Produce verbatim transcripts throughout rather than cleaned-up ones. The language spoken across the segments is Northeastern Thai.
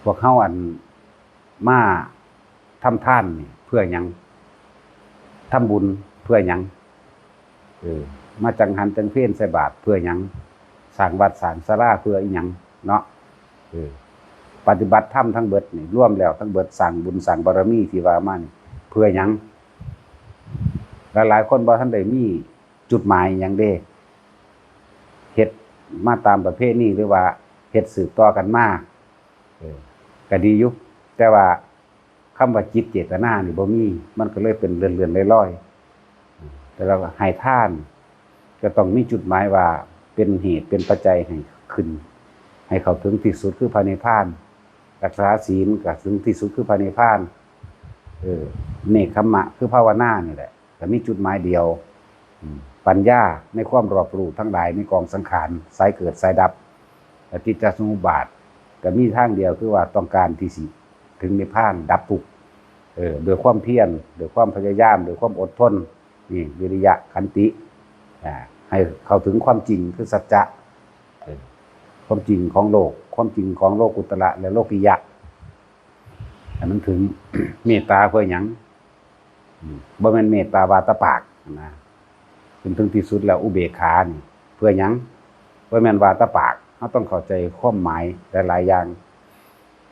พวกเฮาอันมาทำทานนี่เพื่อหยัง? ทำบุญเพื่อหยัง? เออ มาจังหันจังเพลใส่บาตรเพื่อหยัง? สร้างวัดสร้างศาลาเพื่ออิหยังเนาะ? เออ ปฏิบัติธรรมทั้งเบิดนี่ รวมแล้วทั้งเบิดสร้างบุญสร้างบารมีที่ว่ามานี่ เพื่อหยัง? หลายๆคนบ่ทันได้มีจุดหมายหยังเด้ เฮ็ดมาตามประเพณีหรือว่าเฮ็ดสืบต่อกันมา เออ ก็ดีอยู่ แต่ว่าคำว่าจิตเจตนานี่บ่มี มันก็เลยเป็นเลื่อนๆลอยๆ แต่เราก็ให้ทาน ก็ต้องมีจุดหมายว่าเป็นเหตุเป็นปัจจัยให้ขึ้น ให้เข้าถึงที่สุดคือพระนิพพาน รักษาศีลก็ถึงที่สุดคือพระนิพพาน เออ เนกขัมมะคือภาวนานี่แหละ ก็มีจุดหมายเดียว อืม ปัญญาในความรอบรู้ทั้งหลายในกองสังขาร สายเกิดสายดับ ปฏิจจสมุปบาท ก็มีทางเดียวคือว่าต้องการที่สิถึงนิพพานดับทุกข์ เออ ด้วยความเพียร ด้วยความพยายาม ด้วยความอดทน นี่ วิริยะ ขันติ อ่า ให้เข้าถึงความจริงคือสัจจะ เออ ความจริงของโลก ความจริงของโลกุตระและโลกิยะ ให้มันถึง เมตตาเพื่อหยัง? อืม บ่แม่นเมตตาว่าแต่ปากนะ จนถึงที่สุดแล้วอุเบกขานี่เพื่อหยัง? บ่แม่นว่าแต่ปาก เราต้องเข้าใจความหมายหลายๆอย่าง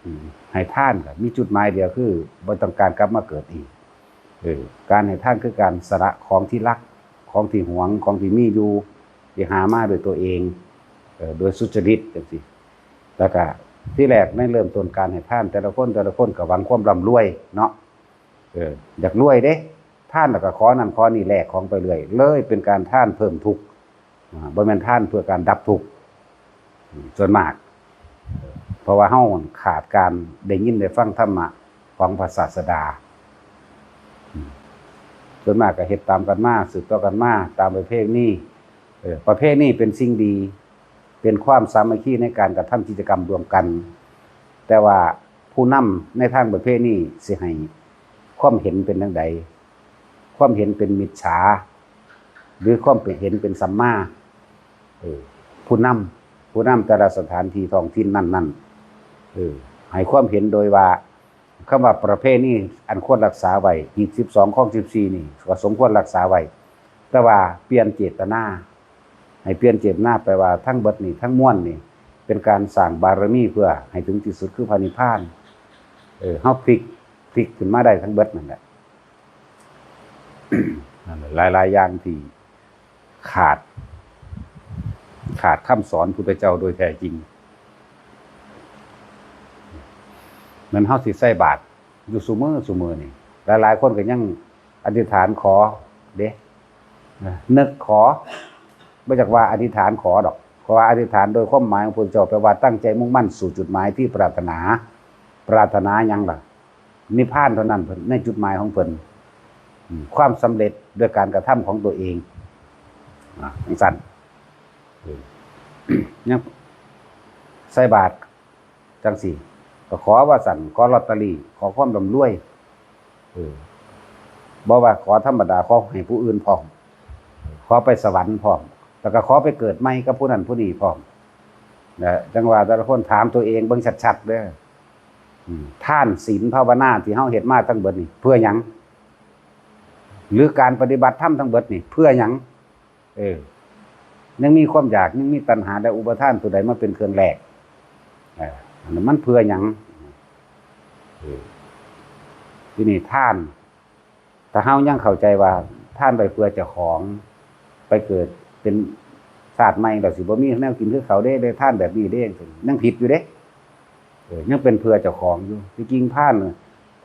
อืม ให้ทานก็มีจุดหมายเดียวคือบ่ต้องการกลับมาเกิดอีก เออ การให้ทานคือการสละของที่รัก ของที่หวง ของที่มีอยู่ ที่หามาด้วยตัวเอง เออ โดยสุจริตจังซี้ แล้วก็ที่แรกในเริ่มต้นการให้ทาน แต่ละคน แต่ละคนก็หวังความร่ำรวยเนาะ เออ อยากรวยเด้ ทานแล้วก็ขอนั่นขอนี่แลกของไปเรื่อย เลยเป็นการทานเพิ่มทุกข์ อ่า บ่แม่นทานเพื่อการดับทุกข์ อืม ส่วนมาก เพราะว่าเฮาขาดการได้ยินได้ฟังธรรมะของพระศาสดา อืม ส่วนมากก็เฮ็ดตามกันมา สืบต่อกันมา ตามประเพณี เออ ประเพณีเป็นสิ่งดี เป็นความสามัคคีในการกระทำกิจกรรมร่วมกัน แต่ว่าผู้นำในทางประเพณีสิให้ความเห็นเป็นจั่งใด ความเห็นเป็นมิจฉา หรือความเป็น เห็นเป็นสัมมา เออ ผู้นำ ผู้นำแต่ละสถานที่ท้องถิ่นนั้นๆ เออ ให้ความเห็นโดยว่า คำว่าประเพณีอันควรรักษาไว้ หีบสิบสอง คล้องสิบสี่ นี่ ก็สมควรรักษาไว้ แต่ว่าเปลี่ยนเจตนา ให้เปลี่ยนเจตนา แปลว่าทั้งเบิดนี่ ทั้งมวลนี่ เป็นการสร้างบารมีเพื่อให้ถึงที่สุดคือพระนิพพาน เออ เฮาพลิก พลิกขึ้นมาได้ทั้งเบิดนั่นแหละ นั่นแหละ หลายๆอย่างที่ขาด ขาดคำสอนพุทธเจ้าโดยแท้จริง เหมือนเฮาสิใส่บาตรอยู่ซุมื้อซุมื้อนี่ หลายๆคนก็ยังอธิษฐานขอเด้ นึกขอ บ่อยากว่าอธิษฐานขอดอก เพราะว่าอธิษฐานโดยความหมายของพุทธเจ้าแปลว่าตั้งใจมุ่งมั่นสู่จุดหมายที่ปรารถนา ปรารถนาหยังล่ะ? นิพพานเท่านั้นเพิ่น ในจุดหมายของเพิ่น อืม ความสำเร็จโดยการกระทำของตัวเอง อ่า จั่งซั้น เออ ยังใส่บาตรจั่งซี้ ก็ขอว่าซั่น ขอลอตเตอรี่ ขอความร่ำรวย เออ บ่ว่าขอธรรมดา ขอให้ผู้อื่นพร้อม ขอไปสวรรค์พร้อม แล้วก็ขอไปเกิดใหม่กับผู้นั้นผู้นี้พร้อม นะ จั่งว่าแต่ละคนถามตัวเองเบิ่งชัดๆเด้อ อืม ทานศีลภาวนาที่เฮาเฮ็ดมาทั้งเบิดนี่เพื่อหยัง? หรือการปฏิบัติธรรมทั้งเบิดนี่เพื่อหยัง? เออ ยังมีความอยาก ยังมีตัณหาและอุปาทานตัวใดมาเป็นเครื่องแลก เออ อันนั้นมันเพื่อหยัง? เออ ทีนี้ทาน ถ้าเฮายังเข้าใจว่าทานไปเพื่อเจ้าของ ไปเกิดเป็นชาติใหม่แล้วสิบ่มีแนวกินคือเขาเด้ ได้ทานแบบนี้เด้ ยังผิดอยู่เด้ เออ ยังเป็นเพื่อเจ้าของอยู่ ที่จริงทานน่ะ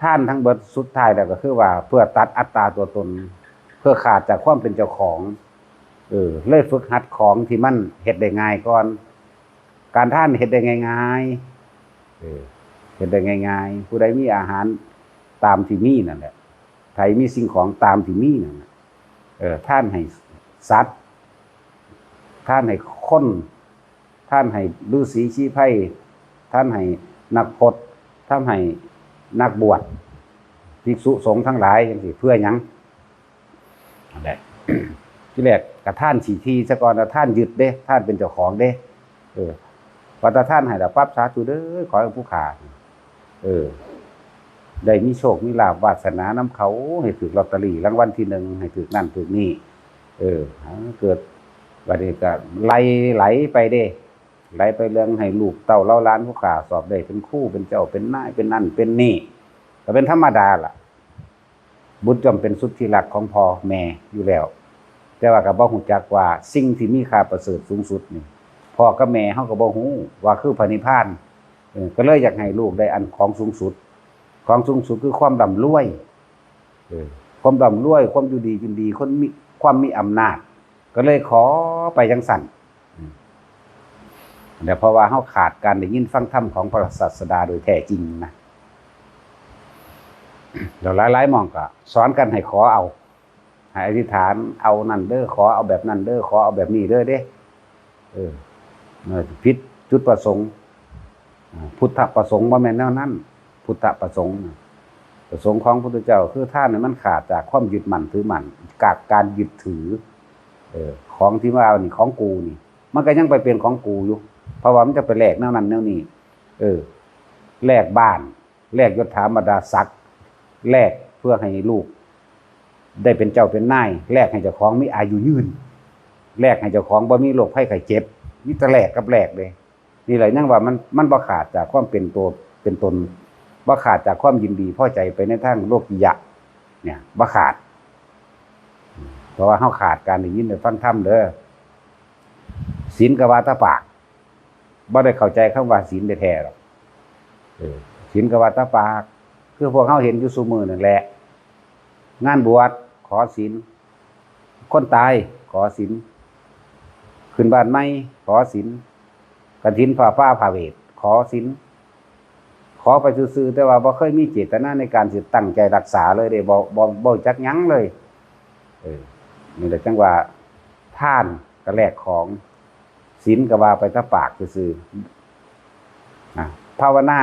ทานทั้งเบิดสุดท้ายแล้วก็คือว่าเพื่อตัดอัตตาตัวตน เพื่อขาดจากความเป็นเจ้าของ เออ เลยฝึกหัดของที่มันเฮ็ดได้ง่ายก่อน การทานเฮ็ดได้ง่ายๆ เออ เฮ็ดได้ง่ายๆ ผู้ใดมีอาหารตามที่มีนั่นแหละ ไผมีสิ่งของตามที่มีนั่นน่ะ เออ ทานให้สัตว์ ทานให้คน ทานให้ฤๅษีชีไพร ทานให้นักพจน์ ทานให้นักบวช ภิกษุสงฆ์ทั้งหลายจั่งซี้ เพื่อหยัง? นั่นแหละ ทีแรกกะทานทีทีซะก่อนนะ ทานยึดเด้ ทานเป็นเจ้าของเด้ เออ ว่าแต่ทานให้ละปั๊บ สาธุเด้อ ขอให้ผู้ข้า เออ ได้มีโชคมีลาภวาสนานำเขา ให้ถืกลอตเตอรี่รางวัลที่หนึ่ง ให้ถืกนั่นถืกนี่ เออ เกิด บัดนี้ก็ไหล ไหลไปเด้ ไหลไปเรื่องให้ลูกเต้าเหล่าหลานผู้ข้าสอบได้เป็นครู เป็นเจ้า เป็นนาย เป็นนั่น เป็นนี่ ก็เป็นธรรมดาล่ะ บุตรย่อมเป็นสุดที่รักของพ่อแม่อยู่แล้ว แต่ว่าก็บ่ฮู้จักว่าสิ่งที่มีค่าประเสริฐสูงสุดนี่ พ่อกับแม่เฮาก็บ่ฮู้ว่าคือพระนิพพาน เออ ก็เลยอยากให้ลูกได้อันของสูงสุด ของสูงสุดคือความร่ำรวย เออ ความร่ำรวย ความอยู่ดีกินดี คนมี ความมีอำนาจ ก็เลยขอไปจังซั่น อืม แต่เพราะว่าเฮาขาดการได้ยินฟังธรรมของพระศาสดาโดยแท้จริงนะ แล้วหลายๆหม่องก็สอนกันให้ขอเอา ให้อธิษฐานเอานั่นเด้อ ขอเอาแบบนั้นเด้อ ขอเอาแบบนี้เด้อเด้ เออ เออ ผิดจุดประสงค์ อ่า พุทธประสงค์บ่แม่นแนวนั้น พุทธประสงค์น่ะ ประสงค์ของพุทธเจ้าคือทานนี่มันขาดจากความยึดมั่นถือมั่น จากการยึดถือ เออ ของที่ว่านี่ของกูนี่ มันก็ยังไปเป็นของกูอยู่ เพราะว่ามันจะไปแลกแนวนั้นแนวนี้ เออ แลกบ้าน แลกยศถาบรรดาศักดิ์ แลกเพื่อให้ลูก ได้เป็นเจ้าเป็นนาย แลกให้เจ้าของมีอายุยืน แลกให้เจ้าของบ่มีโรคภัยไข้เจ็บ มีแต่แลกกับแลกเลย นี่แหละยังว่ามัน มันบ่ขาดจากความเป็นตัวเป็นตน บ่ขาดจากความยินดีพอใจไปในทางโลกิยะ เนี่ย บ่ขาด เพราะว่าเฮาขาดการได้ยินได้ฟังธรรมเด้อ ศีลก็ว่าแต่ปาก บ่ได้เข้าใจคำว่าศีลแท้ๆหรอก เออ ศีลก็ว่าแต่ปาก คือพวกเฮาเห็นอยู่ซุมื้อนั่นแหละ งานบวชขอศีล คนตายขอศีล ขึ้นบ้านใหม่ขอศีล กฐินผ้าป่าผ้าเวทขอศีล ขอไปซื่อๆ แต่ว่าบ่เคยมีเจตนาในการสิตั้งใจรักษาเลยเด้ บ่ บ่ บ่จักหยังเลย เออ นี่แหละจั่งว่าทานก็แลกของ ศีลก็ว่าไปแต่ปากซื่อๆ อ่ะ ภาวนา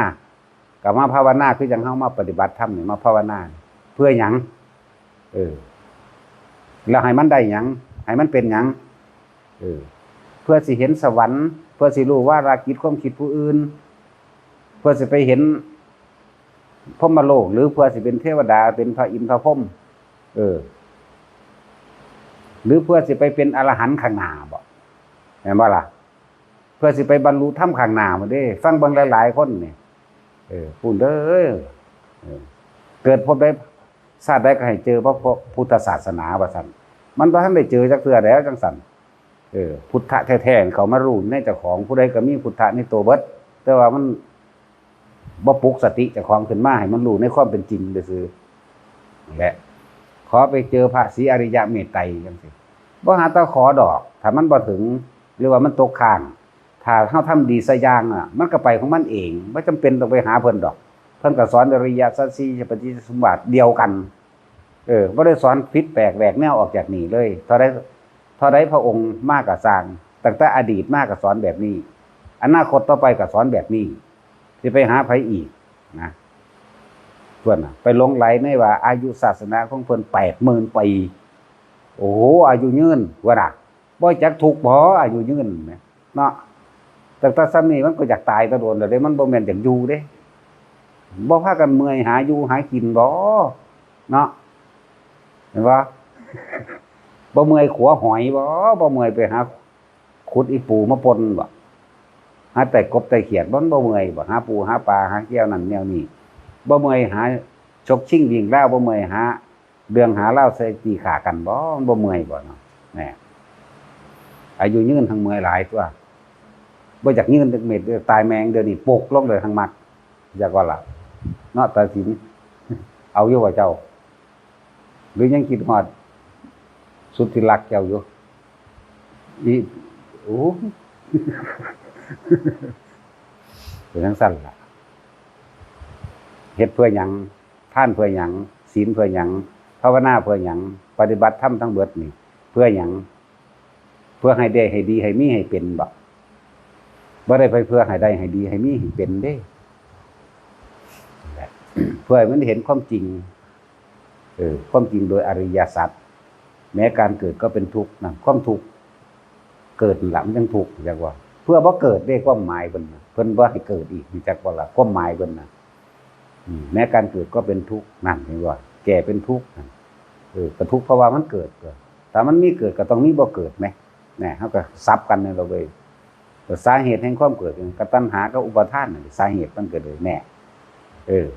ก็มาภาวนาคือจั่งเฮามาปฏิบัติธรรมนี่ มาภาวนา เพื่อหยัง เออ แล้วให้มันได้หยัง ให้มันเป็นหยัง เออ เพื่อสิเห็นสวรรค์ เพื่อสิรู้วาระจิตความคิดผู้อื่น เพื่อสิไปเห็นพรหมโลก หรือเพื่อสิเป็นเทวดา เป็นพระอินทร์พระพรหม เออ หรือเพื่อสิไปเป็นอรหันต์ข้างหน้าบ่ แม่นบ่ล่ะ เพื่อสิไปบรรลุธรรมข้างหน้าพุ้นเด้ ฟังเบิ่งหลายๆคนนี่ เออ พู้นเด้อ เออ เกิดภพใดชาติใดก็ให้เจอพระพุทธศาสนาว่าซั่น มันบ่ทันได้เจอจักเทื่อแล้วจั่งซั่น เออ พุทธะแท้ๆ เข้ามารู้ในเจ้าของ ผู้ใดก็มีพุทธะในตัวเบิด แต่ว่ามันบ่ปลุกสติเจ้าของขึ้นมาให้มันรู้ในความเป็นจริงซื่อๆ นั่นแหละ ขอไปเจอพระศรีอริยะเมตไตรจั่งซี้ บ่หาแต่ขอดอก ถ้ามันบ่ถึง หรือว่ามันตกค้าง ถ้าเฮาทำดีสักอย่างน่ะ มันก็ไปของมันเอง บ่จำเป็นต้องไปหาเพิ่นดอก เพิ่นก็สอนอริยสัจสี่ ปฏิจจสมุปบาทเดียวกัน เออ บ่ได้สอนผิดแปลกแหวกแนวออกจากนี้เลย เท่าใด เท่าใดพระองค์มาก็ซ่าง ตั้งแต่อดีตมาก็สอนแบบนี้ อนาคตต่อไปก็สอนแบบนี้ สิไปหาไผอีกนะ เพิ่นน่ะ ไปหลงใหลในว่าอายุศาสนาของเพิ่นแปดหมื่นปี โอ้โห อายุยืน ว่าน่ะ บ่จักทุกข์บ่ อายุยืนแหม เนาะ ตั้งแต่ส่ำนี้มันก็อยากตายแต่โดนแล้วเด้ มันบ่แม่นอยากอยู่เด้ บ่พากันเมื่อยหาอยู่หากินบ่ เนาะ เห็นบ่ บ่เมื่อยขัวหอยบ่ บ่เมื่อยไปหาขุดอีปูมาป่นบ่ หาไต่กบไต่เขียดบ่ มันบ่เมื่อยบ่ หาปูหาปลาหาแก้วนั่นแนวนี้ บ่เมื่อยหาฉกชิงวิ่งราว บ่เมื่อยหาเรื่องหาราวใส่ตีฆ่ากันบ่ มันบ่เมื่อยบ่เนาะ แหม อายุยืนทั้งเมื่อยหลายตัว บ่อยากยืนจักเม็ดเด้อ ตายแม่งเดี๋ยวนี้ปกลงเลยทั้งมัด อยากว่าล่ะ เนาะ ตาสิน เอาอยู่บ่เจ้า หรือยังคิดฮอดสุดที่รักเจ้าอยู่ อี โอ้ เป็นจั่งซั่นล่ะ เฮ็ดเพื่อหยัง ทานเพื่อหยัง ศีลเพื่อหยัง ภาวนาเพื่อหยัง ปฏิบัติธรรมทั้งเบิดนี่ เพื่อหยัง เพื่อให้ได้ให้ดีให้มีให้เป็นบ่ บ่ได้ไปเพื่อให้ได้ให้ดีให้มีให้เป็นเด้ เพื่อให้มันเห็นความจริง เออ ความจริงโดยอริยสัจ แม้การเกิดก็เป็นทุกข์นะ ความทุกข์ เกิดนั่นล่ะมันจั่งทุกข์ จักว่า เพื่อบ่เกิดเด้ ความหมายเพิ่นน่ะ เพิ่นบ่ให้เกิดอีก จักบ่ล่ะ ความหมายเพิ่นน่ะ อืม แม้การเกิดก็เป็นทุกข์ นั่น เห็นบ่ แก่เป็นทุกข์นั่น เออ ก็ทุกข์เพราะว่ามันเกิด ก็ ถ้ามันมีเกิดก็ต้องมีบ่เกิดแหม แหม เฮาก็สับกันนี่ล่ะเว้ย ก็สาเหตุแห่งความเกิด ก็ตัณหากับอุปาทานนั่นแหละ สาเหตุมันก็เลย แหม เออ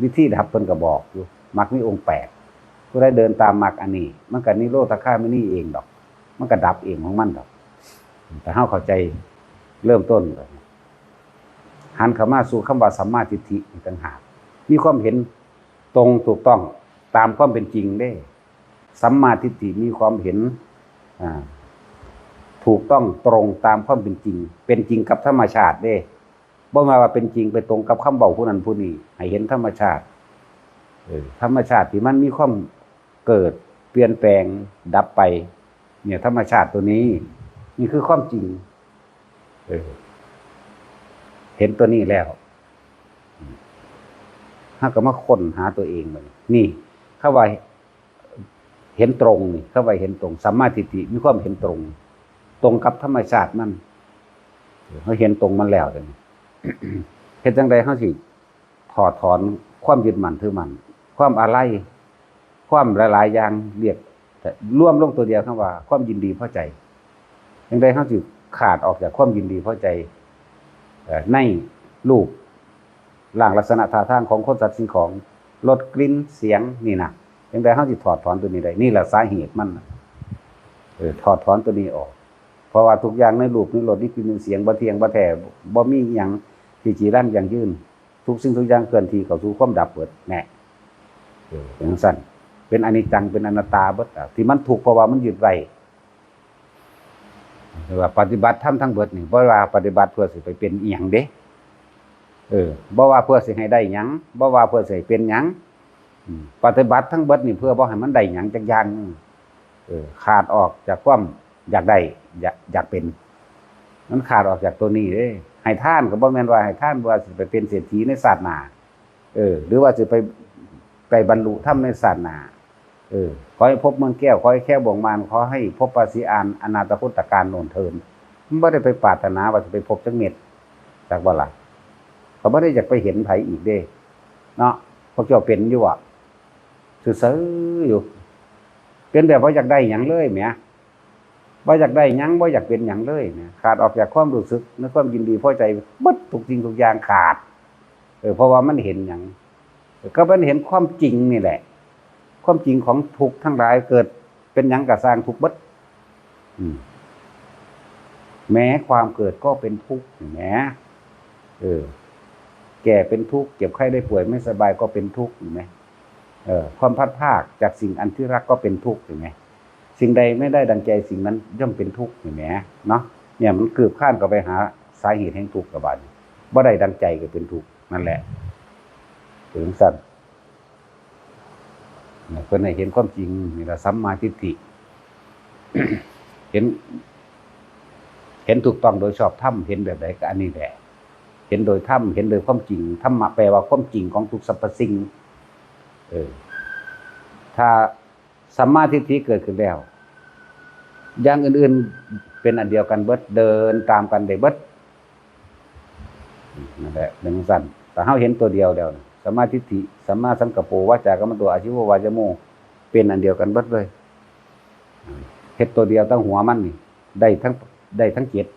วิธีดับเพิ่นก็บอกอยู่ มรรคมีองค์แปด ผู้ใดเดินตามมรรคอันนี้ มันก็นิโรธคามินีเองดอก มันก็ดับเองของมันดอก แต่เฮาเข้าใจเริ่มต้นก่อน หันเข้ามาสู่คำว่าสัมมาทิฏฐินี่ต่างหาก มีความเห็นตรงถูกต้องตามความเป็นจริงเด้ สัมมาทิฏฐิมีความเห็น อ่า ถูกต้องตรงตามความเป็นจริง เป็นจริงกับธรรมชาติเด้ บ่แม่นว่าเป็นจริงไปตรงกับคำเว้าผู้นั้นผู้นี้ ให้เห็นธรรมชาติ เออ ธรรมชาติที่มันมีความเกิด เปลี่ยนแปลง ดับไป เนี่ย ธรรมชาติตัวนี้ นี่คือความจริง เออ เห็นตัวนี้แล้ว เฮาก็มาค้นหาตัวเองบัดนี้ นี่ คำว่าเห็นตรงนี่ คำว่าเห็นตรง สัมมาทิฏฐิ มีความเห็นตรง ตรงกับธรรมชาติมัน เฮาเห็นตรงมันแล้วเดี๋ยวนี้ เฮ็ดจั่งใดเฮาสิถอดถอนความยึดมั่นถือมั่น ความอาลัย ความหลายๆอย่าง เรียก รวมลงตัวเดียวคำว่าความยินดีพอใจ จั่งใดเฮาสิขาดออกจากความยินดีพอใจ เอ่อ ในรูปร่างลักษณะท่าทางของคนสัตว์สิ่งของ รสกลิ่นเสียงนี่นะ จั่งใดเฮาสิถอดถอนตัวนี้ได้ นี่แหละสาเหตุมันน่ะ เออ ถอดถอนตัวนี้ออก เพราะว่าทุกอย่างในรูปในรสในกลิ่นในเสียงบ่เที่ยงบ่แท้ บ่มีอิหยังที่จีรังยั่งยืน ทุกสิ่งทุกอย่างเคลื่อนที่เข้าสู่ความดับเบิดแน่ เออ เป็นจั่งซั้น เป็นอนิจจัง เป็นอนัตตาเบิดอะ ที่มันทุกข์เพราะว่ามันยึดไว้ เรียกว่าปฏิบัติธรรมทั้งเบิดนี่ บ่ว่าปฏิบัติเพื่อสิไปเป็นอิหยังเด้ เออ บ่ว่าเพื่อสิให้ได้หยัง บ่ว่าเพื่อสิให้เป็นหยัง อืม ปฏิบัติทั้งเบิดนี่เพื่อบ่ให้มันได้หยังจักอย่างหนึ่ง เออ ขาดออกจากความอยากได้ อยาก อยากเป็น มันขาดออกจากตัวนี้เด้ ให้ทานก็บ่แม่นว่าให้ทานเพื่อสิไปเป็นเศรษฐีในชาติหน้า เออ หรือว่าสิไป ไปบรรลุธรรมในชาติหน้า เออ ขอให้พบเมืองแก้ว ขอให้แคล้วบ่วงมาร ขอให้พบพระศรีอาน อนาถคตการโน่นเทิน มันบ่ได้ไปปรารถนาว่าสิไปพบจักเม็ด จักบ่ล่ะ ก็บ่ได้อยากไปเห็นไผอีกเด้ เนาะ พวกเจ้าเป็นอยู่บ่ ซื่อๆอยู่ เป็นแบบบ่อยากได้หยังเลยแหม บ่อยากได้หยัง บ่อยากเป็นหยังเลยแหม ขาดออกจากความรู้สึกในความยินดีพอใจเบิดทุกสิ่งทุกอย่างขาด เออ เพราะว่ามันเห็นหยัง ก็มันเห็นความจริงนี่แหละ ความจริงของทุกข์ทั้งหลายเกิดเป็นหยังก็ซ่างทุกข์เบิด อืม แม้ความเกิดก็เป็นทุกข์ แหม เออ แก่เป็นทุกข์ เจ็บไข้ได้ป่วยไม่สบายก็เป็นทุกข์ เห็นไหม เออ ความพลัดพรากจากสิ่งอันที่รักก็เป็นทุกข์ เห็นไหม สิ่งใดไม่ได้ดังใจสิ่งนั้นย่อมเป็นทุกข์ เห็นไหม เนาะ เนี่ยมันคืบคลานเข้าไปหาสาเหตุแห่งทุกข์ละบาดนี้ บ่ได้ดังใจก็เป็นทุกข์ นั่นแหละ เป็นจั่งซั้น เพิ่นให้เห็นความจริง นี่ล่ะสัมมาทิฏฐิ เห็น เห็นถูกต้องโดยชอบธรรม เห็นแบบใดก็อันนี้แหละ เห็นโดยธรรม เห็นโดยความจริง ธรรมะแปลว่าความจริงของทุกสรรพสิ่ง เออ ถ้าสัมมาทิฏฐิเกิดขึ้นแล้ว อย่างอื่นๆเป็นอันเดียวกันเบิด เดินตามกันได้เบิด นั่นแหละ เป็นจั่งซั้น ถ้าเฮาเห็นตัวเดียวแล้วนะ สัมมาทิฏฐิ สัมมาสังกัปโป วาจากัมมันโต อาชีโว วายโม เป็นอันเดียวกันเบิดเลย เฮ็ดตัวเดียวทั้งหัวมันนี่ ได้ทั้ง ได้ทั้งเจ็ด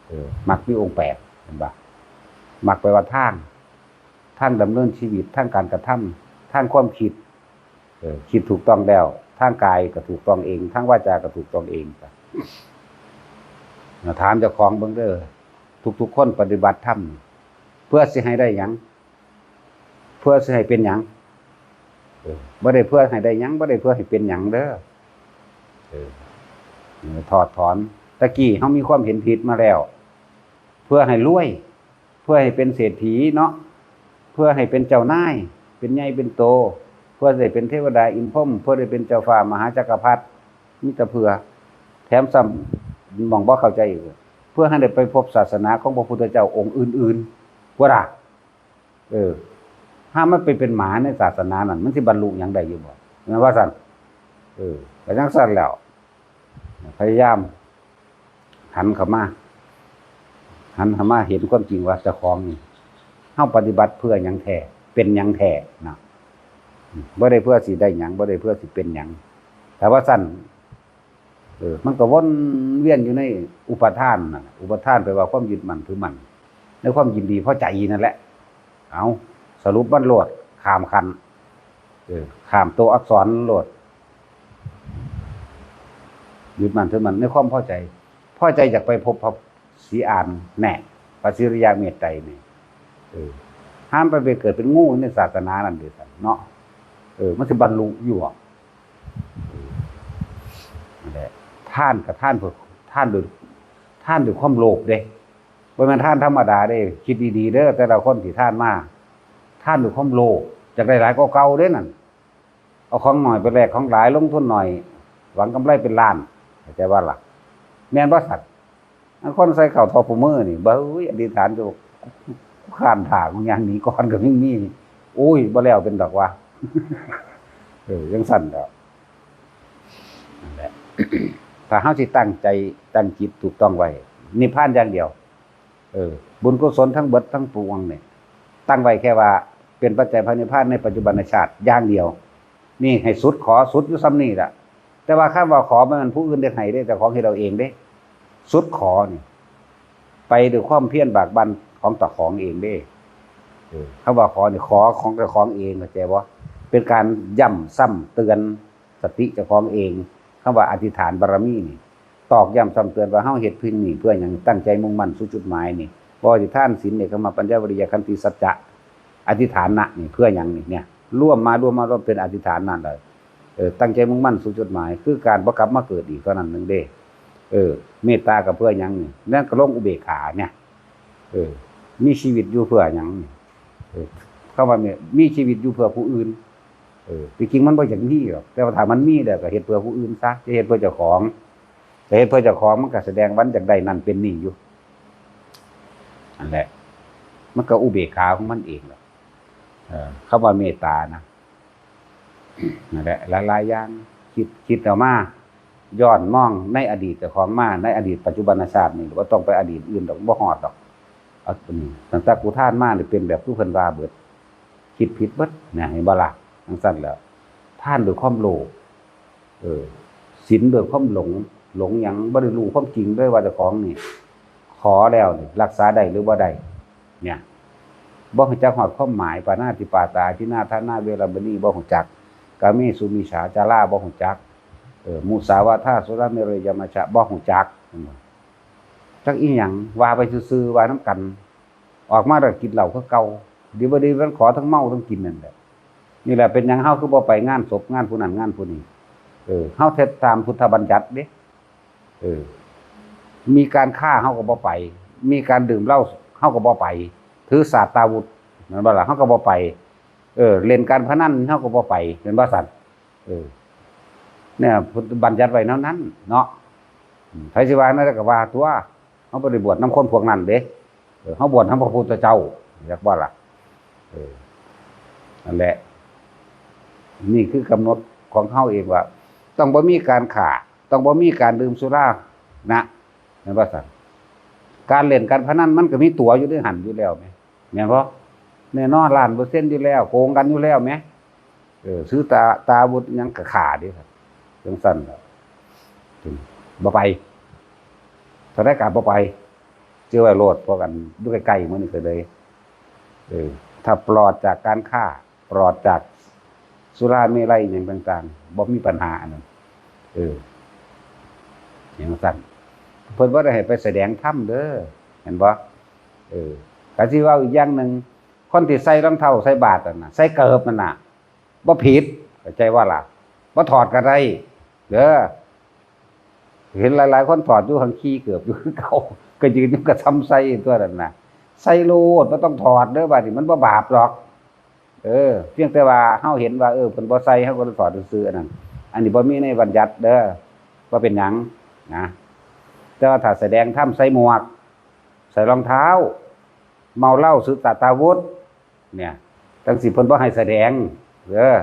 เออ มรรคมีองค์แปด เห็นบ่ มรรคแปลว่าทาง ทางดำเนินชีวิต ทางการกระทำ ทางความคิด เออ คิดถูกต้องแล้ว ทางกายก็ถูกต้องเอง ทางวาจาก็ถูกต้องเอง ถามเจ้าของเบิ่งเด้อ ทุกๆคนปฏิบัติธรรม เพื่อสิให้ได้หยัง เพื่อสิให้เป็นหยัง เออ บ่ได้เพื่อให้ได้หยัง บ่ได้เพื่อให้เป็นหยังเด้อ เออ ถอดถอน ตะกี้เฮามีความเห็นผิดมาแล้ว เพื่อให้รวย เพื่อให้เป็นเศรษฐีเนาะ เพื่อให้เป็นเจ้านาย เป็นใหญ่เป็นโต เพื่อได้เป็นเทวดาอินทร์พรหม เพื่อได้เป็นเจ้าฟ้ามหาจักรพรรดิ มีแต่เพื่อ แถมซ้ำหม่องบ่เข้าใจอีก เพื่อให้ได้ไปพบศาสนาของพระพุทธเจ้าองค์อื่นๆ พุ้นน่ะ เออ ถ้ามันไปเป็นหมาในศาสนานั้น มันสิบรรลุหยังได้อยู่บ่ แม่นว่าซั่น เออ ก็จั่งซั้นแหล้ว พยายาม หันเข้ามา หันเข้ามาเห็นความจริงว่าเจ้าของนี่ เฮาปฏิบัติเพื่อหยังแท้ เป็นหยังแท้นะ บ่ได้เพื่อสิได้หยัง บ่ได้เพื่อสิเป็นหยัง แต่ว่าซั่น เออ มันก็วนเวียนอยู่ในอุปาทานนั่นน่ะ อุปาทานแปลว่าความยึดมั่นถือมั่น ในความยินดีพอใจนั่นแหละ เอา สรุปมันโลด ข้ามขั้น เออ ข้ามตัวอักษรโลด ยึดมั่นถือมั่นในความพอใจ พอใจอยากไปพบพระศรีอานแน่ พระศรีอริยะเมตไตรยนี่ เออ ห้ามไปไปเกิดเป็นงูในศาสนานั่นเด้อเนาะ เออ มันสิบรรลุอยู่บ่ เออ นั่นแหละ ทานกับทานเพื่อ ทานโดย ทานด้วยความโลภเด้ บ่แม่นทานธรรมดาเด้ คิดดีๆเด้อ แต่ละคนที่ทานมา ทานด้วยความโลภ อยากได้หลายกว่าเก่าเด้นั่น เอาของน้อยไปแลกของหลาย ลงทุนน้อย หวังกำไรเป็นล้าน เข้าใจบ่ล่ะ แม่นบ่สัตว์ อันคนใส่ข้าวทอดผู้มื้อนี่ เบ้ย อธิษฐานอยู่ กูค้านถ่า กูย่างหนีก่อนก็ยังมี โอ้ย บ่แล้วเป็นดอกวะ เออ จั่งซั้นดอก นั่นแหละ ถ้าเฮาสิตั้งใจ ตั้งจิตถูกต้องไว้ นิพพานอย่างเดียว เออ บุญกุศลทั้งเบิดทั้งปวงเนี่ย ตั้งไว้แค่ว่าเป็นปัจจัยพระนิพพานในปัจจุบันชาติอย่างเดียว นี่ให้สุด ขอสุดอยู่ส่ำนี่ล่ะ แต่ว่าคำว่าขอมันผู้อื่นเฮ็ดให้เด้ เจ้าของเฮ็ดเอาเองเด้ สุดขอนี่ ไปด้วยความเพียรบากบั่นของเจ้าของเองเด้ เออ คำว่าขอนี่ ขอของเจ้าของเอง เข้าใจบ่ เป็นการย้ำซ้ำเตือนสติเจ้าของเอง คำว่าอธิษฐานบารมีนี่ ตอกย้ำซ้ำเตือนว่าเฮาเฮ็ดเพียงนี้เพื่อหยัง ตั้งใจมุ่งมั่นสู่จุดหมายนี่ บ่ว่าสิทานศีล เนกขัมมะ ปัญญา วิริยะ ขันติ สัจจะ อธิษฐานะนี่เพื่อหยังนี่ เนี่ย รวมมา รวมมา รวมเป็นอธิษฐานนั่นเลย เออ ตั้งใจมุ่งมั่นสู่จุดหมาย คือการบ่กลับมาเกิดอีกเท่านั้นหนึ่งเด้ เออ เมตตาก็เพื่อหยังนี่ นั่นก็ลงอุเบกขาเนี่ย เออ มีชีวิตอยู่เพื่อหยังนี่ เออ คำว่ามี มีชีวิตอยู่เพื่อผู้อื่น เออ ที่จริงมันบ่อยากมีหรอก แต่ว่าถ้ามันมีแล้วก็เฮ็ดเพื่อผู้อื่นซะ จะเฮ็ดเพื่อเจ้าของ จะเฮ็ดเพื่อเจ้าของมันก็แสดงว่ามันอยากได้นั่นเป็นนี่อยู่ นั่นแหละ มันก็อุเบกขาของมันเองแหละ เออ คำว่าเมตตานะ นั่นแหละ หลายๆอย่าง คิด คิดเอามา ย้อนมองในอดีตเจ้าของมา ในอดีตปัจจุบันชาตินี่ บ่ต้องไปอดีตอื่นดอก บ่ฮอดดอก เอาตัวนี้ ตั้งแต่กูทานมานี่เป็นแบบคือเพิ่นว่าเบิด คิดผิดเบิดนะ เห็นบ่ล่ะ จั่งซั้นแหล้ว ทานด้วยความโลภ เออ ศีลด้วยความหลง หลงหยัง บ่ได้รู้ความจริงเลยว่าเจ้าของนี่ ขอแล้วนี่ รักษาได้หรือบ่ได้ เนี่ย บ่รู้จักฮอดความหมาย ปาณาติปาตา ทินนาทานา เวรมณี บ่รู้จัก กาเมสุมิจฉาจารา บ่รู้จัก เออ มุสาวาทา สุราเมรยมัชฌะ บ่รู้จัก จักอีหยัง ว่าไปซื่อๆ ว่านำกัน ออกมาแล้วกินเหล้าคือเก่า ดีบ่ดีมันขอทั้งเมาทั้งกินนั่นแหละ นี่แหละเป็นหยังเฮาคือบ่ไปงานศพงานผู้นั้นงานผู้นี้ เออ เฮาเฮ็ดตามพุทธบัญญัติเด้ เออ มีการฆ่าเฮาก็บ่ไป มีการดื่มเหล้าเฮาก็บ่ไป ถือสาตาวุธ แม่นบ่ล่ะ เฮาก็บ่ไป เออ เล่นการพนันเฮาก็บ่ไป แม่นบ่ซั่น เออ เนี่ย พุทธบัญญัติไว้แนวนั้นเนาะ อืม ไผสิว่าแนวใดก็ว่าตั๊ว เฮาบ่ได้บวชนำคนพวกนั้นเด้ เออ เฮาบวชนำพระพุทธเจ้า จักบ่ล่ะ เออ นั่นแหละ นี่คือกำหนดของเฮาเองว่า ต้องบ่มีการฆ่า ต้องบ่มีการดื่มสุรานะ แม่นบ่ซั่น การเล่นการพนันมันก็มีตั๋วอยู่ในหั่นอยู่แล้วแหม แม่นบ่ แน่นอนล้านเปอร์เซ็นต์อยู่แล้ว โกงกันอยู่แล้วแหม เออ ถือตา ตาอาวุธหยังก็ฆ่าเด้ครับ จั่งซั้นล่ะ บ่ไป เท่าใดก็บ่ไป เจอไว้โลด พวกกันอยู่ใกล้ๆมื้อนี้ก็เลย เออ ถ้าปลอดจากการฆ่า ปลอดจากสุราเมรัยหยังต่างๆ บ่มีปัญหาอันนั้น เออ จั่งซั้น เพิ่นบ่ได้ให้ไปแสดงธรรมเด้อ เห็นบ่ เออ ก็สิเว้าอีกอย่างหนึ่ง คนที่ใส่รองเท้าใส่บาตรนั่นน่ะ ใส่เกิบนั่นน่ะ บ่ผิด เข้าใจบ่ล่ะ บ่ถอดก็ได้ เด้อ เห็นหลายๆคนถอดอยู่ หั้นขี่เกิบอยู่คือเก่า ก็ยืนอยู่ก็ส่ำใส่ตั๊วนั่นน่ะ ใส่โลด บ่ต้องถอดเด้อ บาดนี้มันบ่บาปดอก เออ เพียงแต่ว่าเฮาเห็นว่า เออ เพิ่นบ่ใส่ เฮาก็เลยถอดซื่อๆ อันนั้น อันนี้บ่มีในบัญญัติเด้อ บ่เป็นหยังนะ แต่ว่าถ้าแสดงธรรมใส่หมวก ใส่รองเท้า เมาเหล้า ถือสาตาวุธ เนี่ย จั่งซี้เพิ่นบ่ให้แสดง เด้อ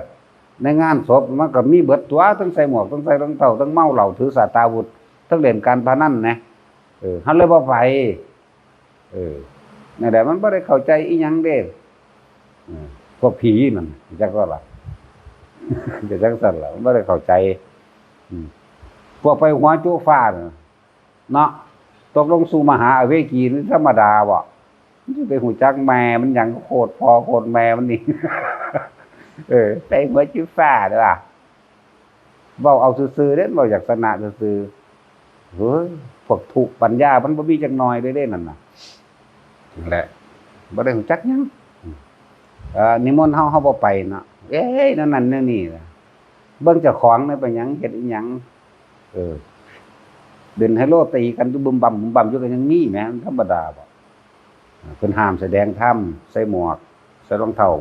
ในงานศพมันก็มีเบิดตัว ทั้งใส่หมวก ทั้งใส่รองเท้า ทั้งเมาเหล้า ถือสาตาวุธ ทั้งเล่นการพนันนะ เออ เฮาเลยบ่ไป เออ นั่นแหละ มันบ่ได้เข้าใจอีหยังเด้ เออ พวกผีนั่น จักว่าล่ะ จะจังซั่นล่ะ มันบ่ได้เข้าใจ อืม พวกไปหัวจุฟ้าน่ะ เนาะ ตกลงสู่มหาอเวจีนี่ธรรมดาบ่ มันสิไปฮู้จักแม่มันหยัง โคตรพ่อโคตรแม่มันนี่ เออ ไปหัวจุฟ้าเด้อ เว้าเอาซื่อๆเด้ เว้าอยากชนะซื่อๆ เฮ้ย พวกทุปัญญามันบ่มีจักหน่อยเลยเด้นั่นน่ะ นั่นแหละ บ่ได้ฮู้จักหยัง เอ่อ นิมนต์เฮา เฮาบ่ไปเนาะ เอ้ย นั่นนั่นแนวนี้ล่ะ เบิ่งเจ้าของนี่เป็นหยัง เฮ็ดอีหยัง เออ เล่นไฮโลตีกันอยู่บึมบั่มบึมบั่มอยู่ก็ยังมีแหม มันธรรมดาบ่ เพิ่นห้ามแสดงธรรม ใส่หมวก ใส่รองเท้า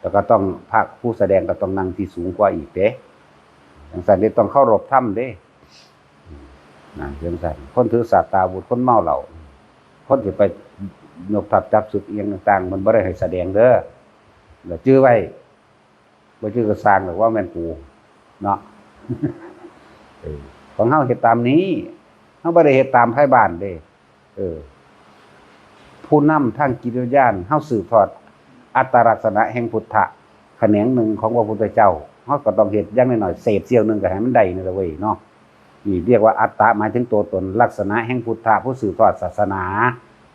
แล้วก็ต้อง พระผู้แสดงก็ต้องนั่งที่สูงกว่าอีกเด้ จังซั่นเด้ ต้องเคารพธรรมเด้ นั่นจังซั่น คนถือสาตาวุธ คนเมาเหล้า คนสิไปยกทัพจับศึกอิหยังต่างๆ มันบ่ได้ให้แสดงเด้อ แล้วจื่อไว้ บ่จื่อก็ซ่างดอก ว่าแม่นกู เนาะ เออ ของเฮาเฮ็ดตามนี้ เฮาบ่ได้เฮ็ดตามไทบ้านเด้ เออ ผู้นำทางจิตวิญญาณ เฮาสืบทอดอัตลักษณะแห่งพุทธะ แขนงหนึ่งของพระพุทธเจ้า เฮาก็ต้องเฮ็ดอย่างน้อยๆ เศษเสี้ยวหนึ่งก็ให้มันได้นี่ล่ะเว้ยเนาะ นี่เรียกว่าอัตตะ หมายถึงตัวตน ลักษณะแห่งพุทธะ ผู้สืบทอดศาสนา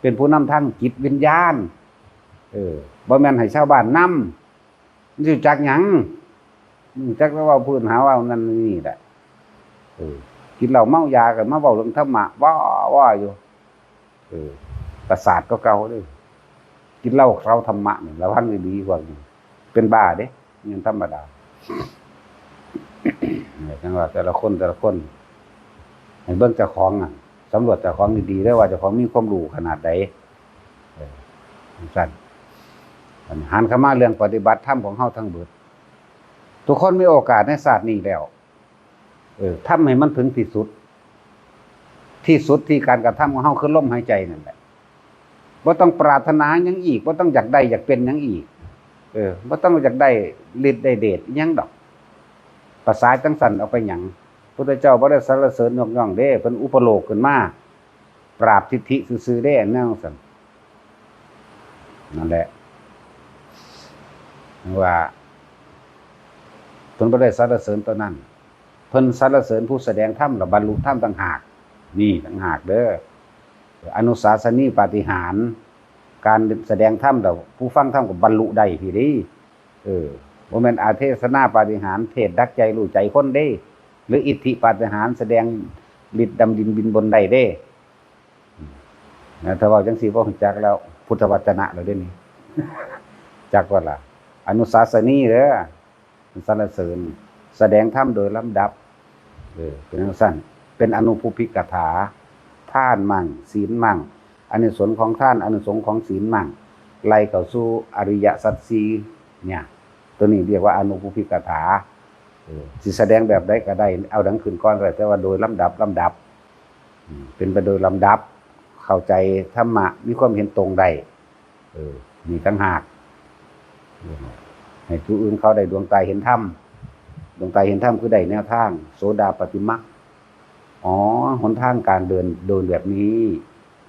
เป็นผู้นำทางจิตวิญญาณ เออ บ่แม่นให้ชาวบ้านนำ มันสิจักหยัง มันจักแต่เว้าพื้นหาเว้านั่นนี่แหละ เออ กินเหล้าเมายาก็มาเว้าเรื่องธรรมะ ว้าๆ อยู่ เออ ประสาทก็เก่าเด้ กินเหล้าเคล้าธรรมะนี่ ระวังดีๆ พวกนี้ เป็นบ้าเด้ มันธรรมดา เนี่ย จังว่าแต่ละคน แต่ละคน ให้เบิ่งเจ้าของอะ สำรวจเจ้าของดีๆ เด้อ ว่าเจ้าของมีความรู้ขนาดใด เออ จังซั่น อันหันเข้ามาเรื่องปฏิบัติธรรมของเฮาทั้งเบิด ทุกคนมีโอกาสในชาตินี้แล้ว เออ ทำให้มันถึงที่สุด ที่สุดที่การกระทำของเฮาคือลมหายใจนั่นแหละ บ่ต้องปรารถนาหยังอีก บ่ต้องอยากได้อยากเป็นหยังอีก เออ บ่ต้องอยากได้ฤทธิ์ได้เดชอิหยังดอก ประสาจังซั่นเอาไปหยัง พุทธเจ้าบ่ได้สรรเสริญยกย่องเด้ เพิ่นอุปโลกขึ้นมา ปราบทิฏฐิซื่อๆเด้ อันนั้นจังซั่น นั่นแหละ ว่า เพิ่นบ่ได้สรรเสริญตัวนั้น เพิ่นสรรเสริญผู้แสดงธรรม แล้วบรรลุธรรมต่างหาก นี่ต่างหากเด้อ อนุสาสนีปาฏิหาริย์ การแสดงธรรม แล้วผู้ฟังธรรมก็บรรลุได้พี้เด้ เออ บ่แม่นอาเทศนาปาฏิหาริย์ เทศน์ดักใจรู้ใจคนเด้ หรืออิทธิปาฏิหาริย์ แสดงฤทธิ์ดำดินบินบนได้เด้ นะ ถ้าเว้าจังซี่บ่รู้จักแล้ว พุทธวจนะแล้วเด้นี่ จักว่าล่ะ อนุสาสนีเด้อ สรรเสริญ แสดงธรรมโดยลำดับ เออ เป็นจังซั่น เป็นอนุปุพพิกถา ทานมั่ง ศีลมั่ง อานิสงส์ของทาน อานิสงส์ของศีลมั่ง ไล่เข้าสู่อริยสัจสี่เนี่ย ตัวนี้เรียกว่าอนุปุพพิกถา เออ สิแสดงแบบใดก็ได้ เอาดังขึ้นก่อนก็ได้ แต่ว่าโดยลำดับ ลำดับ อืม เป็นไปโดยลำดับ เข้าใจธรรมะ มีความเห็นตรงได้ เออ นี่ต่างหาก เออ ให้ผู้อื่นเขาได้ดวงตาเห็นธรรม ดวงตาเห็นธรรมคือได้แนวทาง โสดาปัตติมรรค อ๋อ หนทางการเดิน เดินแบบนี้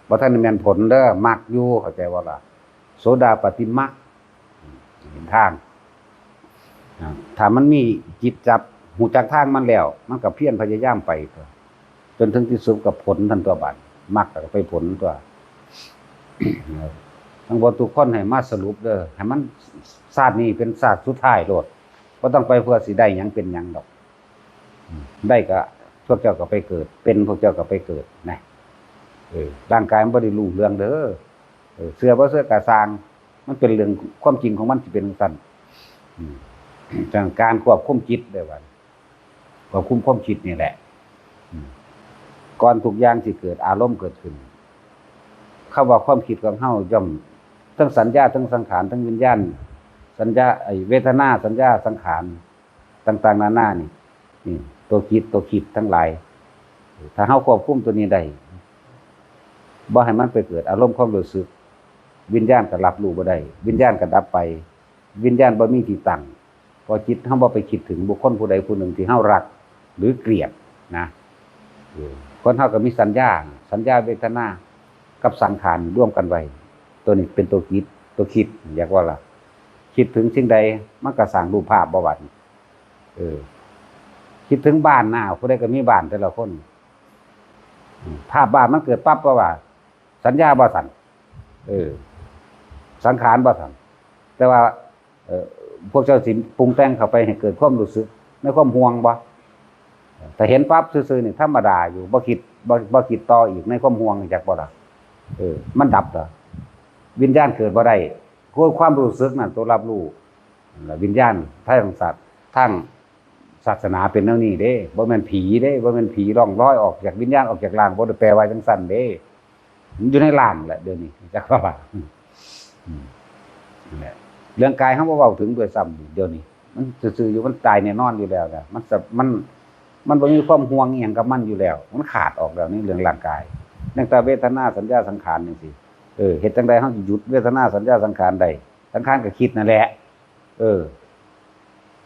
บ่ทันได้แม่นผลเด้อ มรรคอยู่ เข้าใจบ่ล่ะ โสดาปัตติมรรค เห็นทาง อ่า ถ้ามันมีจิตจับ ฮู้จักทางมันแล้ว มันก็เพียรพยายามไปตัว จนถึงที่สุดก็ผลทันตัวบาด มรรคก็ไปผลตัว ทั้งหมดทุกคนให้มาสรุปเด้อ ให้มัน ชาตินี้เป็นชาติสุดท้ายโลด บ่ต้องไปเพื่อสิได้หยังเป็นหยังดอก ได้ก็พวกเจ้าก็ไปเกิด เป็นพวกเจ้าก็ไปเกิดนะ เออ ร่างกายมันบ่ได้รู้เรื่องเด้อ เออ เชื่อบ่เชื่อก็ซ่าง มันเป็นเรื่องความจริงของมันที่เป็นจังซั่น อืม จังการควบคุมจิตได้ว่า ควบคุมความคิดนี่แหละ อืม ก่อนทุกอย่างสิเกิด อารมณ์เกิดขึ้น คำว่าความคิดของเฮาย่อม ทั้งสัญญา ทั้งสังขาร ทั้งวิญญาณ สัญญา ไอ้เวทนา สัญญา สังขาร ต่างๆนานานี่ นี่ ตัวคิด ตัวคิดทั้งหลาย ถ้าเฮาควบคุมตัวนี้ได้ บ่ให้มันไปเกิดอารมณ์ความรู้สึก วิญญาณก็รับรู้บ่ได้ วิญญาณก็ดับไป วิญญาณบ่มีที่ตั้ง บ่คิด เฮาบ่ไปคิดถึงบุคคลผู้ใดผู้หนึ่งที่เฮารักหรือเกลียดนะ เออ คนเฮาก็มีสัญญา สัญญาเวทนากับสังขารรวมกันไว้ ตัวนี้เป็นตัวคิด ตัวคิด อยากว่าล่ะ คิดถึงสิ่งใดมันก็สร้างรูปภาพบ่บัดนี้ เออ คิดถึงบ้านนะ ผู้ใดก็มีบ้านแต่ละคน อืม ภาพบ้านมันเกิดปั๊บ เพราะว่าสัญญาบ่สั่น เออ สังขารบ่สั่น แต่ว่า เออ พวกเจ้าสิปรุงแต่งเข้าไปให้เกิดความรู้สึกในความห่วงบ่ ถ้าเห็นปั๊บซื่อๆนี่ธรรมดาอยู่ บ่คิด บ่ บ่คิดต่ออีกในความห่วง จักบ่ล่ะ เออ มันดับเหรอ วิญญาณเกิดบ่ได้ คือความรู้สึกนั่นตัวรับรู้ นั่นล่ะวิญญาณ ทางศาส- ทางศาสนาเป็นแนวนี้เด้ บ่แม่นผีเด้ บ่แม่นผีล่องลอยออกจากวิญญาณ ออกจากร่าง บ่ได้แปลว่าจังซั่นเด้ มันอยู่ในร่างแหละเดี๋ยวนี้ จักว่า อืม นั่นแหละ เรื่องกายเฮาบ่เว้าถึงด้วยซ้ำเดี๋ยวนี้ มันซื่อๆอยู่ มันตายแน่นอนอยู่แล้วนะ มันจะ มัน มันบ่มีความห่วงอิหยังกับมันอยู่แล้ว มันขาดออกแล้วในเรื่องร่างกาย ตั้งแต่เวทนา สัญญา สังขารจังซี่ เออ เฮ็ดจั่งใดเฮาสิหยุดเวทนา สัญญา สังขารได้ สังขารก็คิดนั่นแหละ เออ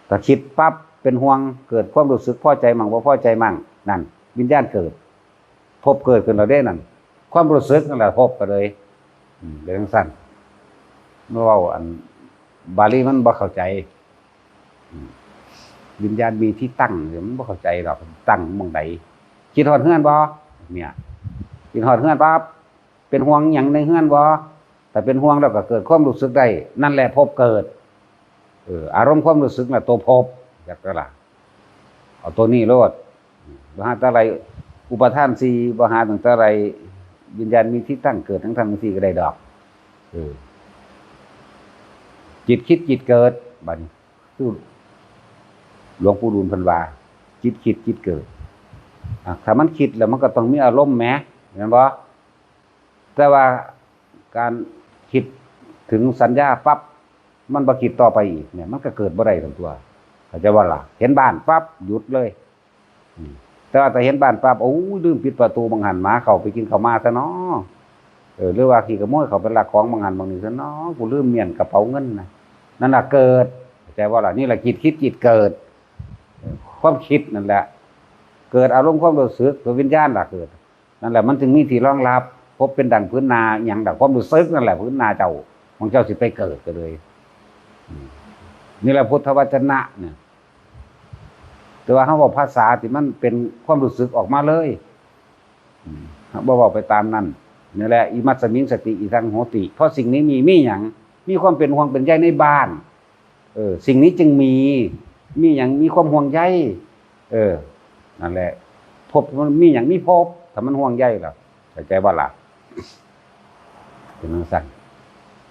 ถ้าคิดปั๊บเป็นห่วง เกิดความรู้สึกพอใจมั่งบ่พอใจมั่ง นั่น วิญญาณเกิด ภพเกิดขึ้นแล้วเด้นั่น ความรู้สึกนั่นแหละภพก็เลย อืม เป็นจั่งซั่น เว้าอันบาลีมันบ่เข้าใจ อืม วิญญาณมีที่ตั้ง มันบ่เข้าใจดอก ตั้งหม่องใด คิดฮอดเฮือนบ่ เนี่ย คิดฮอดเฮือนปั๊บ เป็นห่วงหยังในเฮือนบ่ ถ้าเป็นห่วงแล้วก็เกิดความรู้สึกได้ นั่นแหละภพเกิด เออ อารมณ์ความรู้สึกน่ะตัวภพ จักว่าล่ะ เอาตัวนี้โลด บ่หาแต่ไรอุปาทานสี่ บ่หาตั้งแต่ไรวิญญาณมีที่ตั้งเกิดทั้งทั้งสี่ก็ได้ดอก เออ จิตคิดจิตเกิด บัดนี้ คือหลวงปู่ดูลย์เพิ่นว่า จิตคิดจิตเกิด อ่ะ ถ้ามันคิดแล้วมันก็ต้องมีอารมณ์แหม แม่นบ่ แต่ว่าการคิดถึงสัญญาปั๊บ มันบ่คิดต่อไปอีกเนี่ย มันก็เกิดบ่ได้ทั้งตัว เข้าใจบ่ล่ะ เห็นบ้านปั๊บ หยุดเลย อืม แต่ว่าถ้าเห็นบ้านปั๊บ โอ้ย ลืมปิดประตูบังหัน หมาเข้าไปกินข้าวมาซะเนาะ เออ หรือว่าขี้ขโมยเข้าไปลักของบังหันบังนี้ซะเนาะ กูลืมเมี้ยนกระเป๋าเงินนะ นั่นล่ะเกิด เข้าใจบ่ล่ะ นี่ล่ะจิตคิดจิตเกิด เออ ความคิดนั่นแหละ เกิดอารมณ์ความรู้สึก ตัววิญญาณล่ะเกิด นั่นแหละมันจึงมีที่รองรับ ภพเป็นดั่งพื้นนา หยังดั่งความรู้สึกนั่นแหละ พื้นนาเจ้า ของเจ้าสิไปเกิดก็เลย อืม นี่แหละพุทธวจนะเนี่ย แต่ว่าเฮาเว้าภาษาที่มันเป็นความรู้สึกออกมาเลย อืม บ่เว้าไปตามนั้น นี่แหละ อิมัสสมิงสติ อิทังโหติ เพราะสิ่งนี้มี มีหยัง มีความเป็นห่วงเป็นใยในบ้าน เออ สิ่งนี้จึงมี มีหยัง มีความห่วงใย เออ นั่นแหละ ภพมันมีหยัง มีภพ ถ้ามันห่วงใยล่ะ เข้าใจบ่ล่ะ เป็นจั่งซั่น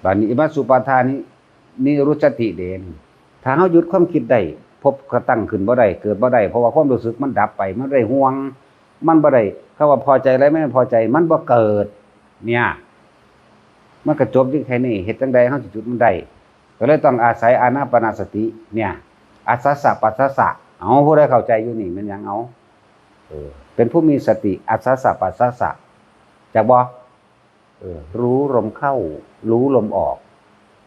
บัดนี้ อิมัสสุปาทานิ นิรุจจติเดน ถ้าเฮาหยุดความคิดได้ ภพก็ตั้งขึ้นบ่ได้ เกิดบ่ได้ เพราะว่าความรู้สึกมันดับไป มันบ่ได้ห่วง มันบ่ได้ คำว่าพอใจและไม่พอใจ มันบ่เกิด เนี่ย มันก็จบอยู่แค่นี้ เฮ็ดจั่งใดเฮาสิหยุดมันได้ ก็เลยต้องอาศัยอานาปานสติ เนี่ย อัสสะปัสสะ เอา ผู้ใดเข้าใจอยู่นี่แม่นหยัง เอา เออ เป็นผู้มีสติ อัสสะปัสสะ จักบ่ เออ รู้ลมเข้า รู้ลมออก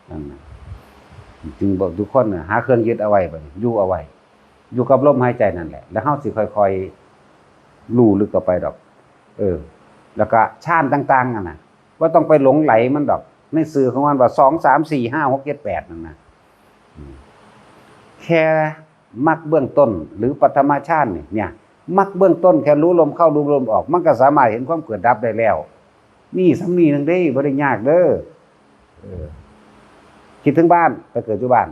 นั่นน่ะ จึงบอกทุกคนน่ะ หาเครื่องยึดเอาไว้บัดนี้ อยู่เอาไว้ อยู่กับลมหายใจนั่นแหละ แล้วเฮาสิค่อยๆ รู้ลึกเข้าไปดอก เออ แล้วก็ฌานต่างๆ นั่นน่ะ บ่ต้องไปหลงใหลมันดอก ในชื่อของมันว่า สอง สาม สี่ ห้า หก เจ็ด แปด นั่นน่ะ อืม แค่มรรคเบื้องต้น หรือปฐมฌานนี่ เนี่ย มรรคเบื้องต้นแค่รู้ลมเข้ารู้ลมออก มันก็สามารถเห็นความเกิดดับได้แล้ว มีส่ำนี้หนึ่งเด้ บ่ได้ยากเด้อ เออ คิดถึงบ้าน ไปเกิดอยู่บ้าน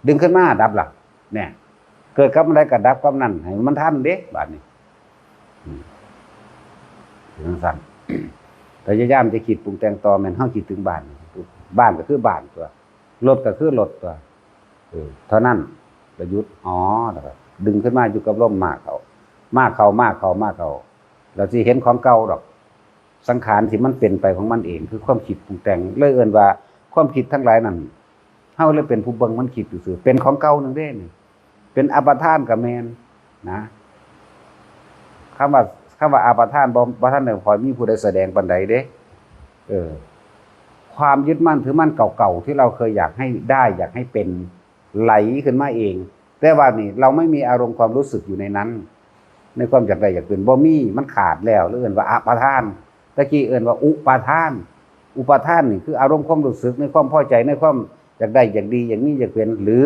ดึงขึ้นมาดับล่ะ เนี่ย เกิดกับอะไรก็ดับกับนั่น ให้มันทันเด้ บาดนี้ อืม จั่งซั่น พยายามจะคิดปรุงแต่งต่อ แม่นเฮาคิดถึงบ้าน บ้านก็คือบ้านตัว รถก็คือรถตัว เออ เท่านั้น ประยุทธ์ อ๋อ แล้วก็ดึงขึ้นมาอยู่กับลม มากเข้า มากเข้า มากเข้า มากเข้า แล้วสิเห็นของเก่าดอก สังขารที่มันเป็นไปของมันเอง คือความคิดปรุงแต่ง เลยเอิ้นว่าความคิดทั้งหลายนั่น เฮาเลยเป็นผู้เบิ่งมันคิดซื่อๆ เป็นของเก่านั่นเด้นี่ เป็นอัปปทานก็แม่นนะ คำว่า คำว่าอัปปทานบ่ บ่ทันได้ค่อยมีผู้ใดแสดงปานใดเด้ เออ ความยึดมั่นถือมั่นเก่าๆ ที่เราเคยอยากให้ได้ อยากให้เป็น ไหลขึ้นมาเอง แต่ว่านี่เราไม่มีอารมณ์ความรู้สึกอยู่ในนั้น ในความอยากได้อยากเป็นบ่มี มันขาดแล้ว หรือเอิ้นว่าอปทาน ตะกี้เอิ้นว่าอุปาทาน อุปาทานนี่คืออารมณ์ความรู้สึกในความพอใจ ในความอยากได้อยากดี อยากมีอยากเป็น หรือ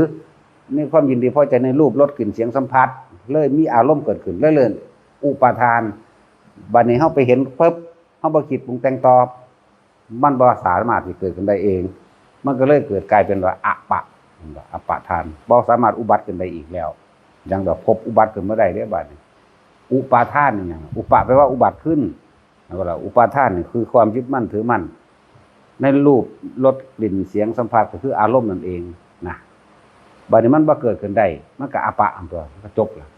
ในความยินดีพอใจในรูปรสกลิ่นเสียงสัมผัส เลยมีอารมณ์เกิดขึ้น เลยเอิ้นอุปาทาน บัดนี้เฮาไปเห็นปุ๊บ เฮาบ่คิดปรุงแต่งต่อ มันบ่สามารถที่เกิดขึ้นได้เอง มันก็เลยเกิดกลายเป็นว่าอปะ อปะทาน บ่สามารถอุบัติขึ้นได้อีกแล้ว ยังแบบพบอุบัติขึ้นมาได้เด้อบัดนี้ อุปาทานนี่หยัง อุปะแปลว่าอุบัติขึ้น แล้วก็ละอุปาทานนี่คือความยึดมั่นถือมั่น ในรูปรสกลิ่นเสียงสัมผัสก็คืออารมณ์นั่นเองนะ บัดนี้มันบ่เกิดขึ้นได้ มันก็อปะอันตัว มันก็จบละ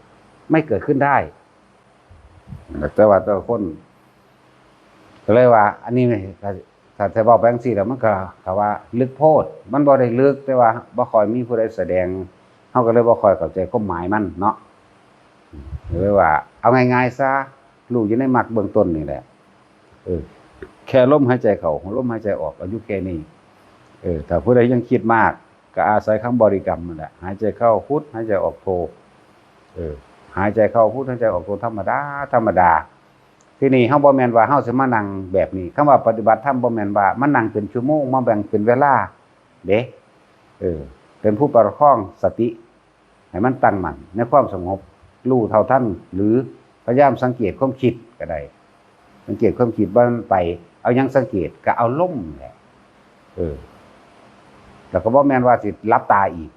ไม่เกิดขึ้นได้ แต่ว่าแต่ละคน ก็เลยว่า อันนี้ถ้าถ้าเว้าไปจั่งซี้แล้ว มันก็ ถ้าว่าลึกโพด มันบ่ได้ลึก แต่ว่าบ่ค่อยมีผู้ใดแสดง เฮาก็เลยบ่ค่อยเข้าใจความหมายมันเนาะ ก็เลยว่า เอาง่ายๆซะ รู้อยู่ในมรรคเบื้องต้นนี่แหละ เออ แค่ลมหายใจเข้า ลมหายใจออก เอาอยู่แค่นี้ เออ ถ้าผู้ใดยังคิดมาก ก็อาศัยคำบริกรรมนั่นแหละ หายใจเข้าพุท หายใจออกโท เออ หายใจเข้าพุท หายใจออกโท ธรรมดา ธรรมดา ทีนี้เฮาบ่แม่นว่าเฮาสิมานั่งแบบนี้ คำว่าปฏิบัติธรรมบ่แม่นว่ามานั่งเป็นชั่วโมง มาแบ่งเป็นเวลาเด้ เออ เป็นผู้ประคองสติ ให้มันตั้งมั่นในความสงบ รู้เท่าทัน หรือพยายามสังเกตความคิดก็ได้ สังเกตความคิดว่ามันไป เอาหยังสังเกต ก็เอาลมแหละ เออ แล้วก็บ่แม่นว่าสิหลับตาอีก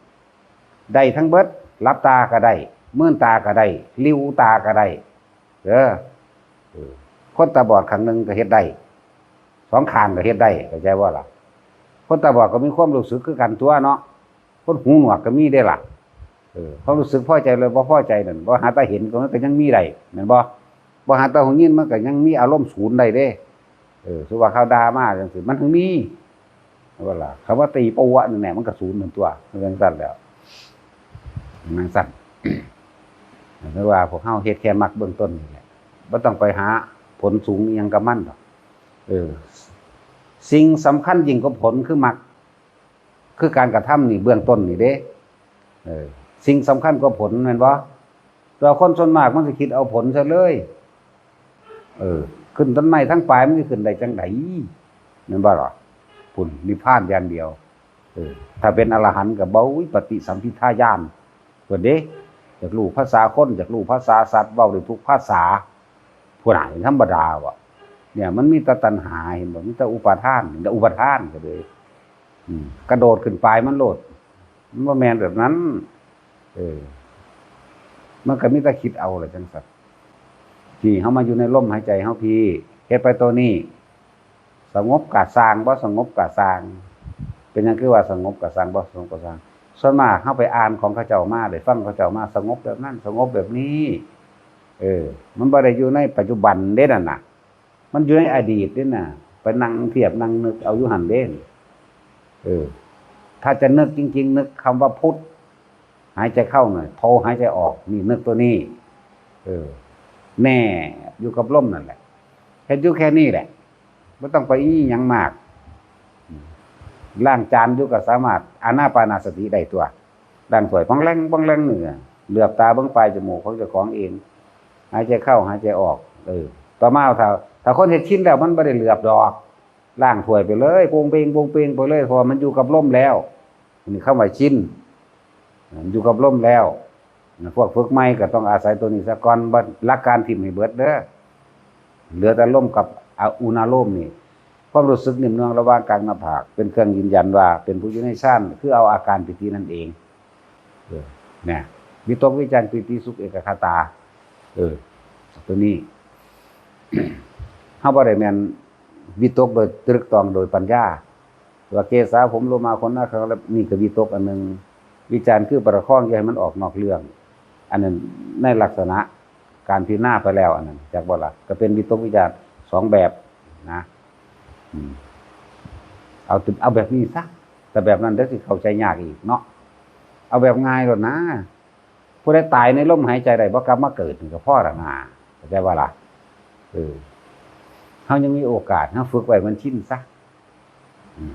ได้ทั้งเบิด หลับตาก็ได้ มืนตาก็ได้ หลิ้วตาก็ได้ เด้อ เออ คนตาบอดข้างหนึ่งก็เฮ็ดได้ สองข้างก็เฮ็ดได้ เข้าใจบ่ล่ะ คนตาบอดก็มีความรู้สึกคือกันตั๊วเนาะ คนหูหนวกก็มีเด้ล่ะ เออ ความรู้สึกพอใจหรือบ่พอใจนั่น บ่หาตาเห็นก็มันก็ยังมีได้ แม่นบ่ บ่หาตาหูยินมันก็ยังมีอารมณ์ศูนย์ได้เด้ เออ สมมุติว่าเขาด่ามาจั่งซี้ มันถึงมี ว่าล่ะ คำว่าตีปัวนั่นแหละ มันก็ศูนย์นั่นตั๊ว มันจั่งซั่นแหล้ว จั่งซั่น แต่ว่าพวกเฮาเฮ็ดแค่มรรคเบื้องต้นนี่แหละ บ่ต้องไปหาผลสูงอิหยังกับมันดอก เออ สิ่งสำคัญยิ่งกว่าผลคือมรรค คือการกระทำนี่เบื้องต้นนี่เด้ เออ สิ่งสำคัญกว่าผลแม่นบ่ แต่ว่าคนส่วนมากมันสิคิดเอาผลซะเลย เออ ขึ้นต้นไม้ทั้งปลายมันสิขึ้นได้จั่งใด แม่นบ่ล่ะ พุ้น นิพพานอย่างเดียว เออ ถ้าเป็นอรหันต์ก็บ่ อุ้ย ปฏิสัมภิทาญาณ เพิ่นเด้ อยากรู้ภาษาคน อยากรู้ภาษาสัตว์ เว้าได้ทุกภาษา ผู้ใดธรรมดาบ่ เนี่ย มันมีแต่ตัณหา เห็นบ่ มีแต่อุปาทาน มีแต่อุปาทานก็เลย อืม กระโดดขึ้นปลายมันโลด มันบ่แม่นแบบนั้น เออ มันก็มีแต่คิดเอาล่ะจั่งซั่น ที่เฮามาอยู่ในลมหายใจเฮาพี้ เฮ็ดไปตัวนี้ สงบกะซ่าง บ่สงบกะซ่าง เป็นหยังคือว่าสงบกะซ่าง บ่สงบกะซ่าง ส่วนมากเฮาไปอ่านของเขาเจ้ามา ได้ฟังเขาเจ้ามา สงบแบบนั้น สงบแบบนี้ เออ มันบ่ได้อยู่ในปัจจุบันเด้นั่นน่ะ มันอยู่ในอดีตเด้น่ะ ไปนั่งเทียบนั่งนึกเอาอยู่หั่นเด้ เออ ถ้าจะนึกจริงๆ นึกคำว่าพุท หายใจเข้าหน่อย โทหายใจออก นี่นึกตัวนี้ เออ แน่อยู่กับลมนั่นแหละ เฮ็ดอยู่แค่นี้แหละ บ่ต้องไปอีหยังมาก ล้างจานอยู่ก็สามารถอานาปานสติได้ตั๊ว ล้างถ้วยปองแล่งปองแล่งนี่ เหลือบตาเบิ่งปลายจมูกของเจ้าของเอง หายใจเข้าหายใจออก เออ ต่อมาถ้า ถ้าคนเฮ็ดชินแล้วมันบ่ได้เหลือบดอก ล้างถ้วยไปเลย โปงเปง โปงเปงไปเลย เพราะว่ามันอยู่กับลมแล้ว นี่คำว่าชิน มันอยู่กับลมแล้ว พวกฝึกใหม่ก็ต้องอาศัยตัวนี้ซะก่อน บ่ หลักการถิ่มให้เบิดเด้อ เหลือแต่ลมกับออุณาโลมนี่ ความรู้สึกนิ่มนวลระหว่างกลางหน้าผาก เป็นเครื่องยืนยันว่าเป็นผู้อยู่ในฌาน คือเอาอาการปีตินั่นเอง เออ เนี่ย วิตกวิจารปีติสุขเอกคตา เออ ตัวนี้ เฮาบ่ได้แม่นวิตกโดยตรึกตรองโดยปัญญา ว่าเกสาผมโลมาขนหน้าเขา แล้วนี่ก็วิตกอันหนึ่ง วิจารคือประคองอย่าให้มันออกนอกเรื่อง อันนั้นในลักษณะการพิจารณาไปแล้ว อันนั้นจักบ่ล่ะ ก็เป็นวิตกวิจารสองแบบนะ อืม เอา เอาแบบนี้ซะ แต่แบบนั้นเดี๋ยวสิเข้าใจยากอีกเนาะ เอาแบบง่ายโลดนะ ผู้ใดตายในลมหายใจได้บ่กลับมาเกิดนี่ก็พอละนะ เข้าใจบ่ล่ะ เออ เฮายังมีโอกาส เฮาฝึกไว้มันชินซะ อืม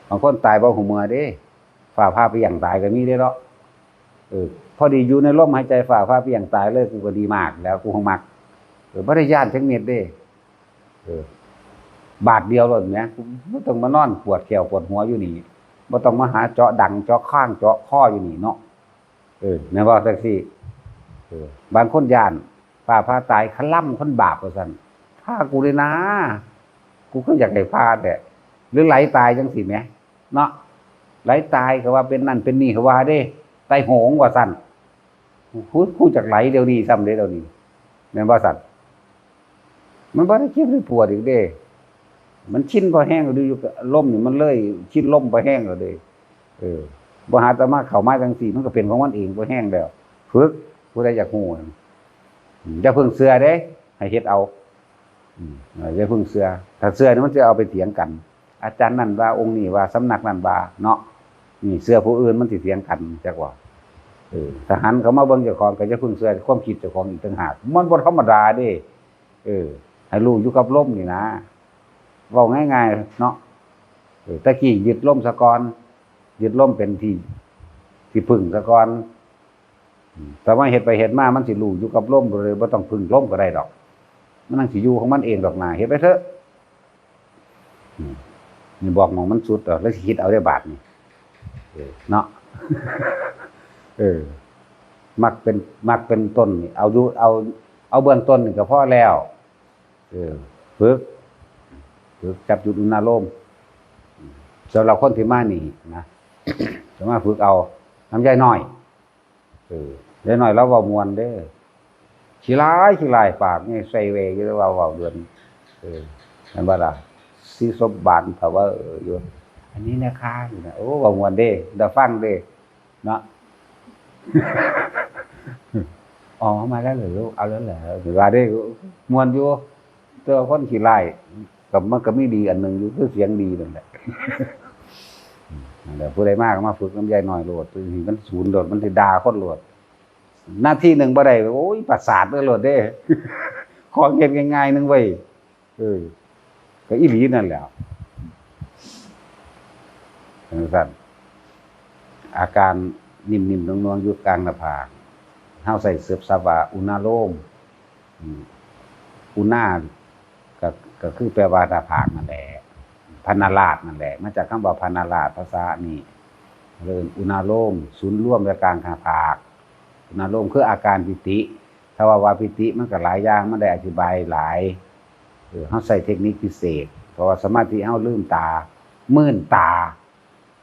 บางคนตายบ่ฮู้เมื่อเด้ ฟ้าผ่าเปรี้ยงตายก็มีเด้เนาะ เออ พอดีอยู่ในลมหายใจฟ้าผ่าเปรียงตายเลย กูก็ดีมากแล้ว กูของมัก เออ บ่ได้ย้านจักเม็ดเด้ เออ บาทเดียวโลดแหม กูบ่ต้องมานอนปวดแข้วปวดหัวอยู่นี่ บ่ต้องมาหาเจาะดังเจาะคางเจาะคออยู่นี่เนาะ เออ แม่นบ่จั่งซี้ เออ บางคนย้านฟ้าผ่าตาย คะล่ำคนบาปว่าซั่น ผ่ากูเลยนะ กูก็อยากให้ผ่าแท้ หรือไหลตายจั่งซี้แหม เนาะ ไหลตายก็ว่าเป็นนั่นเป็นนี่ก็ว่าเด้ ตายโหงว่าซั่น ฮู้ ฮู้จักไหลเดี๋ยวนี้ซ้ำเด้ เดี๋ยวนี้ แม่นบ่ซั่น มันบ่ได้เจ็บได้ปวดอีกเด้ มันชินพอแฮงแล้วเด้ อยู่กับลมนี่มันเลยชินลมพอแฮงแล้วเด้ เออ บ่หาแต่มาเข้ามาจั่งซี้ มันก็เป็นของมันเองพอแฮงแล้ว ฝึก ผู้ใดอยากฮู้นั่น อืม อย่าเพิ่งเชื่อเด้ ให้เฮ็ดเอา อืม เออ อย่าเพิ่งเชื่อ ถ้าเชื่อนี่มันจะเอาไปเถียงกัน อาจารย์นั่นว่า องค์นี้ว่า สำนักนั่นว่า เนาะ นี่เชื่อผู้อื่นมันสิเถียงกันจักว่า เออ ถ้าหันเข้ามาเบิ่งเจ้าของ ก็อย่าเพิ่งเชื่อความคิดเจ้าของอีกต่างหาก มันบ่ธรรมดาเด้ เออ ให้รู้อยู่กับลมนี่นะ เว้าง่ายๆ เนาะ เออ แต่กี้ยึดลมซะก่อน ยึดลมเป็นที่ ที่พึ่งซะก่อน อืม แต่ว่าเฮ็ดไปเฮ็ดมา มันสิรู้อยู่กับลมเลย บ่ต้องพึ่งลมก็ได้ดอก มันนั่งสิอยู่ของมันเองดอกนา เฮ็ดไปเถอะ อืม นี่บอกหม่องมันสุดแล้ว แล้วสิคิดเอาได้บาดนี่ เออ เนาะ เออ มักเป็น มักเป็นต้นนี่ เอาอยู่ เอา เอาเบื้องต้นนี่ก็พอแล้ว เออ ฝึก ฝึกจับจุดอุณาโลม สำหรับคนที่มานี่นะ จะมาฝึกเอาน้ำย่อยน้อย เออ ย่อยน้อยลาวเว้าม่วนเด้อ ขี้ร้าย ขี้ร้ายปากนี่ใส่เวอยู่ แต่ว่าเว้าเดือน เออ แม่นบ่ล่ะ สีสมบานเผาว่า เออ อยู่ อันนี้นะคะ นี่นะ โอ้ เว้าม่วนเด้ ได้ฟังเด้ เนาะ อ๋อ มาแล้วเหรอลูก เอาแล้วเหรอ ว่าเด้ ม่วนอยู่ แต่ว่าคนขี้ร้าย ก็มันก็มีดีอันหนึ่งอยู่ คือเสียงดีนั่นแหละ นั่นแหละ ผู้ใดมาก็มาฝึกน้ำย่อยน้อยโลด ตัวนี้มันศูนย์โลด มันสิด่าคนโลด นาทีหนึ่งบ่ได้ โอ้ย ประสาทเลยโลดเด้ ของเฮ็ดง่ายๆหนึ่งเว้ย เออ ก็อีหลีนั่นแหละ จั่งซั้น อาการนิ่มๆนวลๆอยู่กลางหน้าผาก เฮาใช้ศัพท์ว่าอุณาโลม อืม อุณา ก็ ก็คือแปลว่าหน้าผากนั่นแหละ พรรณาราชนั่นแหละ มาจากคำว่าพรรณาราช ภาษานี่ เอิ้นอุณาโลม ศูนย์รวมไว้กลางหน้าผาก อุณาโลมคืออาการปิติ ถ้าว่า ว่าปิติมันก็หลายอย่าง มันได้อธิบายหลาย เออ เฮาใช้เทคนิคพิเศษ เพราะว่าสมาธิเฮาลืมตา มื่นตา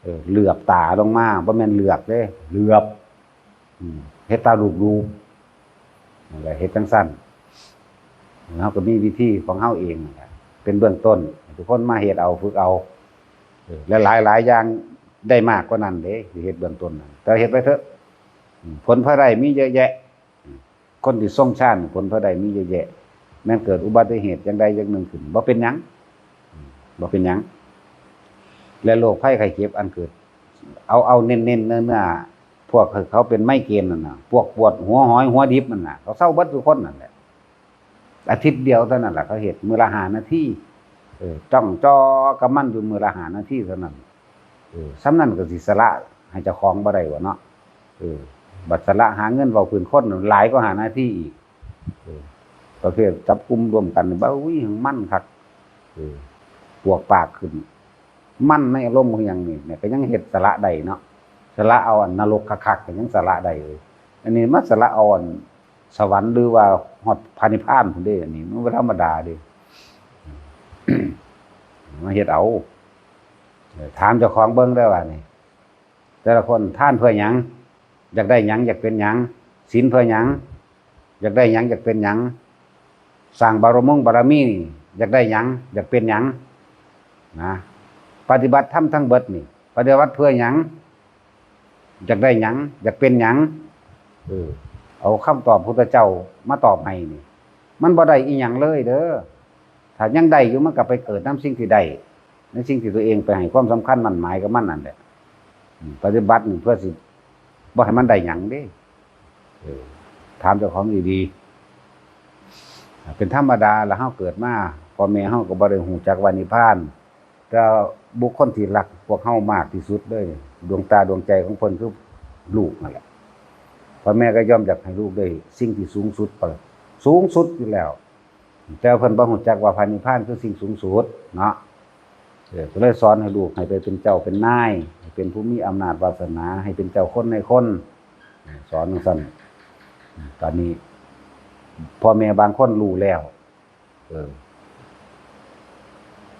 เออ เหลือบตาลงมา บ่แม่นเหลือกเด้ เหลือบ อืม เฮ็ดตาลูบๆ นั่นแหละ เฮ็ดจั่งซั้น เฮาก็มีวิธีของเฮาเองนั่นแหละ เป็นเบื้องต้น ทุกคนมาเฮ็ดเอา ฝึกเอา เออ และหลายๆอย่างได้มากกว่านั้นเด้ สิเฮ็ดเบื้องต้นนั่น แต่เฮ็ดไปเถอะ อืม ผลพลอยได้มีเยอะแยะ อืม คนที่ทรงฌานผลพลอยได้มีเยอะแยะ แม้นเกิดอุบัติเหตุอย่างใดอย่างหนึ่งขึ้น บ่เป็นหยัง อืม บ่เป็นหยัง และโรคภัยไข้เจ็บอันเกิด เอา เอาเน้นๆเน้อๆ พวกเขาเป็นไมเกรนนั่นน่ะ พวกปวดหัวหอยหัวดิบนั่นน่ะ เขาเซาเบิดทุกคนนั่นแหละ อาทิตย์เดียวเท่านั้นแหละ เขาเฮ็ดมื้อละห้านาที เออ จ้องจ่อกับมันอยู่มื้อละห้านาทีเท่านั้น เออ ส่ำนั้นก็สิสละให้เจ้าของบ่ได้วะเนาะ เออ บัดสละหาเงินเว้าพื้นคนหลายกว่าห้านาทีอีก เออ ประเภทจับกลุ่มร่วมกันนี่ บ้า อุ้ย มันคัก เออ ปวกปากขึ้น มันในอารมณ์คือหยังนี่ เนี่ย ก็ยังเฮ็ดสละได้เนาะ สละเอาอันนรกคักๆ ก็ยังสละได้เลย อันนี้มาสละเอาอันสวรรค์หรือว่าฮอดพระนิพพานพุ้นเด้ อันนี้มันบ่ธรรมดาเด้ มาเฮ็ดเอา เออ ถามเจ้าของเบิ่งเด้อว่านี่ แต่ละคนทานเพื่อหยัง อยากได้หยัง อยากเป็นหยัง ศีลเพื่อหยัง อยากได้หยัง อยากเป็นหยัง สร้างบารมงบารมีนี่ อยากได้หยัง อยากเป็นหยัง นะ ปฏิบัติธรรมทั้งเบิดนี่ ปฏิบัติเพื่อหยัง อยากได้หยัง อยากเป็นหยัง เออ เอาคำตอบพุทธเจ้ามาตอบให้นี่ มันบ่ได้อีหยังเลยเด้อ ถ้ายังได้อยู่ มันก็ไปเกิดนำสิ่งที่ได้ ในสิ่งที่ตัวเองไปให้ความสำคัญมั่นหมายกับมันนั่นแหละ อืม ปฏิบัตินี่เพื่อสิบ่ให้มันได้หยังเด้ เออ ถามเจ้าของดีๆ เป็นธรรมดาล่ะ เฮาเกิดมา พ่อแม่เฮาก็บ่ได้ฮู้จักว่านิพพาน แต่บุคคลที่รักพวกเฮามากที่สุดเลย ดวงตาดวงใจของเพิ่นคือลูกนั่นแหละ พ่อแม่ก็ย่อมอยากให้ลูกได้สิ่งที่สูงสุดไป สูงสุดอยู่แล้ว แต่เพิ่นบ่ฮู้จักว่าพระนิพพานคือสิ่งสูงสุดเนาะ เออ ก็เลยสอนให้ลูกให้ไปเป็นเจ้าเป็นนาย ให้เป็นผู้มีอำนาจวาสนา ให้เป็นเจ้าคนนายคน เออ สอนจั่งซั้น ตอนนี้ พ่อแม่บางคนรู้แล้ว เออ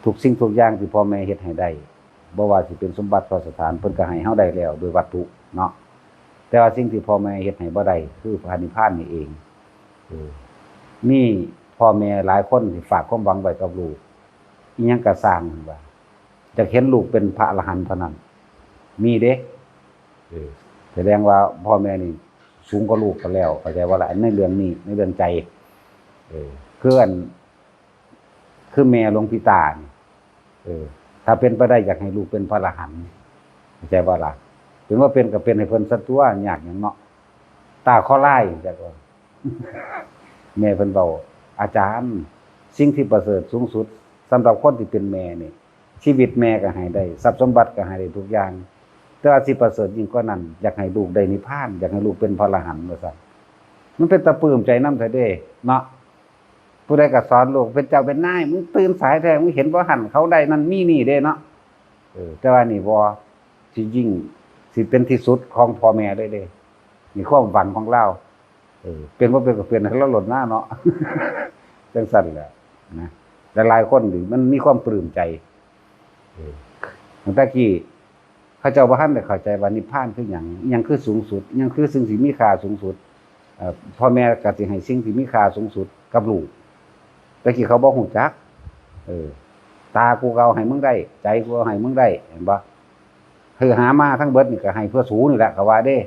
ทุกสิ่งทุกอย่างที่พ่อแม่เฮ็ดให้ได้ บ่ว่าสิเป็นสมบัติพระสถาน เพิ่นก็ให้เฮาได้แล้วโดยวัตถุเนาะ แต่ว่าสิ่งที่พ่อแม่เฮ็ดให้บ่ได้ คือพระนิพพานนี่เอง เออ มีพ่อแม่หลายคนที่ฝากความหวังไว้กับลูก อิหยังก็ซ่างว่า อยากเห็นลูกเป็นพระอรหันต์เท่านั้น มีเด้ เออ แสดงว่าพ่อแม่นี่สูงกว่าลูกไปแล้ว เข้าใจบ่ล่ะ ในเรื่องนี้ ในเรื่องใจ เออ คืออัน คือแม่หลวงพี่ตานี่ เออ ถ้าเป็นไปได้อยากให้ลูกเป็นพระอรหันต์ เข้าใจบ่ล่ะ เป็นบ่เป็นก็เป็นให้เพิ่นซะตัวยากหยังเนาะ ตาข้อร้ายจักว่า แม่เพิ่นเว้า อาจารย์ สิ่งที่ประเสริฐสูงสุดสำหรับคนที่เป็นแม่นี่ ชีวิตแม่ก็ให้ได้ ทรัพย์สมบัติก็ให้ได้ทุกอย่าง แต่ว่าสิประเสริฐยิ่งกว่านั้น อยากให้ลูกได้นิพพาน อยากให้ลูกเป็นพระอรหันต์ว่าซั่น มันเป็นตาปลื้มใจนำแท้เด้เนาะ ผู้ใดก็สอนลูกเป็นเจ้าเป็นนาย มึงตื่นสายแท้ มึงเห็นบ่หั่นเขาได้นั่นมีนี่เด้เนาะ เออ แต่ว่านี่บ่ สิยิ่ง สิเป็นที่สุดของพ่อแม่เลยเด้ นี่ความหวังของลาว เออ เป็นบ่เป็นก็เป็นให้ลาวโลดนาเนาะ จั่งซั้นแหละนะ หลายๆคนนี่มันมีความปลื้มใจ เออ ตั้งแต่กี้ เขาเจ้าบ่ทันได้เข้าใจว่านิพพานคือหยัง อิหยังคือสูงสุด อิหยังคือสิ่งที่มีค่าสูงสุด เอ่อ พ่อแม่ก็สิให้สิ่งที่มีค่าสูงสุดกับลูก แต่กี้เขาบ่ฮู้จัก เออ ตากูก็เอาให้มึงได้ ใจกูเอาให้มึงได้ เห็นบ่ คือหามาทั้งเบิดนี่ก็ให้เพื่อสูนี่แหละ เขาว่าเด้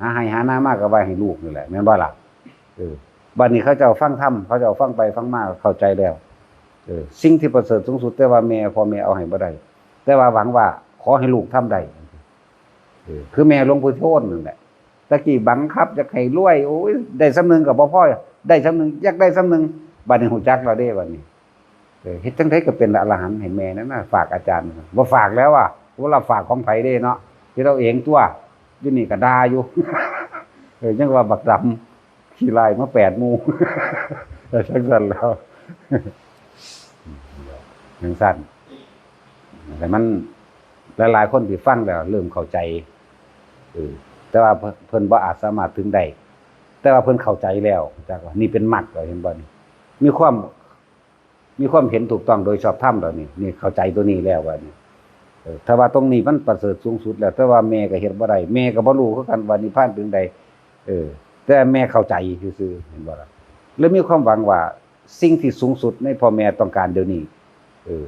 หาไฮ่หานามาก็ไว้ให้ลูกนี่แหละ แม่นบ่ล่ะ เออ บัดนี้เขาเจ้าฟังธรรม เขาเจ้าฟังไปฟังมาเข้าใจแล้ว เออ สิ่งที่ประเสริฐสูงสุด แต่ว่าแม่ พ่อแม่เอาให้บ่ได้ แต่ว่าหวังว่าขอให้ลูกทำได้ เออ คือแม่หลวงปู่โทนนั่นแหละ ตะกี้บังคับอยากให้รวย โอ้ย ได้ส่ำหนึ่งก็บ่พอ ได้ส่ำหนึ่ง อยากได้ส่ำหนึ่ง บัดนี้ฮู้จักแล้วเด้บัดนี้ เออ เฮ็ดจั่งใดก็เป็นอรหันต์ให้แม่นั่นน่ะ ฝากอาจารย์ บ่ฝากแล้วอะ บ่รับฝากของไผเด้เนาะ เฮ็ดเอาเองตั๊ว อยู่นี่ก็ด่าอยู่ เออ ยังว่าบักดำ ขี้ร้ายมาแปดหมู่ เออ จั่งซั้นแล้ว จั่งซั้น แต่มัน หลายๆคนที่ฟังแล้วเริ่มเข้าใจ เออ แต่ว่าเพิ่น เพิ่นบ่อาจสามารถถึงได้ แต่ว่าเพิ่นเข้าใจแล้ว จักว่านี่เป็นมรรคแล้ว เห็นบ่นี่ มีความ มีความเห็นถูกต้องโดยชอบธรรมแล้วนี่ นี่เข้าใจตัวนี้แล้วว่านี่ เออ ถ้าว่าตรงนี้มันประเสริฐสูงสุดแล้ว แต่ว่าแม่ก็เฮ็ดบ่ได้ แม่ก็บ่รู้คือกันว่านิพพานเป็นใด เออ แต่แม่เข้าใจซื่อๆ เห็นบ่ล่ะ แล้วมีความหวังว่าสิ่งที่สูงสุดในพ่อแม่ต้องการเดี๋ยวนี้ เออ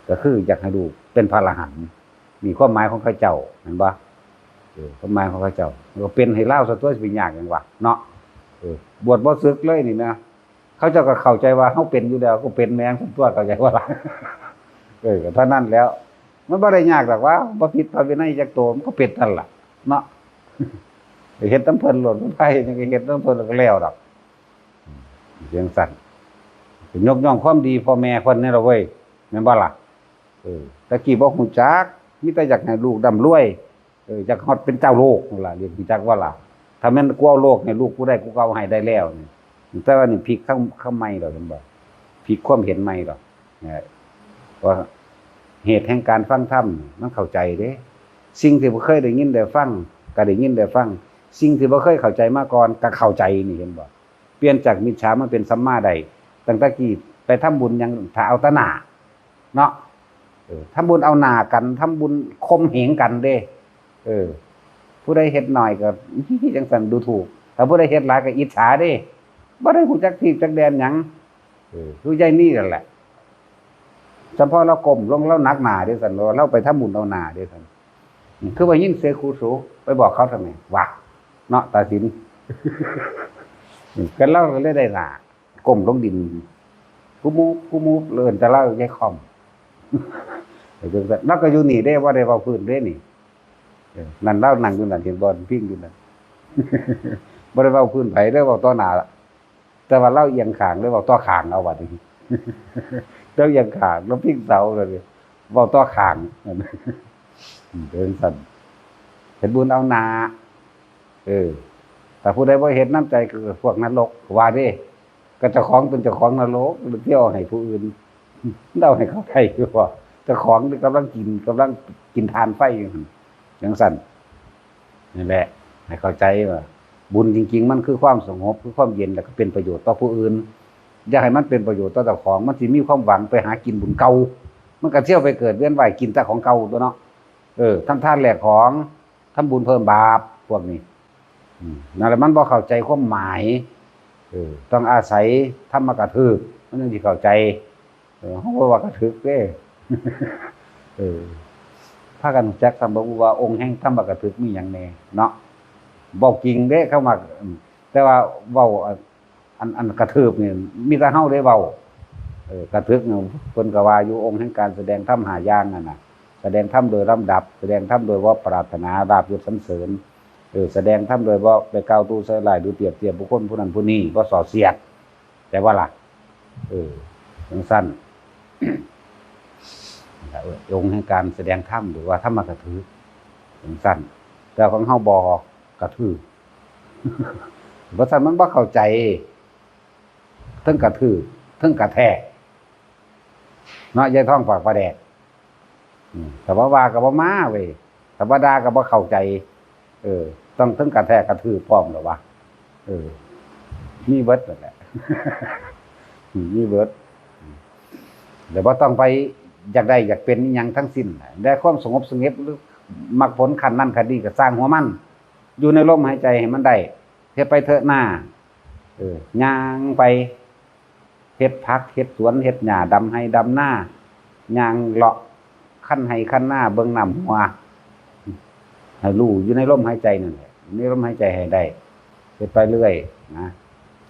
ก็คืออยากให้ลูกเป็นพระอรหันต์ นี่ความหมายของเขาเจ้า เห็นบ่ เออ ความหมายของเขาเจ้า ก็เป็นให้ลาวซะตั๊ว สิไปยากหยังวะ เนาะ เออ บวชบ่สึกเลยนี่นะ เขาเจ้าก็เข้าใจว่าเฮาเป็นอยู่แล้ว ก็เป็นแม่งซั่นตั๊ว เข้าใจบ่ล่ะ เออ ก็เท่านั้นแล้ว มันบ่ได้ยากดอกว่า บ่ผิดพระวินัยจักโต มันก็เป็นนั่นล่ะ เนาะ ไปเฮ็ดนำเพิ่นโลด มันไปยังก็เฮ็ดนำเพิ่นแล้วก็แล้วดอก จั่งซั้น ยกย่องความดีพ่อแม่เพิ่นนี่ล่ะเว้ย แม่นบ่ล่ะ เออ แต่กี้บ่ฮู้จัก มีแต่อยากให้ลูกร่ำรวย เออ อยากฮอดเป็นเจ้าโลกนั่นล่ะ เรียกฮู้จักบ่ล่ะ ถ้าแม่นกูเอาโลกให้ลูกกูได้ กูก็เอาให้ได้แล้วนี่ แต่ว่านี่พลิกคำ คำใหม่แล้ว เห็นบ่ พลิกความเห็นใหม่แล้ว นะ ว่าเหตุแห่งการฟังธรรมมันเข้าใจเด้ สิ่งที่บ่เคยได้ยินได้ฟัง ก็ได้ยินได้ฟัง สิ่งที่บ่เคยเข้าใจมาก่อน ก็เข้าใจนี่ เห็นบ่ เปลี่ยนจากมิจฉามาเป็นสัมมาได้ ตั้งแต่กี้ไปทำบุญหยัง ถ้าเอาแต่หน้า เนาะ เออ ทำบุญเอาหน้ากัน ทำบุญข่มเหงกันเด้ เออ ผู้ใดเฮ็ดน้อยก็ จั่งซั้น ดูถูก ถ้าผู้ใดเฮ็ดหลายก็อิจฉาเด้ บ่ได้ฮู้จักทีบจักแดนหยัง เออ คือยายนี่นั่นแหละ เฉพาะลาวก้มลง ลาวหนักหน้าเด้ซั่น ลาวไปทำบุญเอาหน้าเด้ซั่น คือว่ายินเสียงครูสู ไปบอกเขาทำไมวะ เนาะ ตาสิน ก็ลาวก็เลยได้หน้า ก้มลงดิน ผู้มูฟ ผู้มูฟ เอิ้นแต่ลาวยายค่อม ลาวก็อยู่นี่เด้ บ่ได้เว้าพื้นเด้นี่ เออ นั่นลาวนั่งอยู่นั่น เห็นบ่ พิงอยู่นั่น บ่ได้เว้าพื้นไผเด้ เว้าต่อหน้า แต่ว่าลาวเอียงข้างเลย เว้าต่อข้างเอาบัดนี้ ลาวเอียงข้าง ลาวพิงเสาเลย เว้าต่อข้าง อืม เป็นซั่น เฮ็ดบุญเอาหน้า เออ ถ้าผู้ใดบ่เฮ็ดนำใจก็คือพวกนรก ว่าเด้ ก็เจ้าของเป็นเจ้าของนรก เที่ยวให้ผู้อื่น เดาให้เขาได้อยู่ว่า เจ้าของนี่กำลังกิน กำลังกินทานไฟอยู่หั่น จั่งซั่น นั่นแหละ ให้เข้าใจว่า บุญจริงๆ มันคือความสงบ คือความเย็น แล้วก็เป็นประโยชน์ต่อผู้อื่น อย่าให้มันเป็นประโยชน์ต่อเจ้าของ มันสิมีความหวังไปหากินบุญเก่า มันก็เที่ยวไปเกิดเวียนว่ายกินแต่ของเก่าตั๊วเนาะ เออ ทำทานแลกของ ทำบุญเพิ่มบาป พวกนี้ อืม นั่นแหละ มันบ่เข้าใจความหมาย เออ ต้องอาศัยธรรมกะทืบ มันจั่งสิเข้าใจ เออ เฮาบ่ว่ากะถืกเด้ เออ พากันรู้จักซ้ำบ่ว่าองค์แห่งธรรมกะถืกมีหยังแหน่เนาะ เว้าจริงเด้ คำว่า อืม แต่ว่าเว้า อัน อัน อันกะทืบนี่ มีแต่เฮาได้เว้า เออ กะถืกนี่ เพิ่นก็ว่าอยู่องค์แห่งการแสดงธรรมห้าอย่างนั่นน่ะ แสดงธรรมโดยลำดับ แสดงธรรมโดยบ่ปรารถนาลาภยศสรรเสริญ เออ แสดงธรรมโดยบ่ไปกล่าวตู่ใส่ร้ายหรือเปรียบเทียบบุคคลผู้นั้นผู้นี้ บ่ส่อเสียด แต่ว่าล่ะ เออ จั่งซั่น เออ องค์แห่งการแสดงธรรม หรือว่าธรรมกะถืก จั่งซั่น แต่ของเฮาบ่กะถืก เพราะฉะนั้นมันบ่เข้าใจ เทิงกะถืก เทิงกะแทก เนาะ ยายทองปากปลาแดก อืม แต่ว่าว่าก็บ่มาเว้ย แต่ว่าด่าก็บ่เข้าใจ เออ ต้องเทิงกะแทกกะถืกพร้อมแล้ววะ เออ มีเบิดนั่นแหละ อืม มีเบิด อืม แต่บ่ต้องไปอยากได้อยากเป็นอิหยังทั้งสิ้นน่ะ ได้ความสงบเสงี่ยมหรือมรรคผลขั้นนั้นขั้นนี้ก็ซ่างหัวมัน อยู่ในลมหายใจให้มันได้ เฮ็ดไปเถาะหน้า เออ ย่างไป เฮ็ดผัก เฮ็ดสวน เฮ็ดหญ้า ดำไฮ่ดำนา ย่างเลาะคันไฮ่คันนา เบิ่งน้ำหัว ให้รู้อยู่ในลมหายใจนั่นแหละ ในลมหายใจให้ได้ เฮ็ดไปเรื่อยนะ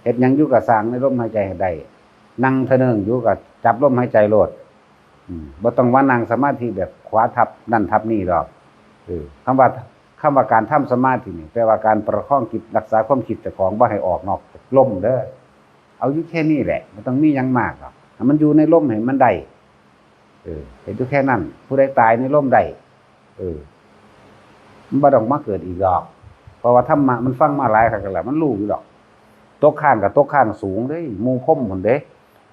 เฮ็ดหยังอยู่ก็ซ่างในลมหายใจให้ได้ นั่งทะเนิงอยู่ก็จับลมหายใจโลด อืม บ่ต้องมานั่งสมาธิแบบขวาทับนั่นทับนี่ดอก เออ คำว่า คำว่าการทำสมาธินี่ แปลว่าการประคองจิต รักษาความคิดเจ้าของบ่ให้ออกนอกจากลมเด้อ เอาอยู่แค่นี้แหละ บ่ต้องมีหยังมากหรอก ให้มันอยู่ในลมให้มันได้ เออ เฮ็ดอยู่แค่นั้น ผู้ใดตายในลมได้ เออ มันบ่ต้องมาเกิดอีกดอก เพราะว่าธรรมะมันฟังมาหลายคักแล้ว มันรู้อยู่ดอก ตกค้างก็ตกค้างสูงเด้ หมู่พรหมพุ้นเด้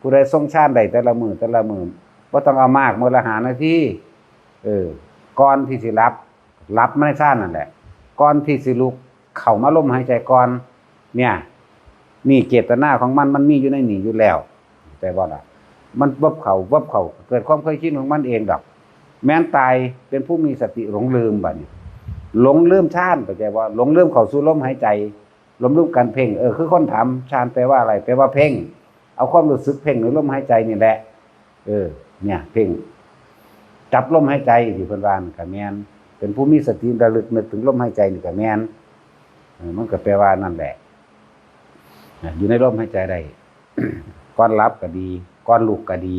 ผู้ใดทรงฌานได้แต่ละมื้อแต่ละมื้อ บ่ต้องเอามาก มื้อละห้านาที เออ ก่อนที่สิหลับ หลับในฌานนั่นแหละ ก่อนที่สิลุก เข้ามาลมหายใจก่อน เนี่ย นี่เจตนาของมัน มันมีอยู่ในนี่อยู่แล้ว แต่ว่าล่ะ มันวับเข้าวับเข้า เกิดความเคยชินของมันเองดอก แม้นตายเป็นผู้มีสติหลงลืมบัดนี้ หลงลืมฌาน เข้าใจบ่ หลงลืมเข้าสู่ลมหายใจ หลงลืมการเพ่ง เออ คือคนถาม ฌานแปลว่าอะไร แปลว่าเพ่ง เอาความรู้สึกเพ่งในลมหายใจนี่แหละ เออ เนี่ย เพ่ง จับลมหายใจที่เพิ่นว่านั่นก็แม่น เป็นผู้มีสติระลึกนึกถึงลมหายใจนี่ก็แม่น เออ มันก็แปลว่านั่นแหละ อ่ะ อยู่ในลมหายใจได้ ก่อนหลับก็ดี ก่อนลุกก็ดี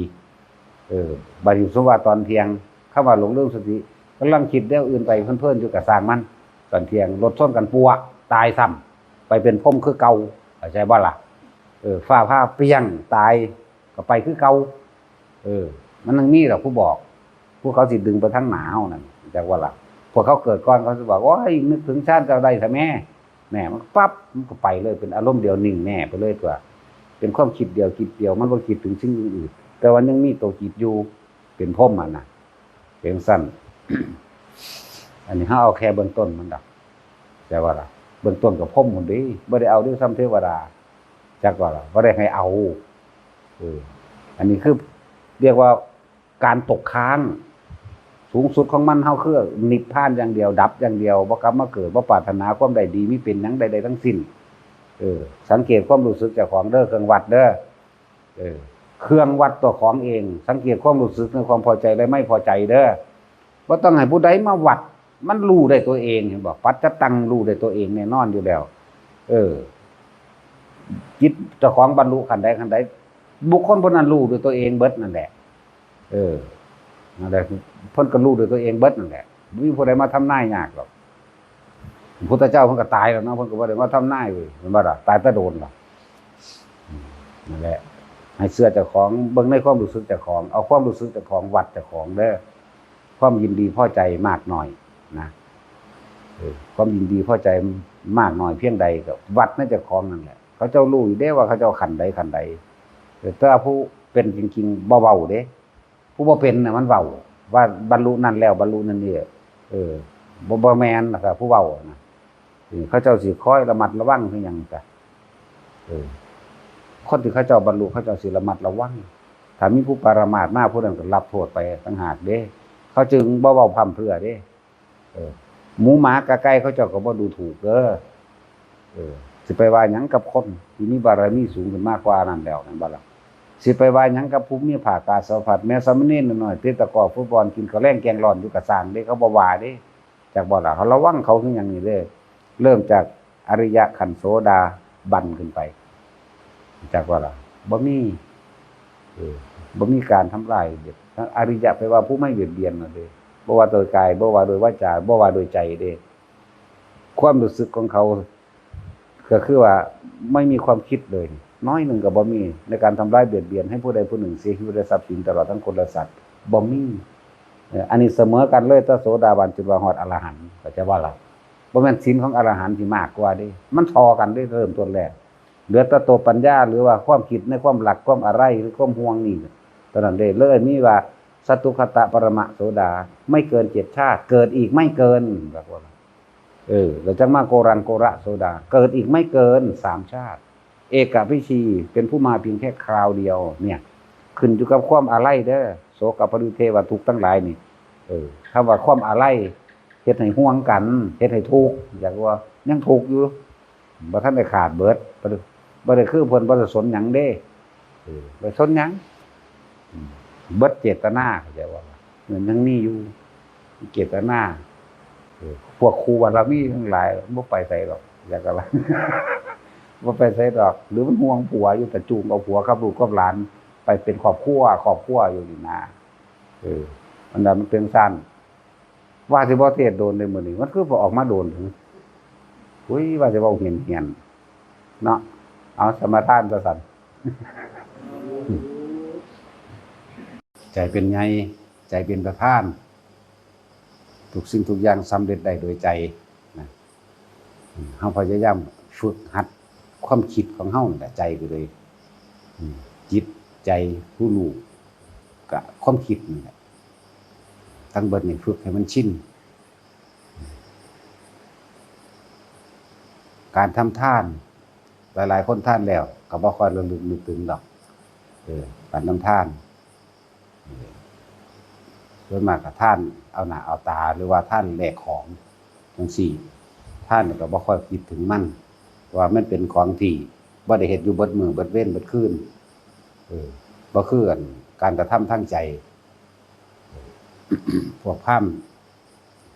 เออ บัดนี้สมมุติว่าตอนเที่ยง คำว่าหลงลืมสติ กำลังคิดแนวอื่นไปเพลินๆอยู่ก็ซ่างมัน ตอนเที่ยง รถชนกันปัวะ ตายซ้ำ ไปเป็นพรหมคือเก่า เข้าใจบ่ล่ะ เออ ฟ้าผ่าเปรี้ยง ตาย ก็ไปคือเก่า เออ มันยังมีดอกผู้บอก ผู้เขาสิดึงไปทางหน้าเฮานั่น จักว่าล่ะ พวกเขาเกิดก่อนเขาสิบอก โอ้ย นึกถึงฌานเจ้าได้แท้แม่ แม่ มันปั๊บ มันก็ไปเลย เป็นอารมณ์เดียวนิ่งแน่ไปเลยตั๊ว เป็นความคิดเดียวจิตเดียว มันบ่คิดถึงสิ่งอื่น แต่ว่ายังมีตัวจิตอยู่ เป็นพรหมอะนะ เป็นจั่งซั้น อันนี้เฮาเอาแค่เบื้องต้นมันดอก แต่ว่าล่ะ เบื้องต้นก็พรหมพุ้นเด้ บ่ได้เอาเด้ ส่ำเทวดา จักว่าล่ะ บ่ได้ให้เอา เออ อันนี้คือเรียกว่าการตกค้าง สูงสุดของมันเฮาคือนิพพานอย่างเดียว ดับอย่างเดียว บ่กลับมาเกิด บ่ปรารถนาความได้ดี มีเป็นหยังใดๆทั้งสิ้น เออ สังเกตความรู้สึกเจ้าของเด้อ เครื่องวัดเด้อ เออ เครื่องวัดตัวของเอง สังเกตความรู้สึกในความพอใจและไม่พอใจเด้อ บ่ต้องให้ผู้ใดมาวัด มันรู้ได้ตัวเอง เห็นบ่ ปัจจตัง รู้ได้ตัวเองแน่นอนอยู่แล้ว เออ จิตเจ้าของบรรลุขั้นใดขั้นใด บุคคลผู้นั้นรู้ด้วยตัวเองเบิดนั่นแหละ เออ นั่นแหละ เพิ่นก็รู้ด้วยตัวเองเบิดนั่นแหละ บ่มีผู้ใดมาทำนายยากหรอก พุทธเจ้าเพิ่นก็ตายแล้วเนาะ เพิ่นก็บ่ได้มาทำนายเว้ย แม่นบ่ล่ะ ตายแต่โดนล่ะ อืม นั่นแหละ ให้เชื่อเจ้าของ เบิ่งในความรู้สึกเจ้าของ เอาความรู้สึกเจ้าของวัดเจ้าของเด้อ ความยินดีพอใจมากน้อยนะ เออ ความยินดีพอใจมากน้อยเพียงใดก็วัดในเจ้าของนั่นแหละ เขาเจ้ารู้อยู่เด้ว่าเขาเจ้าขั้นใดขั้นใด เออ แต่ว่าผู้เป็นจริงๆบ่เว้าเด้ ผู้บ่เป็นน่ะมันเว้า ว่าบรรลุนั่นแล้วบรรลุนั่นนี่ เออ บ่ บ่แม่นนะครับ ผู้เว้านะ เออ เขาเจ้าสิคอยระมัดระวังคือหยังกะ เออ คนที่เขาเจ้าบรรลุเขาเจ้าสิระมัดระวัง ถ้ามีผู้ประมาทมาผู้นั้นก็รับโทษไปต่างหากเด้ เขาจึงบ่เว้าพร่ำเพรื่อเด้ เออ หมูหมากะไก่เขาเจ้าก็บ่ดูถูกเด้อ เออ สิไปว่าหยังกับคนที่มีบารมีสูงขึ้นมากกว่านั้นแล้วนั่นบ่ล่ะ สิไปว่าหยังกับผู้มีผ้ากาสาวพัสตร์ แม้สามเณรน้อยๆ เตะตะกร้อฟุตบอล กินข้าวแลงแกงร้อนอยู่กะซ่างเด้ เขาบ่ว่าเด้ จักบ่ล่ะ เขาระวังเขาคือหยังนี่เด้ เริ่มจากอริยะขั้นโสดาบันขึ้นไป จักบ่ล่ะ บ่มี เออ บ่มีการทำลายเด็ด อริยะแปลว่าผู้ไม่เบียดเบียนนั่นเด้ บ่ว่าโดยกาย บ่ว่าโดยวาจา บ่ว่าโดยใจเด้ ความรู้สึกของเขา ก็คือว่าไม่มีความคิดเลย น้อยหนึ่งก็บ่มี ในการทำร้ายเบียดเบียนให้ผู้ใดผู้หนึ่งเสียชีวิตและทรัพย์สินตลอดทั้งคนและสัตว์ บ่มี เออ อันนี้เสมอกันเลย แต่โสดาบันจนว่าฮอดอรหันต์ เข้าใจบ่ล่ะ บ่แม่นศีลของอรหันต์ที่มากกว่าเด้ มันท่อกันเด้ เริ่มต้นแรก เหลือแต่ตัวปัญญา หรือว่าความคิดในความรัก ความอะไร หรือความห่วงนี่ เท่านั้นเด้ เลยมีว่า สัตตุคตะปรมะโสดา ไม่เกินเจ็ดชาติ เกิดอีกไม่เกิน แบบว่า เออ แล้วจังมาโกรังโกระโสดา เกิดอีกไม่เกินสามชาติ เอกวิชี เป็นผู้มาเพียงแค่คราวเดียว เนี่ย ขึ้นอยู่กับความอาลัยเด้อ โสกปริเทวทุกข์ทั้งหลายนี่ เออ คำว่าความอาลัย เฮ็ดให้ห่วงกัน เฮ็ดให้ทุกข์ อยากว่ายังทุกข์อยู่ บ่ทันได้ขาดเบิด บ่ได้ บ่ได้คือเพิ่น บ่ได้สนหยังเด้ เออ บ่สนหยัง อืม เบิดเจตนา เข้าใจบ่ล่ะ มันยังมีอยู่ เจตนา เออ พวกครูบารมีทั้งหลาย บ่ไปไสดอก อยากอะไร บ่ไปไสดอก หรือมันห่วงผัวอยู่ แต่จูงเอาผัวกับลูกกับหลาน ไปเป็นครอบครัว ครอบครัวอยู่นี่นะ เออ มันน่ะมันเป็นซั่น ว่าสิบ่เทศน์โดนเลยมื้อนี้ มันคือบ่ออกมาโดน อุ้ย ว่าสิเว้าเหียนๆ เนาะ เอาสมาทานซะซั่น ใจเป็นใหญ่ ใจเป็นประธาน ทุกสิ่งทุกอย่างสำเร็จได้โดยใจนะ อืม เฮาพยายามฝึกหัดความคิดของเฮานั่นแหละ ใจก็เลย อืม จิตใจผู้รู้กะความคิดนี่แหละ ทั้งเบิดนี่ฝึกให้มันชิน การทำทาน หลายๆ คนทานแล้วก็บ่ค่อยระลึกนึกถึงดอก เออ การทำทาน เออ ส่วนมากก็ทานเอาหน้าเอาตา หรือว่าทานแลกของจังซี้ ทานก็บ่ค่อยคิดถึงมัน ว่ามันเป็นของที่บ่ได้เฮ็ดอยู่เบิดมื้อเบิดเว็นเบิดคืน เออ บ่คืออันการกระทำทางใจ พวกพราหมณ์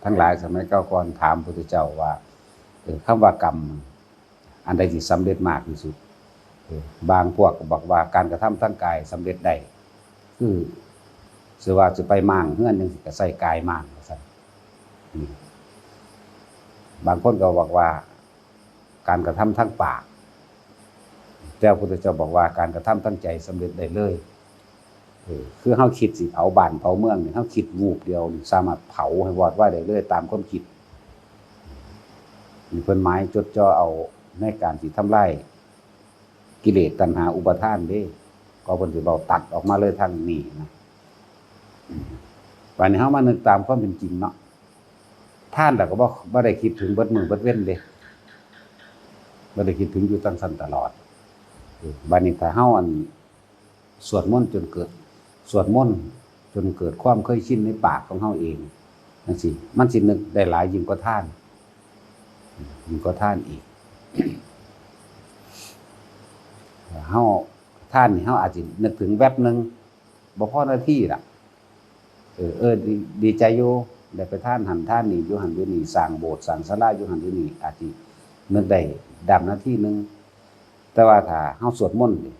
ทั้งหลายสมัยเก่าก่อนถามพระพุทธเจ้าว่า เออ คำว่ากรรม อันใดที่สำเร็จมากที่สุด เออ บางพวกก็บอกว่าการกระทำทางกายสำเร็จได้ คือ สิว่าสิไปม้างเฮือนจังซี้ก็ใช้กายม้างว่าซั่น อืม บางคนก็บอกว่า การกระทำทางปาก แต่พระพุทธเจ้าบอกว่าการกระทำทางใจสำเร็จได้เลย เออ คือเฮาคิดสิเผาบ้านเผาเมืองนี่ เฮาคิดวูบเดียวนี่สามารถเผาให้วอดวายได้เลยตามความคิด นี่เพิ่นหมายจดจ่อเอาในการสิทำลายกิเลสตัณหาอุปาทานเด้ ก็เพิ่นสิเว้าตัดออกมาเลยทางนี้นะ อืม บัดนี้เฮามานึกตามความเป็นจริงเนาะ ทานแล้วก็บ่ บ่ได้คิดถึงเบิดมื้อเบิดเว็นเด้ บ่ได้คิดถึงอยู่จั่งซั้นตลอด เออ บัดนี้ถ้าเฮาอัน สวดมนต์จนเกิด สวดมนต์จนเกิดความเคยชินในปากของเฮาเองจั่งซี้ มันสินึกได้หลายยิ่งกว่าทาน ยิ่งกว่าทานอีก เฮา ทานนี่เฮาอาจสินึกถึงแวบหนึ่ง บ่พอนาทีล่ะ เออ เออ ดี ดีใจอยู่ ได้ไปทานหั้นทานนี่ อยู่หั้นอยู่นี่ สร้างโบสถ์สร้างศาลาอยู่หั้นอยู่นี่ อาจสินึกได้ด้านนาทีหนึ่ง แต่ว่าถ้าเฮาสวดมนต์นี่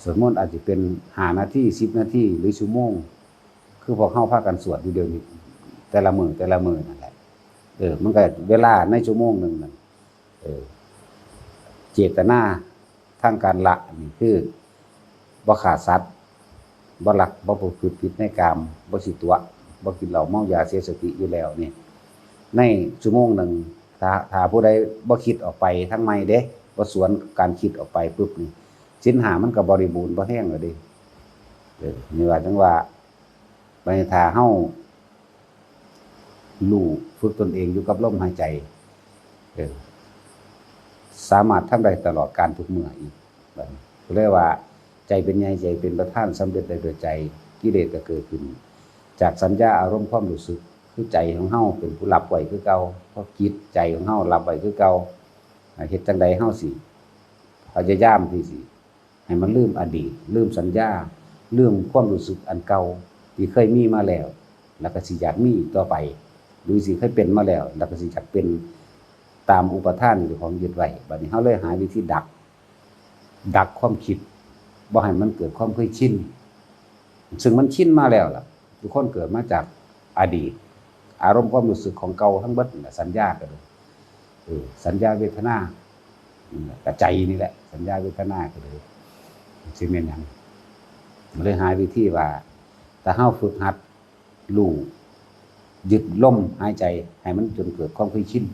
สวดมนต์อาจสิเป็นห้านาที สิบนาที หรือชั่วโมง คือพวกเฮาพากันสวดอยู่เดี๋ยวนี้ แต่ละมื้อ แต่ละมื้อนั่นแหละ เออ มันก็เวลาในชั่วโมงหนึ่งนั่น เออ เจตนาทางการละนี่คือ บ่ฆ่าสัตว์ บ่ลัก บ่ประพฤติผิดในกาม บ่สิตั๋ว บ่กินเหล้าเมายา เสียสติอยู่แล้วนี่ ในชั่วโมงหนึ่ง ถ้า ถ้าผู้ใดบ่คิดออกไปทางใหม่เด้ บ่สวนการคิดออกไปปุ๊บนี่ ศีลห้ามันก็บริบูรณ์บ่แฮงแล้วเด้ เออ นี่ว่าจั่งว่า บัดนี้ถ้าเฮารู้ ฝึกตนเองอยู่กับลมหายใจ เออ สามารถทำได้ตลอดกาลทุกเมื่ออีก บัดนี้ก็เลยว่า ใจเป็นใหญ่ ใจเป็นประธาน สำเร็จได้ด้วยใจ กิเลสก็เกิดขึ้น จากสัญญาอารมณ์ความรู้สึก คือใจของเฮาเป็นผู้รับไว้คือเก่า เพราะจิตใจของเฮารับไว้คือเก่า อ่า เฮ็ดจั่งใดเฮาสิพยายามที่สิให้มันลืมอดีต ลืมสัญญา ลืมความรู้สึกอันเก่าที่เคยมีมาแล้ว แล้วก็สิอยากมีต่อไป หรือสิเคยเป็นมาแล้ว แล้วก็สิอยากเป็นตามอุปาทานที่เจ้าของยึดไว้ บัดนี้เฮาเลยหาวิธีดัก ดักความคิด บ่ให้มันเกิดความเคยชิน ซึ่งมันชินมาแล้วล่ะ ทุกคนเกิดมาจากอดีต อารมณ์ความรู้สึกของเก่าทั้งเบิดนั่นแหละ สัญญาก็เลย เออ สัญญาเวทนา อืม ก็ใจนี่แหละ สัญญาเวทนาก็เลย สิแม่นหยัง เลยหาวิธีว่า ถ้าเฮาฝึกหัดรู้ ยึดลมหายใจให้มันจนเกิดความเคยชิน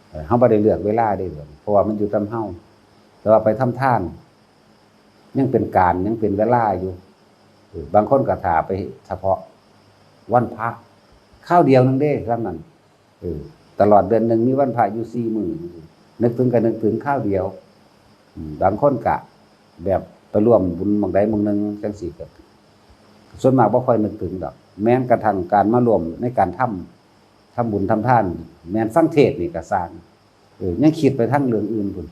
เออ เฮาบ่ได้เลือกเวลาเด้ เพราะว่ามันอยู่นำเฮา แต่ว่าไปทำทาน ยังเป็นการ ยังเป็นเวลาอยู่ เออ บางคนก็ถ่าไปเฉพาะวันพระ คราวเดียวหนึ่งเด้ เท่านั้น เออ ตลอดเดือนหนึ่งมีวันพระอยู่สี่มื้อ นึกถึงก็นึกถึงคราวเดียว อืม บางคนก็แบบไปร่วมบุญหม่องใดหม่องหนึ่งจั่งซี้ก็ ส่วนมากบ่ค่อยนึกถึงดอก แม้กระทั่งการมาร่วมในการทำ ทำบุญทำทาน แม่นฟังเทศน์นี่ก็ซ่าง เออ ยังคิดไปทางเรื่องอื่นพุ้น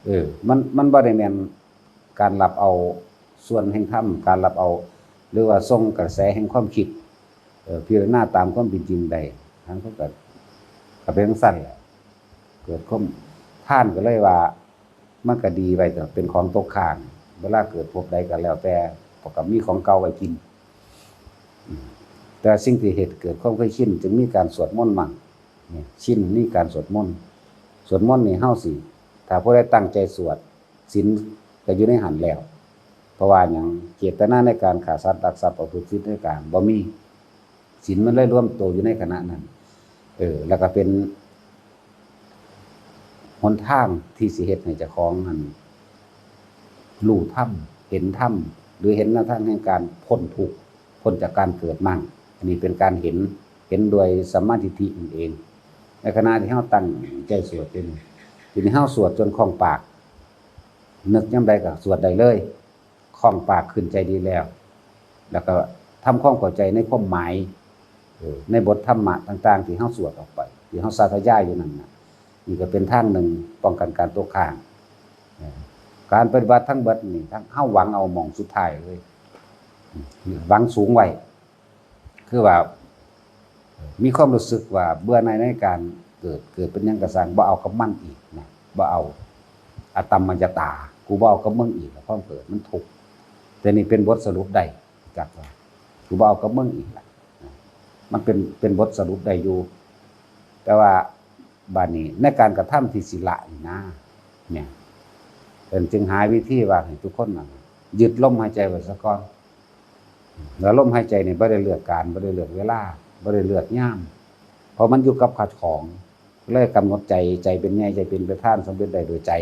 เออ มัน มันบ่ได้แม่นการรับเอาส่วนแห่งธรรม การรับเอา หรือว่าส่งกระแสแห่งความคิด เออ พิจารณาตามความเป็นจริงได้ ทั้งก็ ก็เป็นจั่งซั้นแหละ เกิดความ ทานก็เลยว่า มันก็ดีไว้ แต่เป็นของตกค้าง เวลาเกิดภพใดก็แล้วแต่ ก็มีของเก่าไว้กิน อืม แต่สิ่งที่เฮ็ดเกิดความเคยชิน จึงมีการสวดมนต์มั่ง เนี่ย ชินมีการสวดมนต์ สวดมนต์นี่เฮาสิ ถ้าผู้ใดตั้งใจสวด ศีลก็อยู่ในหั้นแล้ว เพราะว่าหยัง เจตนาในการฆ่าสัตว์ ลักทรัพย์ ประพฤติผิดในกาม บ่มี ศีลมันเลยรวมตัวอยู่ในขณะนั้น เออ แล้วก็เป็น หนทางที่สิเฮ็ดให้เจ้าของนั้น รู้ธรรม เห็นธรรม หรือเห็นแนวทางแห่งการพ้นทุกข์ พ้นจากการเกิดมั่ง อันนี้เป็นการเห็น เห็นโดยสัมมาทิฏฐินั่นเอง ในขณะที่เฮาตั้งใจสวดอยู่นี่ ทีนี้เฮาสวดจนคล่องปาก นึกยามใดก็สวดได้เลย คล่องปากขึ้นใจดีแล้ว แล้วก็ทำความเข้าใจในความหมาย เออ ในบทธรรมะต่างๆ ที่เฮาสวดออกไป ที่เฮาสาธยายอยู่นั่นน่ะ นี่ก็เป็นทางหนึ่งป้องกันการตกค้าง เออ การปฏิบัติทั้งเบิดนี่ ทั้งเฮาหวังเอาหม่องสุดท้ายเลย หวังสูงไว้ คือว่า มีความรู้สึกว่าเบื่อหน่ายในการเกิด เกิดเป็นหยังก็ซ่าง บ่เอากับมันอีกนะ บ่เอา อัตตมมยตา กูบ่เอากับมึงอีกละ ความเกิดมันทุกข์ แต่นี่เป็นบทสรุปได้ จักว่า กูบ่เอากับมึงอีกละ มันเป็น เป็นบทสรุปได้อยู่ แต่ว่า บัดนี้ในการกระทำที่สิละนี่นะ เนี่ย เพิ่นจึงหาวิธีว่าให้ทุกคนน่ะ ยึดลมหายใจไว้ซะก่อน แล้วลมหายใจนี่บ่ได้เลือกการ บ่ได้เลือกเวลา บ่ได้เลือกยาม เพราะมันอยู่กับขัดของ เลยกำหนดใจ ใจเป็นใหญ่ ใจเป็นประธาน สำเร็จได้โดยใจ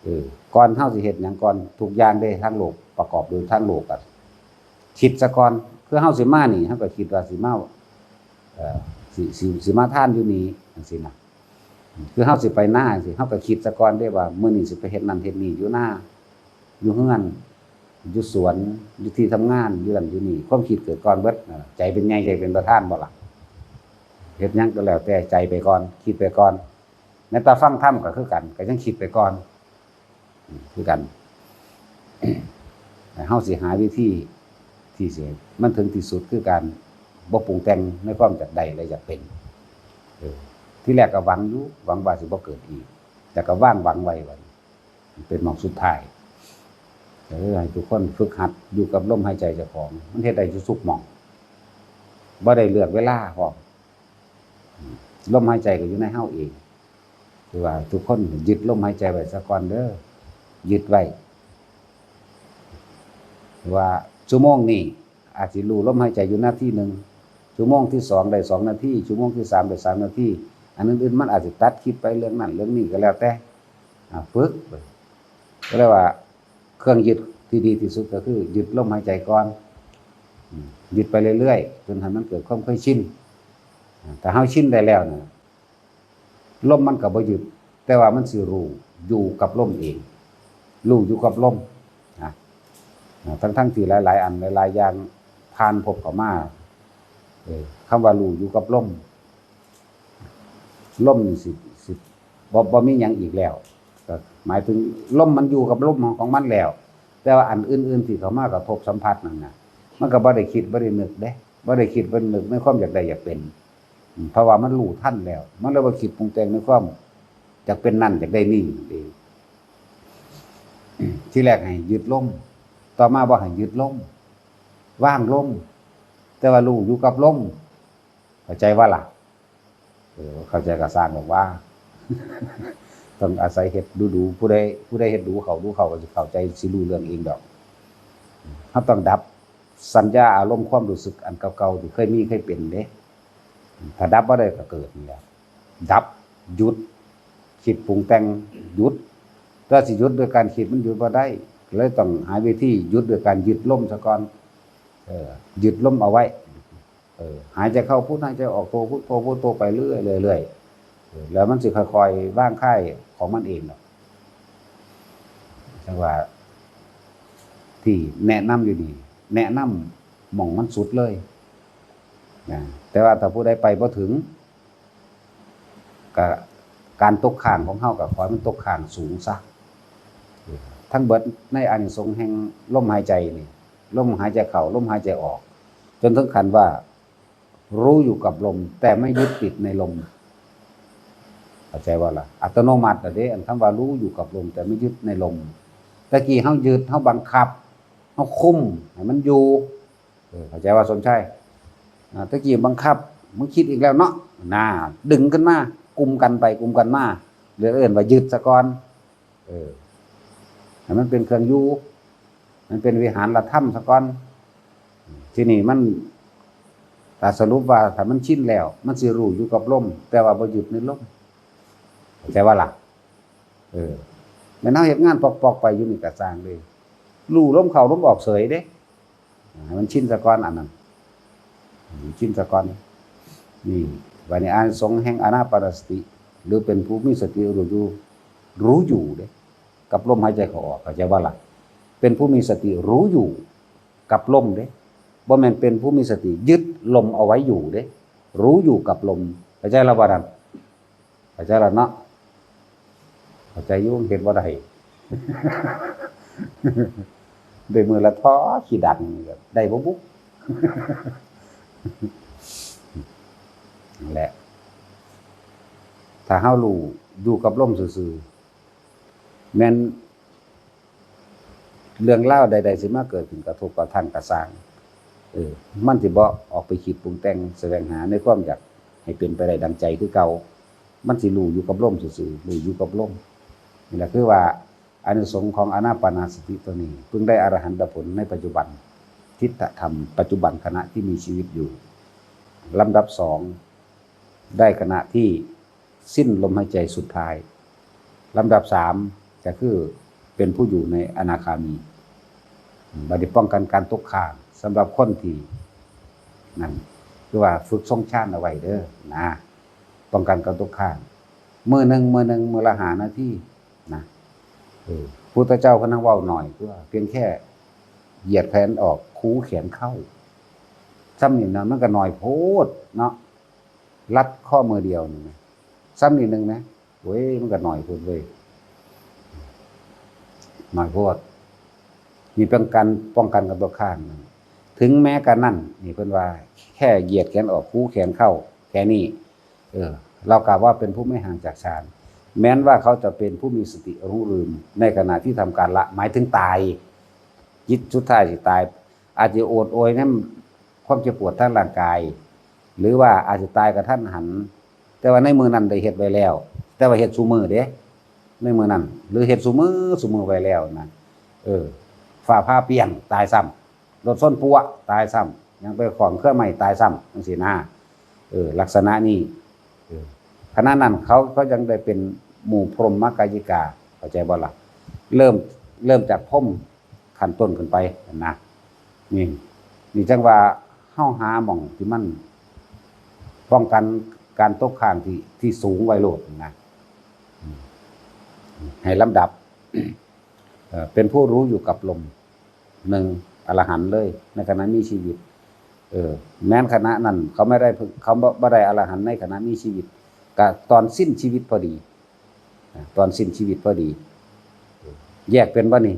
เออ ก่อนเฮาสิเฮ็ดหยังก่อน ทุกอย่างเด้ ทางโลก ประกอบโดยทางโลกอะ คิดซะก่อน คือเฮาสิมานี่ เฮาก็คิดว่าสิมา เอ่อ สิ สิ สิมาทานอยู่นี่ จั่งซี้นะ คือเฮาสิไปนาจั่งซี้ เฮาก็คิดซะก่อนเด้ว่า มื้อนี้สิไปเฮ็ดนั่นเฮ็ดนี่อยู่นา อยู่เฮือน อยู่สวน อยู่ที่ทำงาน อยู่นั่นอยู่นี่ ความคิดเกิดก่อนเบิด นั่นล่ะ ใจเป็นใหญ่ ใจเป็นประธานบ่ล่ะ เฮ็ดหยังก็แล้วแต่ ใจไปก่อน คิดไปก่อน แม้แต่ฟังธรรมก็คือกัน ก็ยังคิดไปก่อน อืม คือกัน เฮาสิหาวิธีที่สิ มันถึงที่สุดคือการบ่ปรุงแต่งในความอยากได้และอยากเป็น เออ ที่แรกก็หวังอยู่ หวังว่าสิบ่เกิดอีก แต่ก็วางหวังไว้ว่าเป็นหม่องสุดท้าย เออ ให้ทุกคนฝึกหัดอยู่กับลมหายใจเจ้าของ มันเฮ็ดได้อยู่ทุกหม่อง บ่ได้เลือกเวลาพร้อม ลมหายใจก็อยู่ในเฮาเอง คือว่าทุกคนยึดลมหายใจไว้ซะก่อนเด้อ ยึดไว้ ว่าชั่วโมงนี้อาจสิรู้ลมหายใจอยู่นาทีหนึ่ง ชั่วโมงที่สองได้สองนาที ชั่วโมงที่สามได้สามนาที อันอื่นๆมันอาจจะตัดคลิปไปเรื่องนั้นเรื่องนี้ก็แล้วแต่ อ่า ฝึกไป ก็เรียกว่าเครื่องยึดที่ดีที่สุดก็คือยึดลมหายใจก่อน อืม ยึดไปเรื่อยๆ จนให้มันเกิดความเคยชิน อ่า ถ้าเฮาชินได้แล้วเนี่ย ลมมันก็บ่ยึด แต่ว่ามันสิรู้อยู่กับลมเอง รู้อยู่กับลมนะ อ่า ทั้งๆที่หลายๆอันหลายๆอย่างผ่านพบเข้ามา เออ คำว่ารู้อยู่กับลม ลมนี่สิ สิ บ่ บ่มีหยังอีกแล้ว ก็หมายถึงลมมันอยู่กับลมของมันแล้ว แต่ว่าอันอื่นๆที่เข้ามากระทบสัมผัสนั่นน่ะ มันก็บ่ได้คิดบ่ได้นึกเด้ บ่ได้คิดบ่ได้นึกในความอยากได้อยากเป็น อืม เพราะว่ามันรู้ทันแล้ว มันเลยบ่คิดปรุงแต่งในความอยากเป็นนั่นอยากได้นี่เอง ทีแรกให้ยึดลม ต่อมาบ่ให้ยึดลม วางลม แต่ว่ารู้อยู่กับลม เข้าใจบ่ล่ะ เออ เข้าใจก็สร้างบอกว่า ต้องอาศัยเฮ็ดดูๆ ผู้ใด ผู้ใดเฮ็ดดูเข้าดูเข้าก็สิเข้าใจ สิรู้เรื่องเองดอก เฮาต้องดับสัญญาอารมณ์ความรู้สึกอันเก่าๆที่เคยมีเคยเป็นเด้ ถ้าดับบ่ได้ก็เกิดนี่แหละ ดับ หยุด คิดปรุงแต่ง หยุด ถ้าสิหยุดด้วยการคิดมันหยุดบ่ได้ เลยต้องหาวิธีหยุดด้วยการยึดลมซะก่อน เออ ยึดลมเอาไว้ เออ หายใจเข้าพุท หายใจออกโทพุท โทพุท โทไปเรื่อยๆ เรื่อยๆ เออ แล้วมันสิค่อยๆ วางคลายของมันเองดอก จั่งว่า ที่แนะนำอยู่นี่ แนะนำหม่องมันสุดเลยนะ แต่ว่าถ้าผู้ใดไปบ่ถึง ก็การตกค้างของเฮาก็ขอให้มันตกค้างสูงซะ ทั้งเบิดในอานิสงส์แห่งลมหายใจนี่ ลมหายใจเข้า ลมหายใจออก จนถึงขั้นว่า รู้อยู่กับลม แต่ไม่ยึดติดในลม เข้าใจบ่ล่ะ อัตโนมัติละเด้ อันคำว่ารู้อยู่กับลม แต่ไม่ยึดในลม ตะกี้เฮายึด เฮาบังคับ เฮาคุมให้มันอยู่ เออ เข้าใจว่าสมชาย อ่า ตะกี้บังคับ มึงคิดอีกแล้วเนาะ น่า ดึงขึ้นมา กุมกันไป กุมกันมา เรียกเอิ้นว่ายึดซะก่อน เออ ให้มันเป็นเครื่องอยู่ มันเป็นวิหารธรรมซะก่อน ทีนี้มัน ถ้าสรุปว่าถ้ามันชินแล้ว มันสิรู้อยู่กับลม แต่ว่าบ่ยึดในลม เข้าใจบ่ล่ะ เออ แม่นเฮาเฮ็ดงานปอกๆไปอยู่นี่ก็ซ่างเลย รู้ลมเข้าลมออกเฉยเด้ ให้มันชินซะก่อนอันนั้น ให้มันชินซะก่อน นี่ บัดนี้อานิสงส์แห่งอานาปานสติ หรือเป็นผู้มีสติรู้อยู่ รู้อยู่เด้ กับลมหายใจเข้าออก เข้าใจบ่ล่ะ เป็นผู้มีสติรู้อยู่กับลมเด้ บ่แม่นเป็นผู้มีสติยึดลมเอาไว้อยู่เด้ รู้อยู่กับลม เข้าใจแล้วบ่นั่น เข้าใจแล้วเนาะ เข้าใจอยู่ เฮ็ดบ่ได้ ได้มื้อละเท่าขี้ดันนี่ก็ได้บ่บุ นั่นแหละ ถ้าเฮารู้อยู่กับลมซื่อๆ แม่นเรื่องราวใดๆสิมาเกิดขึ้นกระทบกระทั่งกระซ่าง เออ มันสิบ่ออกไปคิดปรุงแต่งแสวงหาในความอยากให้เป็นไปได้ดังใจคือเก่า มันสิรู้อยู่กับลมซื่อๆ รู้อยู่กับลม นี่แหละคือว่าอานิสงส์ของอานาปานสติตัวนี้ เพิ่งได้อรหันตผลในปัจจุบัน ทิฏฐธรรม ปัจจุบันขณะที่มีชีวิตอยู่ ลำดับสอง ได้ขณะที่สิ้นลมหายใจสุดท้าย ลำดับสาม ก็คือเป็นผู้อยู่ในอนาคามี บัดนี้ป้องกันการตกค้างสำหรับคนที่ นั่น คือว่าฝึกทรงฌานเอาไว้เด้อนะ ป้องกันการตกค้าง มื้อหนึ่ง มื้อหนึ่ง มื้อละห้านาทีนะ เออ พุทธเจ้าเพิ่นนั่งเว้าหน่อย คือว่าเพียงแค่เหยียดแขนออก คูแขนเข้า ซ้ำนี่นะ มันก็หน่อยโพดเนาะ รัดข้อมือเดียวนี่นะ ซ้ำนิดนึงนะ โอ้ย มันก็หน่อยโพดเว้ย หน่อยโพด นี่เป็นการป้องกันการตกค้างนะ ถึงแม้กระนั้น นี่เพิ่นว่าแค่เหยียดแขนออก คูแขนเข้า แค่นี้ เออ เรากล่าวว่าเป็นผู้ไม่ห่างจากฌาน แม้นว่าเขาจะเป็นผู้มีสติหลงลืม ในขณะที่ทำการละ หมายถึงตาย จิตสุดท้ายสิตาย อาจจะโอดโอยนำความเจ็บปวดทางร่างกาย หรือว่าอาจจะตายกะทันหัน แต่ว่าในมื้อนั้นได้เฮ็ดไว้แล้ว แต่ว่าเฮ็ดซุมื้อเด้ ในมื้อนั้น หรือเฮ็ดซุมื้อ ซุมื้อไว้แล้วนะ เออ ฟ้าผ่าเปรี้ยง ตายซ้ำ รถชนปั๊ว ตายซ้ำ ยังไปของเครื่องใหม่ตายซ้ำจังซี่นะ เออ ลักษณะนี้ เออ ขณะนั้นเขาเขายังได้เป็นหมู่พรหมกายิกา เข้าใจบ่ล่ะ เริ่ม เริ่มจากพรหมขั้นต้นขึ้นไปนะ นี่ นี่จังว่าเฮาหาหม่องที่มัน ป้องกันการตกค้างที่ที่สูงไว้โลดนะ ให้ลำดับ เอ่อ เป็นผู้รู้อยู่กับลม หนึ่ง อรหันต์เลย ในขณะมีชีวิต เออ แม้นขณะนั้นเขาไม่ได้ เขาบ่ได้อรหันต์ในขณะมีชีวิต กะตอนสิ้นชีวิตพอดี อ่ะ ตอนสิ้นชีวิตพอดี แยกเป็นบ่นี่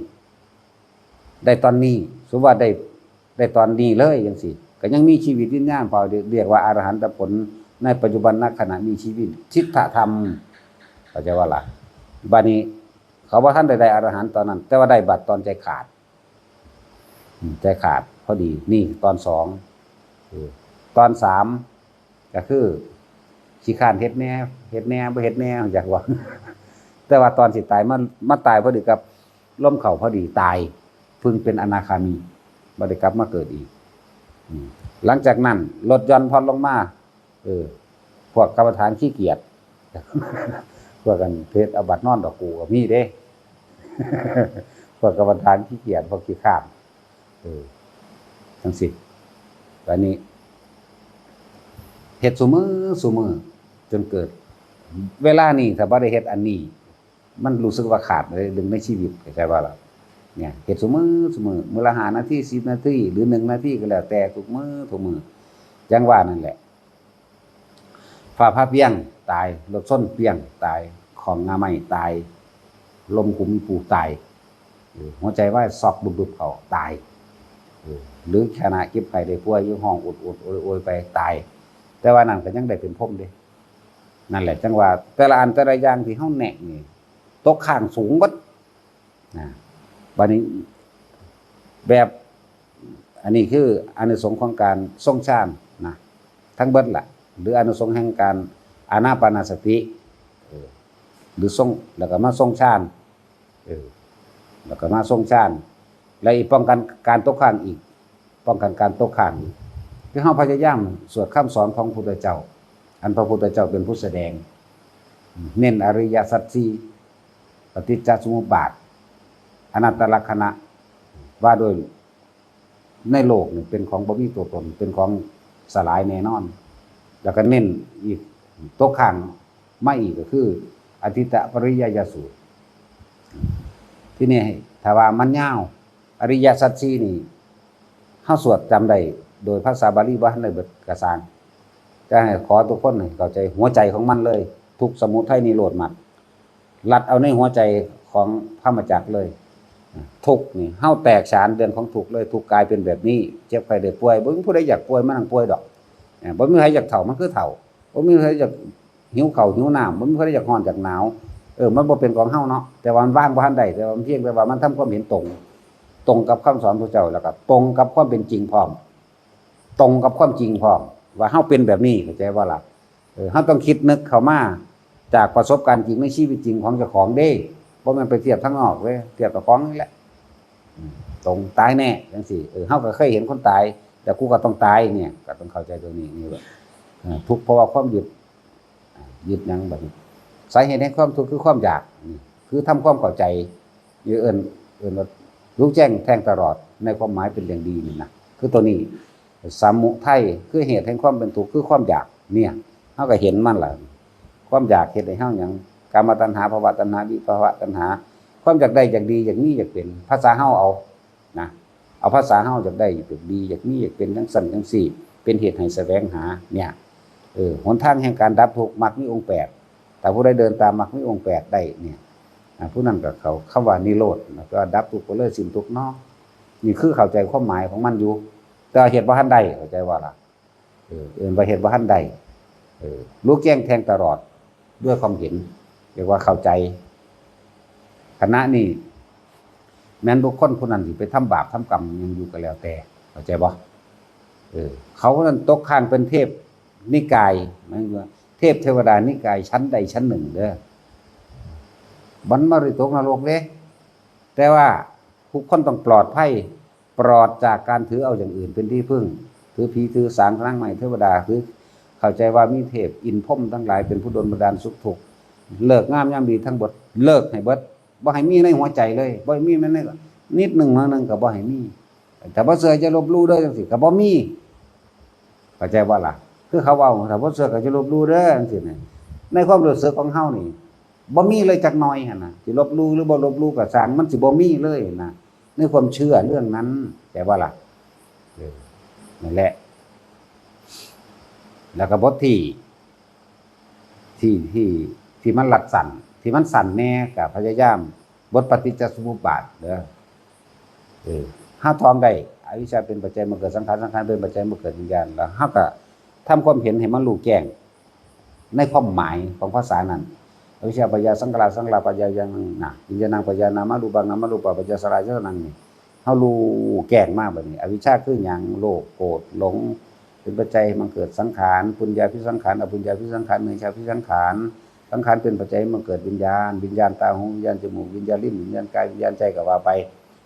ได้ตอนนี้ สมมุติว่าได้ ได้ตอนนี้เลยจังซี่ ก็ยังมีชีวิตวิญญาณพอ เรียกว่าอรหันตผลในปัจจุบันขณะมีชีวิต ทิฏฐธรรม เข้าใจบ่ล่ะ บัดนี้ เขาบ่ทันได้ได้อรหันต์ตอนนั้น แต่ว่าได้บัดตอนใจขาด อืม ใจขาดพอดี นี่ตอนสอง เออ ตอนสาม ก็คือขี้คร้านเฮ็ดแหน่ เฮ็ดแหน่ บ่เฮ็ดแหน่ อยากว่า แต่ว่าตอนสิตาย มา มาตายพอดีกับลมเข้าพอดี ตาย เพิ่งเป็นอนาคามี บ่ได้กลับมาเกิดอีก อืม หลังจากนั้นลดหย่อนผ่อนลงมา เออ พวกกรรมฐานขี้เกียจ พวกกันเฮ็ดเอาบัตรนอนดอกกูก็มีเด้ พวกกรรมฐานขี้เกียจ พวกขี้คร้าน เออ จังซี่ บัดนี้ เฮ็ดซุมื้อซุมื้อ จนเกิด เวลานี้ถ้าบ่ได้เฮ็ดอันนี้ มันรู้สึกว่าขาดเลย ดึงในชีวิต เข้าใจบ่ล่ะ เนี่ย เฮ็ดซุมื้อซุมื้อ มื้อละห้านาที สิบนาที หรือหนึ่งนาทีก็แล้วแต่ ทุกมื้อทุกมื้อ จังว่านั่นแหละ ฟ้าผ่าเปรี้ยง ตาย รถชนเปรี้ยง ตาย ของง่าไม้ ตาย ล้มขุมปู ตาย เออ หัวใจวาย ช็อก บึบๆ เข้า ตาย เออ หรือขณะเจ็บไข้ได้ป่วยอยู่ ฮ้องโอดๆ โอยๆ ไป ตาย แต่ว่านั่นก็ยังได้เป็นพรหมเด้ นั่นแหละ จังว่าแต่ละอันแต่ละอย่างที่เฮาแนะนี่ ตกค้างสูงเบิด นะ บัดนี้ แบบ อันนี้คืออานิสงส์ของการทรงฌานนะ ทั้งเบิดล่ะ หรืออานิสงส์แห่งการอานาปานสติ เออ หรือทรง แล้วก็มาทรงฌาน เออ แล้วก็มาทรงฌาน และอีกป้องกันการตกค้างอีก ป้องกันการตกค้างอีก คือเฮาพยายามสวดคำสอนของพระพุทธเจ้า อันพระพุทธเจ้าเป็นผู้แสดง เน้นอริยสัจสี่ ปฏิจจสมุปบาท อนัตตลักษณะ ว่าโดยในโลกนี่เป็นของบ่มีตัวตน เป็นของสลายแน่นอน แล้วก็เน้นอีก ตกค้างมาอีกก็คือ อทิตตปริยายสูตร ที่นี่ถ้าว่ามันยาว อริยสัจสี่นี่ เฮาสวดจำได้โดยภาษาบาลีบ่ทันได้เบิดกะซ่าง จะให้ขอทุกคนให้เข้าใจหัวใจของมันเลย ทุกข์ สมุทัย นิโรธ มรรค รัดเอาในหัวใจของพรหมจักรเลย ทุกข์นี่ เฮาแตกฉานเรื่องของทุกข์เลย ทุกข์กลายเป็นแบบนี้ เจ็บไข้ได้ป่วย บ่มีผู้ใดอยากป่วย มานั่งป่วยดอก เอ่อ บ่มีใครอยากเฒ่า มันคือเฒ่า บ่มีใครอยากหิวข้าวหิวน้ำ บ่มีใครอยากร้อนอยากหนาว เออ มันบ่เป็นของเฮาเนาะ แต่ว่ามันวางบ่ทันได้ แต่ว่ามันเพียงแต่ว่ามันทำความเห็นตรง ตรงกับคำสอนพระเจ้า แล้วก็ตรงกับความเป็นจริงพร้อม ตรงกับความจริงพร้อม ว่าเฮาเป็นแบบนี้ เข้าใจบ่ล่ะ เออ เฮาต้องคิดนึกเข้ามาจากประสบการณ์จริงในชีวิตจริงของเจ้าของเด้ บ่แม่นไปเทียบทางนอกเด้ เทียบกับของนี่แหละ อืม ตรงตายแน่จังซี่ เออ เฮาก็เคยเห็นคนตาย แต่กูก็ต้องตายเนี่ย ก็ต้องเข้าใจตัวนี้ นี่ว่า เออ ทุกข์เพราะว่าความยึด อ่า ยึดหยังบัดนี้ สาเหตุแห่งความทุกข์คือความอยาก นี่คือทำความเข้าใจ นี่เอิ้น เอิ้นว่ารู้แจ้งแทงตลอดในความหมายเป็นอย่างดีนี่นะ คือตัวนี้ สมุทัย คือเหตุแห่งความเป็นทุกข์ คือความอยาก เนี่ย เฮาก็เห็นมันล่ะ ความอยากเฮ็ดให้เฮาหยัง กามตัณหา ภวตัณหา วิภวตัณหา ความอยากได้ อยากดี อยากมี อยากเป็น ภาษาเฮาเอา นะ เอาภาษาเฮา อยากได้ อยากดี อยากมี อยากเป็นจังซั่นจังซี่ เป็นเหตุให้แสวงหา เนี่ย เออ หนทางแห่งการดับทุกข์ มรรคมีองค์แปด ถ้าผู้ใดเดินตามมรรคมีองค์แปดได้เนี่ย อ่า ผู้นั้นก็เข้าคำว่านิโรธนะ แปลว่าดับทุกข์ไปเลย สิ้นทุกข์เนาะ นี่คือเข้าใจความหมายของมันอยู่ แต่ว่าเฮ็ดบ่ทันได้ เข้าใจบ่ล่ะ เออ เอิ้นว่าเฮ็ดบ่ทันได้ เออ รู้แจ้งแทงตลอดด้วยความเห็น เรียกว่าเข้าใจ ขณะนี้ แม้นบุคคลผู้นั้นสิไปทำบาปทำกรรมหยังอยู่ก็แล้วแต่ เข้าใจบ่ เออ เขานั้นตกค้างเป็นเทพนิกาย หมายถึงว่าเทพเทวดานิกายชั้นใดชั้นหนึ่งเด้อ มันบ่ได้ตกนรกเด้ แต่ว่าทุกคนต้องปลอดภัย ปลอดจากการถือเอาอย่างอื่นเป็นที่พึ่ง ถือผีถือสางนางไม้เทวดา คือเข้าใจว่ามีเทพอินทร์พรหมทั้งหลายเป็นผู้ดลบันดาลสุขทุกข์ ฤกษ์งามยามดีทั้งหมด เลิกให้เบิด บ่ให้มีในหัวใจเลย บ่ให้มีแม้ในนิดหนึ่งน้อยหนึ่งก็บ่ให้มี ถ้าบ่เชื่อจะลบหลู่เด้อจังซี่ก็บ่มี เข้าใจบ่ล่ะ คือเขาเว้า ถ้าบ่เชื่อก็จะลบหลู่เด้อจังซี่นะ ในความรู้สึกของเฮานี่ บ่มีเลยจักหน่อยหั่นน่ะ สิลบหลู่หรือบ่ลบหลู่ก็ซ่าง มันสิบ่มีเลยหั่นน่ะ ในความเชื่อเรื่องนั้น เข้าใจบ่ล่ะ เออ นั่นแหละ แล้วก็บทที่ ที่ ที่ ที่มันรัดสั้น ที่มันสั้นแน่ก็พยายาม บทปฏิจจสมุปบาทเด้อ เออ เฮาท่องได้ อวิชชาเป็นปัจจัยมาเกิดสังขาร สังขารเป็นปัจจัยมาเกิดวิญญาณ แล้วเฮาก็ทำความเห็นให้มันรู้แจ้ง ในความหมายของภาษานั้น อวิชชาปัจจยาสังขารา สังขาราปัจจยาวิญญาณังนะ วิญญาณังปัจจยานามารูปัง นามารูปาปัจจยาสังขารายตนังนี่ เฮารู้แจ้งมาบัดนี้ อวิชชาคือหยัง โลภ โกรธ หลง เป็นปัจจัยให้มันเกิดสังขาร ปุญญาภิสังขาร อปุญญาภิสังขาร เนชาภิสังขาร สังขารเป็นปัจจัยให้มันเกิดวิญญาณ วิญญาณตาหู วิญญาณจมูก วิญญาณลิ้น วิญญาณกาย วิญญาณใจก็ว่าไป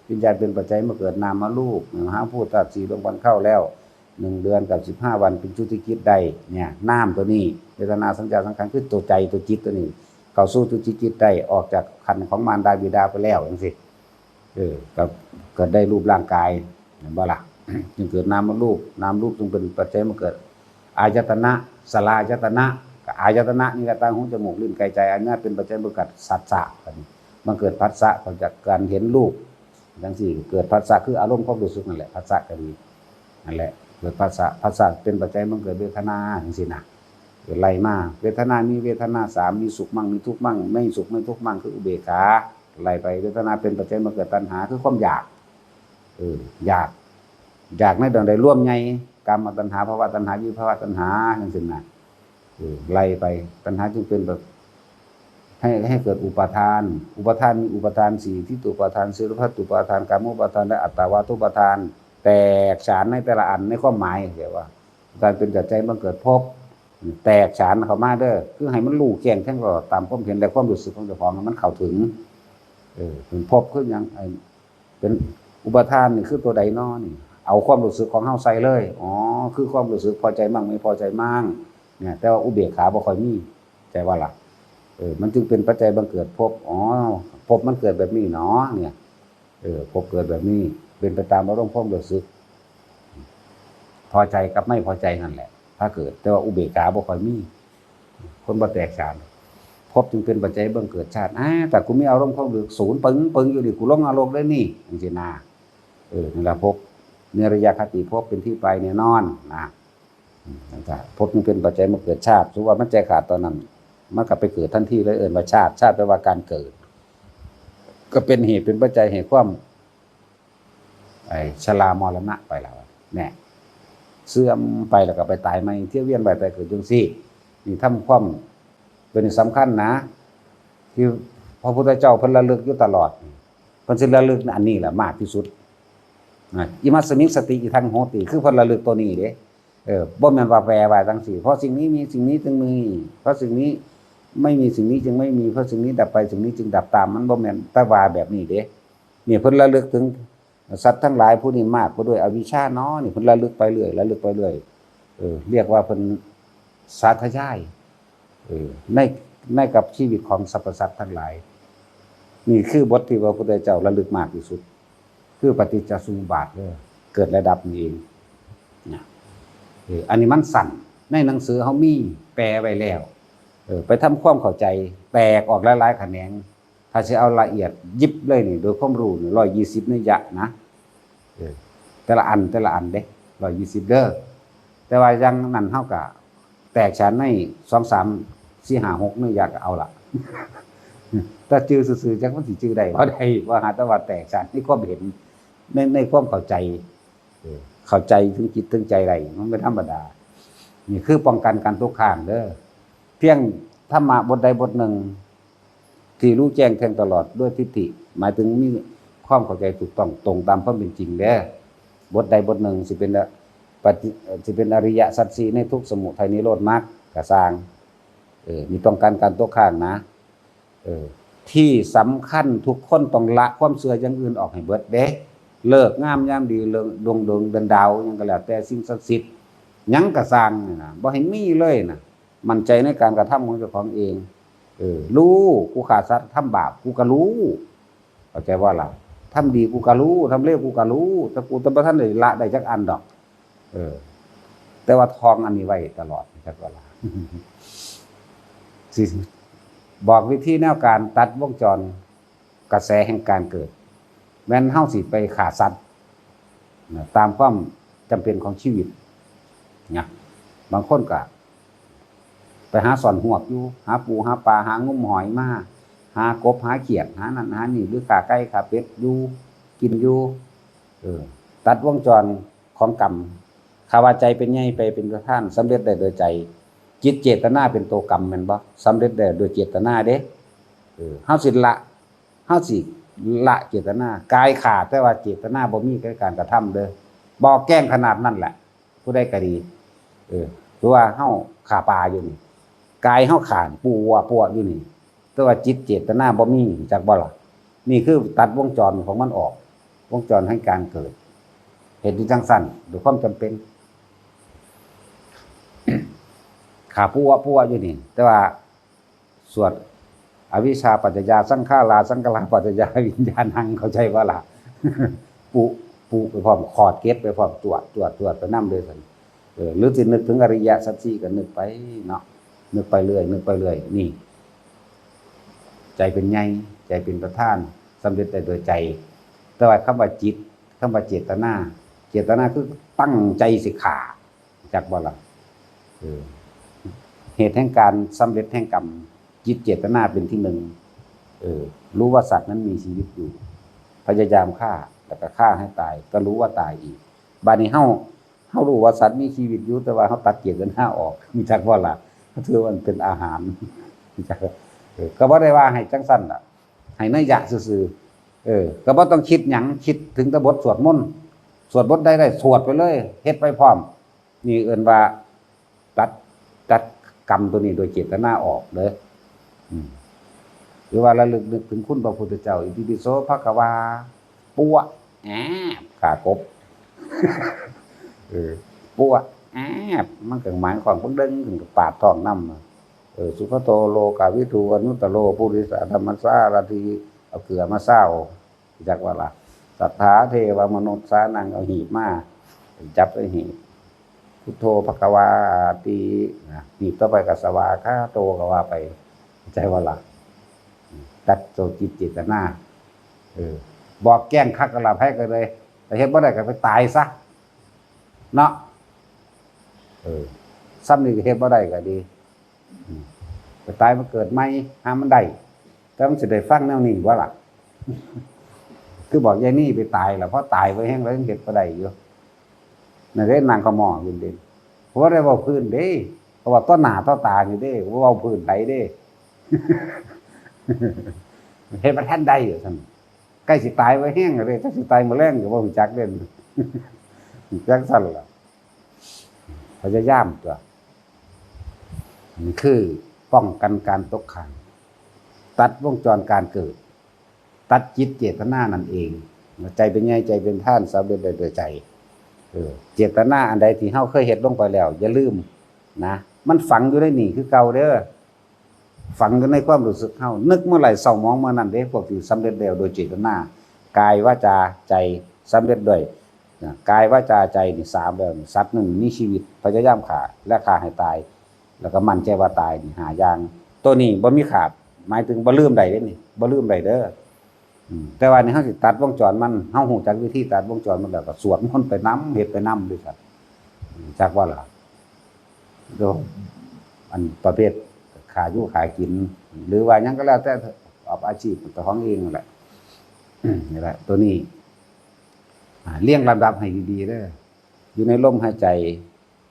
วิญญาณเป็นปัจจัยให้มันเกิดนามรูป มหาภูตธาตุสี่ รวมกันเข้าแล้ว หนึ่งเดือนกับสิบห้าวัน เป็นจุติจิตได้ เนี่ย นามตัวนี้ เวทนา สัญญา สังขาร คือตัวใจ ตัวจิตตัวนี้ เข้าสู่จุติจิตได้ ออกจากครรภ์ของมารดาบิดาไปแล้วจังซี่ เออ ก็ ก็ได้รูปร่างกาย เห็นบ่ล่ะ จึงเกิดนามรูป นามรูปจึงเป็นปัจจัยมาเกิด อายตนะ สลายตนะ ก็อายตนะนี่ก็ตา หู จมูก ลิ้น กาย ใจ อันนี้เป็นปัจจัยมาเกิดผัสสะ บัดนี้ มันเกิดผัสสะ ก็จากการเห็นรูป จังซี่ เกิดผัสสะ คืออารมณ์ความรู้สึกนั่นแหละ ผัสสะก็ดี นั่นแหละ เกิดผัสสะ ผัสสะเป็นปัจจัยมันเกิดเวทนา จังซี่นะ เกิดไล่มา เวทนามีเวทนาสาม มีสุขมั่ง มีทุกข์มั่ง ไม่สุขไม่ทุกข์มั่ง คืออุเบกขา ไล่ไป เวทนาเป็นปัจจัยมาเกิดตัณหา คือความอยาก เออ อยาก อยากในดวงใดรวมใหญ่ กามตัณหา ภวตัณหา วิภวตัณหา จังซี่นะ เออ ไล่ไป ตัณหาจึงเป็นแบบ ให้ ให้เกิดอุปาทาน อุปาทานมีอุปาทานสี่ ทิฏฐิอุปาทาน สีลัพพตตุปาทาน กามุปาทาน และอัตตาวาทุปาทาน แตกฉานในแต่ละอันในความหมาย เรียกว่า การเป็นปัจจัยบังเกิดภพ แตกฉานเข้ามาเด้อ คือให้มันรู้แจ้งแจ้งตลอดตามความเห็นและความรู้สึกของเจ้าของ มันเข้าถึง เออ เป็นภพคือหยัง ไอ้ เป็นอุปาทานนี่คือตัวใดน้อนี่ เอาความรู้สึกของเฮาใส่เลย อ๋อ คือความรู้สึกพอใจมั่งไม่พอใจมั่ง เนี่ย แต่ว่าอุเบกขาบ่ค่อยมี ใจว่าล่ะ เออ มันจึงเป็นปัจจัยบังเกิดภพ อ๋อ ภพมันเกิดแบบนี้เนาะ เนี่ย เออ ภพเกิดแบบนี้ เป็นไปตามอารมณ์ความรู้สึก พอใจกับไม่พอใจนั่นแหละ ถ้าเกิด แต่ว่าอุเบกขาบ่ค่อยมี คนบ่แตกฉาน ภพจึงเป็นปัจจัยบังเกิดชาติ อ่า แต่กูมีอารมณ์ความรู้สึกศูนย์ปึงปึงอยู่นี่ กูลงนรกได้นี่ จังซี่นะ เออ นั่นล่ะภพ นิรยคติภพเป็นที่ไปแน่นอนนะ อืม นั่นก็ภพมันเป็นปัจจัยมาเกิดชาติ สมมุติว่ามันใจขาดตอนนั้น มันก็ไปเกิดทันทีเลย เอิ้นว่าชาติ ชาติแปลว่าการเกิด ก็เป็นเหตุเป็นปัจจัยให้ความ ไอ้ชรามรณะไปแล้ว เนี่ย เสื่อมไปแล้วก็ไปตายใหม่ เที่ยวเวียนว่ายตายเกิดจังซี่ นี่ทำความ เป็นสำคัญนะ ที่พระพุทธเจ้าเพิ่นระลึกอยู่ตลอด เพิ่นสิระลึกอันนี้แหละมากที่สุดนะ อิมัสมิงสติอิทังโหติ คือเพิ่นระลึกตัวนี้เด้ เออ บ่แม่นว่าแปลว่าจังซี่ เพราะสิ่งนี้มีสิ่งนี้จึงมี เพราะสิ่งนี้ไม่มีสิ่งนี้จึงไม่มี เพราะสิ่งนี้ดับไปสิ่งนี้จึงดับตาม มันบ่แม่นแต่ว่าแบบนี้เด้ เนี่ยเพิ่นระลึกถึงสัตว์ทั้งหลายผู้นี้มากไปด้วยอวิชชาเนาะ นี่เพิ่นระลึกไปเรื่อย ระลึกไปเรื่อย เออ เรียกว่าเพิ่นสาธยาย เออ ใน ในกับชีวิตของสรรพสัตว์ทั้งหลาย นี่คือบทที่พระพุทธเจ้าระลึกมากที่สุด คือปฏิจจสมุปบาทเด้อ เกิดและดับนี่เองนะ เออ อันนี้มันสั้น ในหนังสือเฮามีแปลไว้แล้ว เออ ไปทำความเข้าใจ แตกออกหลายๆแขนง ถ้าสิเอาละเอียดยิบเลยนี่ โดยความรู้นี่ ร้อยยี่สิบนิยยะนะ เออ แต่ละอัน แต่ละอันเด้ ร้อยยี่สิบเด้อ แต่ว่าอย่างนั้นเฮาก็แตกฉานในสอง สาม สี่ ห้า หกนิยยะก็เอาละ แต่จื่อซื่อๆ จักมันสิจื่อได้บ่ได้ ว่าหาแต่ว่าแตกฉานในความเห็น ใน ในความเข้าใจ เออ เข้าใจถึงจิตถึงใจได้ มันไม่ธรรมดา นี่คือป้องกันการตกค้างเด้อ เพียงธรรมะบทใดบทหนึ่ง ที่รู้แจ้งแทงตลอดด้วยทิฏฐิ หมายถึงมีความเข้าใจถูกต้องตรงตามความเป็นจริงเด้อ บทใดบทหนึ่ง สิเป็นปฏิ สิเป็นอริยสัจสี่ในทุกข์สมุทัยนิโรธมรรคก็ซ่าง เออ นี่ป้องกันการตกค้างนะ เออ ที่สำคัญทุกคนต้องละความเชื่ออย่างอื่นออกให้เบิดเด้ ฤกษ์งามยามดี เรื่องดวงดวงเดือนดาว หยังก็แล้วแต่ สิ่งศักดิ์สิทธิ์หยังก็ซ่างนี่นะ บ่ให้มีเลยนะ มั่นใจในการกระทำของเจ้าของเอง เออ รู้ กูฆ่าสัตว์ทำบาป กูก็รู้ เข้าใจบ่ล่ะ ทำดีกูก็รู้ ทำเลวกูก็รู้ แต่กูแต่บ่ทันได้ละได้จักอันดอก เออ แต่ว่าท่องอันนี้ไว้ตลอด จักว่าล่ะ สิบอกวิธีแนวการตัดวงจรกระแสแห่งการเกิด แม่นเฮาสิไปฆ่าสัตว์นะ ตามความจำเป็นของชีวิตนะ บางคนก็ไปหาซ่อนฮวกอยู่ หาปูหาปลา หางมหอยมา หากบหาเขียด หานั่นหานี่ หรือฆ่าไก่ฆ่าเป็ดอยู่ กินอยู่ เออ ตัดวงจรของกรรม ข้าว่าใจเป็นใหญ่ ใจเป็นประธาน สำเร็จได้โดยใจ จิตเจตนาเป็นตัวกรรมแม่นบ่ สำเร็จได้โดยเจตนาเด้ เออ เฮาสิละ เฮาสิละเจตนา กายฆ่า แต่ว่าเจตนาบ่มีในการกระทำเด้อ บ่แกล้งขนาดนั้นแหละ ผู้ใดก็ดี เออ คือว่าเฮาฆ่าปลาอยู่นี่ กายเฮาฆ่าปูวัวปวอยู่นี่ แต่ว่าจิตเจตนาบ่มี จักบ่ล่ะ นี่คือตัดวงจรของมันออก วงจรแห่งการเกิด เฮ็ดอยู่จังซั่น ด้วยความจำเป็น ฆ่าปูวัวปวอยู่นี่ แต่ว่าสวด อวิชชาปัจจยาสังขารา สังขาราปัจจยาวิญญาณัง เข้าใจบ่ล่ะ ปุ ปุไปพร้อม ขอดเก็บไปพร้อม จวด จวด จวดไปนำเลยซั่น เออ หรือสินึกถึงอริยสัจสี่ก็นึกไปเนาะ นึกไปเรื่อย นึกไปเรื่อย นี่ ใจเป็นใหญ่ ใจเป็นประธาน สำเร็จได้โดยใจ แต่ว่าคำว่าจิต คำว่าเจตนา เจตนาคือตั้งใจสิฆ่า จักบ่ล่ะ เออ เหตุแห่งการสำเร็จแห่งกรรม จิตเจตนาเป็นที่หนึ่ง เออ รู้ว่าสัตว์นั้นมีชีวิตอยู่ พยายามฆ่า แล้วก็ฆ่าให้ตาย ก็รู้ว่าตายอีก บาดนี้เฮา เฮารู้ว่าสัตว์มีชีวิตอยู่ แต่ว่าเฮาตัดเจตนาออก จักบ่ล่ะ ถือว่ามันเป็นอาหาร จัก เออ ก็บ่ได้ว่าให้จังซั่นล่ะ ให้นัยยะซื่อๆ เออ ก็บ่ต้องคิดหยัง คิดถึงแต่บทสวดมนต์ สวดบทใดได้สวดไปเลย เฮ็ดไปพร้อม นี่เอิ้นว่าตัด ตัดกรรมตัวนี้โดยเจตนาออกเด้อ อืม หรือว่าระลึกนึกถึงคุณพระพุทธเจ้า อิติปิโสภะคะวา ปัว แอบ ฆ่ากบ เออ ปัว แอบ มันก็หมายความว่าเด้งขึ้นก็ปาดท้องนำ เออ สุขโตโลกาวิทู อนุตตโรปุริสธรรมสารถี เอาเกลือมาซาว จักว่าล่ะ สัทธาเทวมนุษย์สานัง เอาหีบมา จับไว้หีบ พุทโธภะคะวาติ นะ หีบต่อไปก็สวาคาโต ก็ว่าไป ใจว่าล่ะ ตัดโตจิตเจตนา เออ บอกแกล้งคักกะลาไผก็เลย แต่เฮ็ดบ่ได้ก็ไปตายซะ เนาะ เออ ซ้ำนี่ก็เฮ็ดบ่ได้ก็ดี อืม ไปตายมาเกิดใหม่ หามันได้ แต่มันสิได้ฟังแนวนี้บ่ล่ะ คือบอกยายนี่ไปตายล่ะ เพราะตายไปแฮงแล้วยังเฮ็ดบ่ได้อยู่ นั่นเด้นางขมออยู่เด้ เพราะว่าได้เว้าพื้นเด้ เพราะว่าต่อหน้าต่อตาอยู่เด้ เว้าพื้นไผเด้ เฮ็ดบ่ทันได้อยู่ซั่น ใกล้สิตายไปแฮงแล้วเด้ จักสิตายมื้อแลงก็บ่ฮู้จักเด้ จังซั่นล่ะ พยายามตัว นี่คือป้องกันการตกค้าง ตัดวงจรการเกิด ตัดจิตเจตนานั่นเอง ใจเป็นใหญ่ ใจเป็นประธาน สำเร็จได้โดยใจ เออ เจตนาอันใดที่เฮาเคยเฮ็ดลงไปแล้ว อย่าลืมนะ มันฝังอยู่ในนี่คือเก่าเด้อ ฝังอยู่ในความรู้สึกเฮา นึกเมื่อไหร่เศร้าหมองเมื่อนั้นเด้ พวกที่สำเร็จแล้วโดยเจตนา กายวาจาใจสำเร็จด้วย นะ กายวาจาใจนี่สามแล้วนี่ สัตว์หนึ่งมีชีวิต พยายามฆ่า และฆ่าให้ตาย แล้วก็มั่นใจว่าตายนี่ห้าอย่าง ตัวนี้บ่มีขาด หมายถึงบ่ลืมได้เด้นี่ บ่ลืมได้เด้อ อืม แต่ว่านี่เฮาสิตัดวงจรมัน เฮาฮู้จักวิธีตัดวงจรมันแล้วก็สวดมนต์ไปนำ เฮ็ดไปนำด้วยกัน อืม จักว่าล่ะ เดี๋ยว อันประเภทฆ่าอยู่ฆ่ากิน หรือว่าหยังก็แล้วแต่ ประกอบอาชีพเจ้าของเองนั่นแหละ อืม นี่แหละ ตัวนี้ อ่า เรียงลำดับให้ดีๆเด้อ อยู่ในลมหายใจ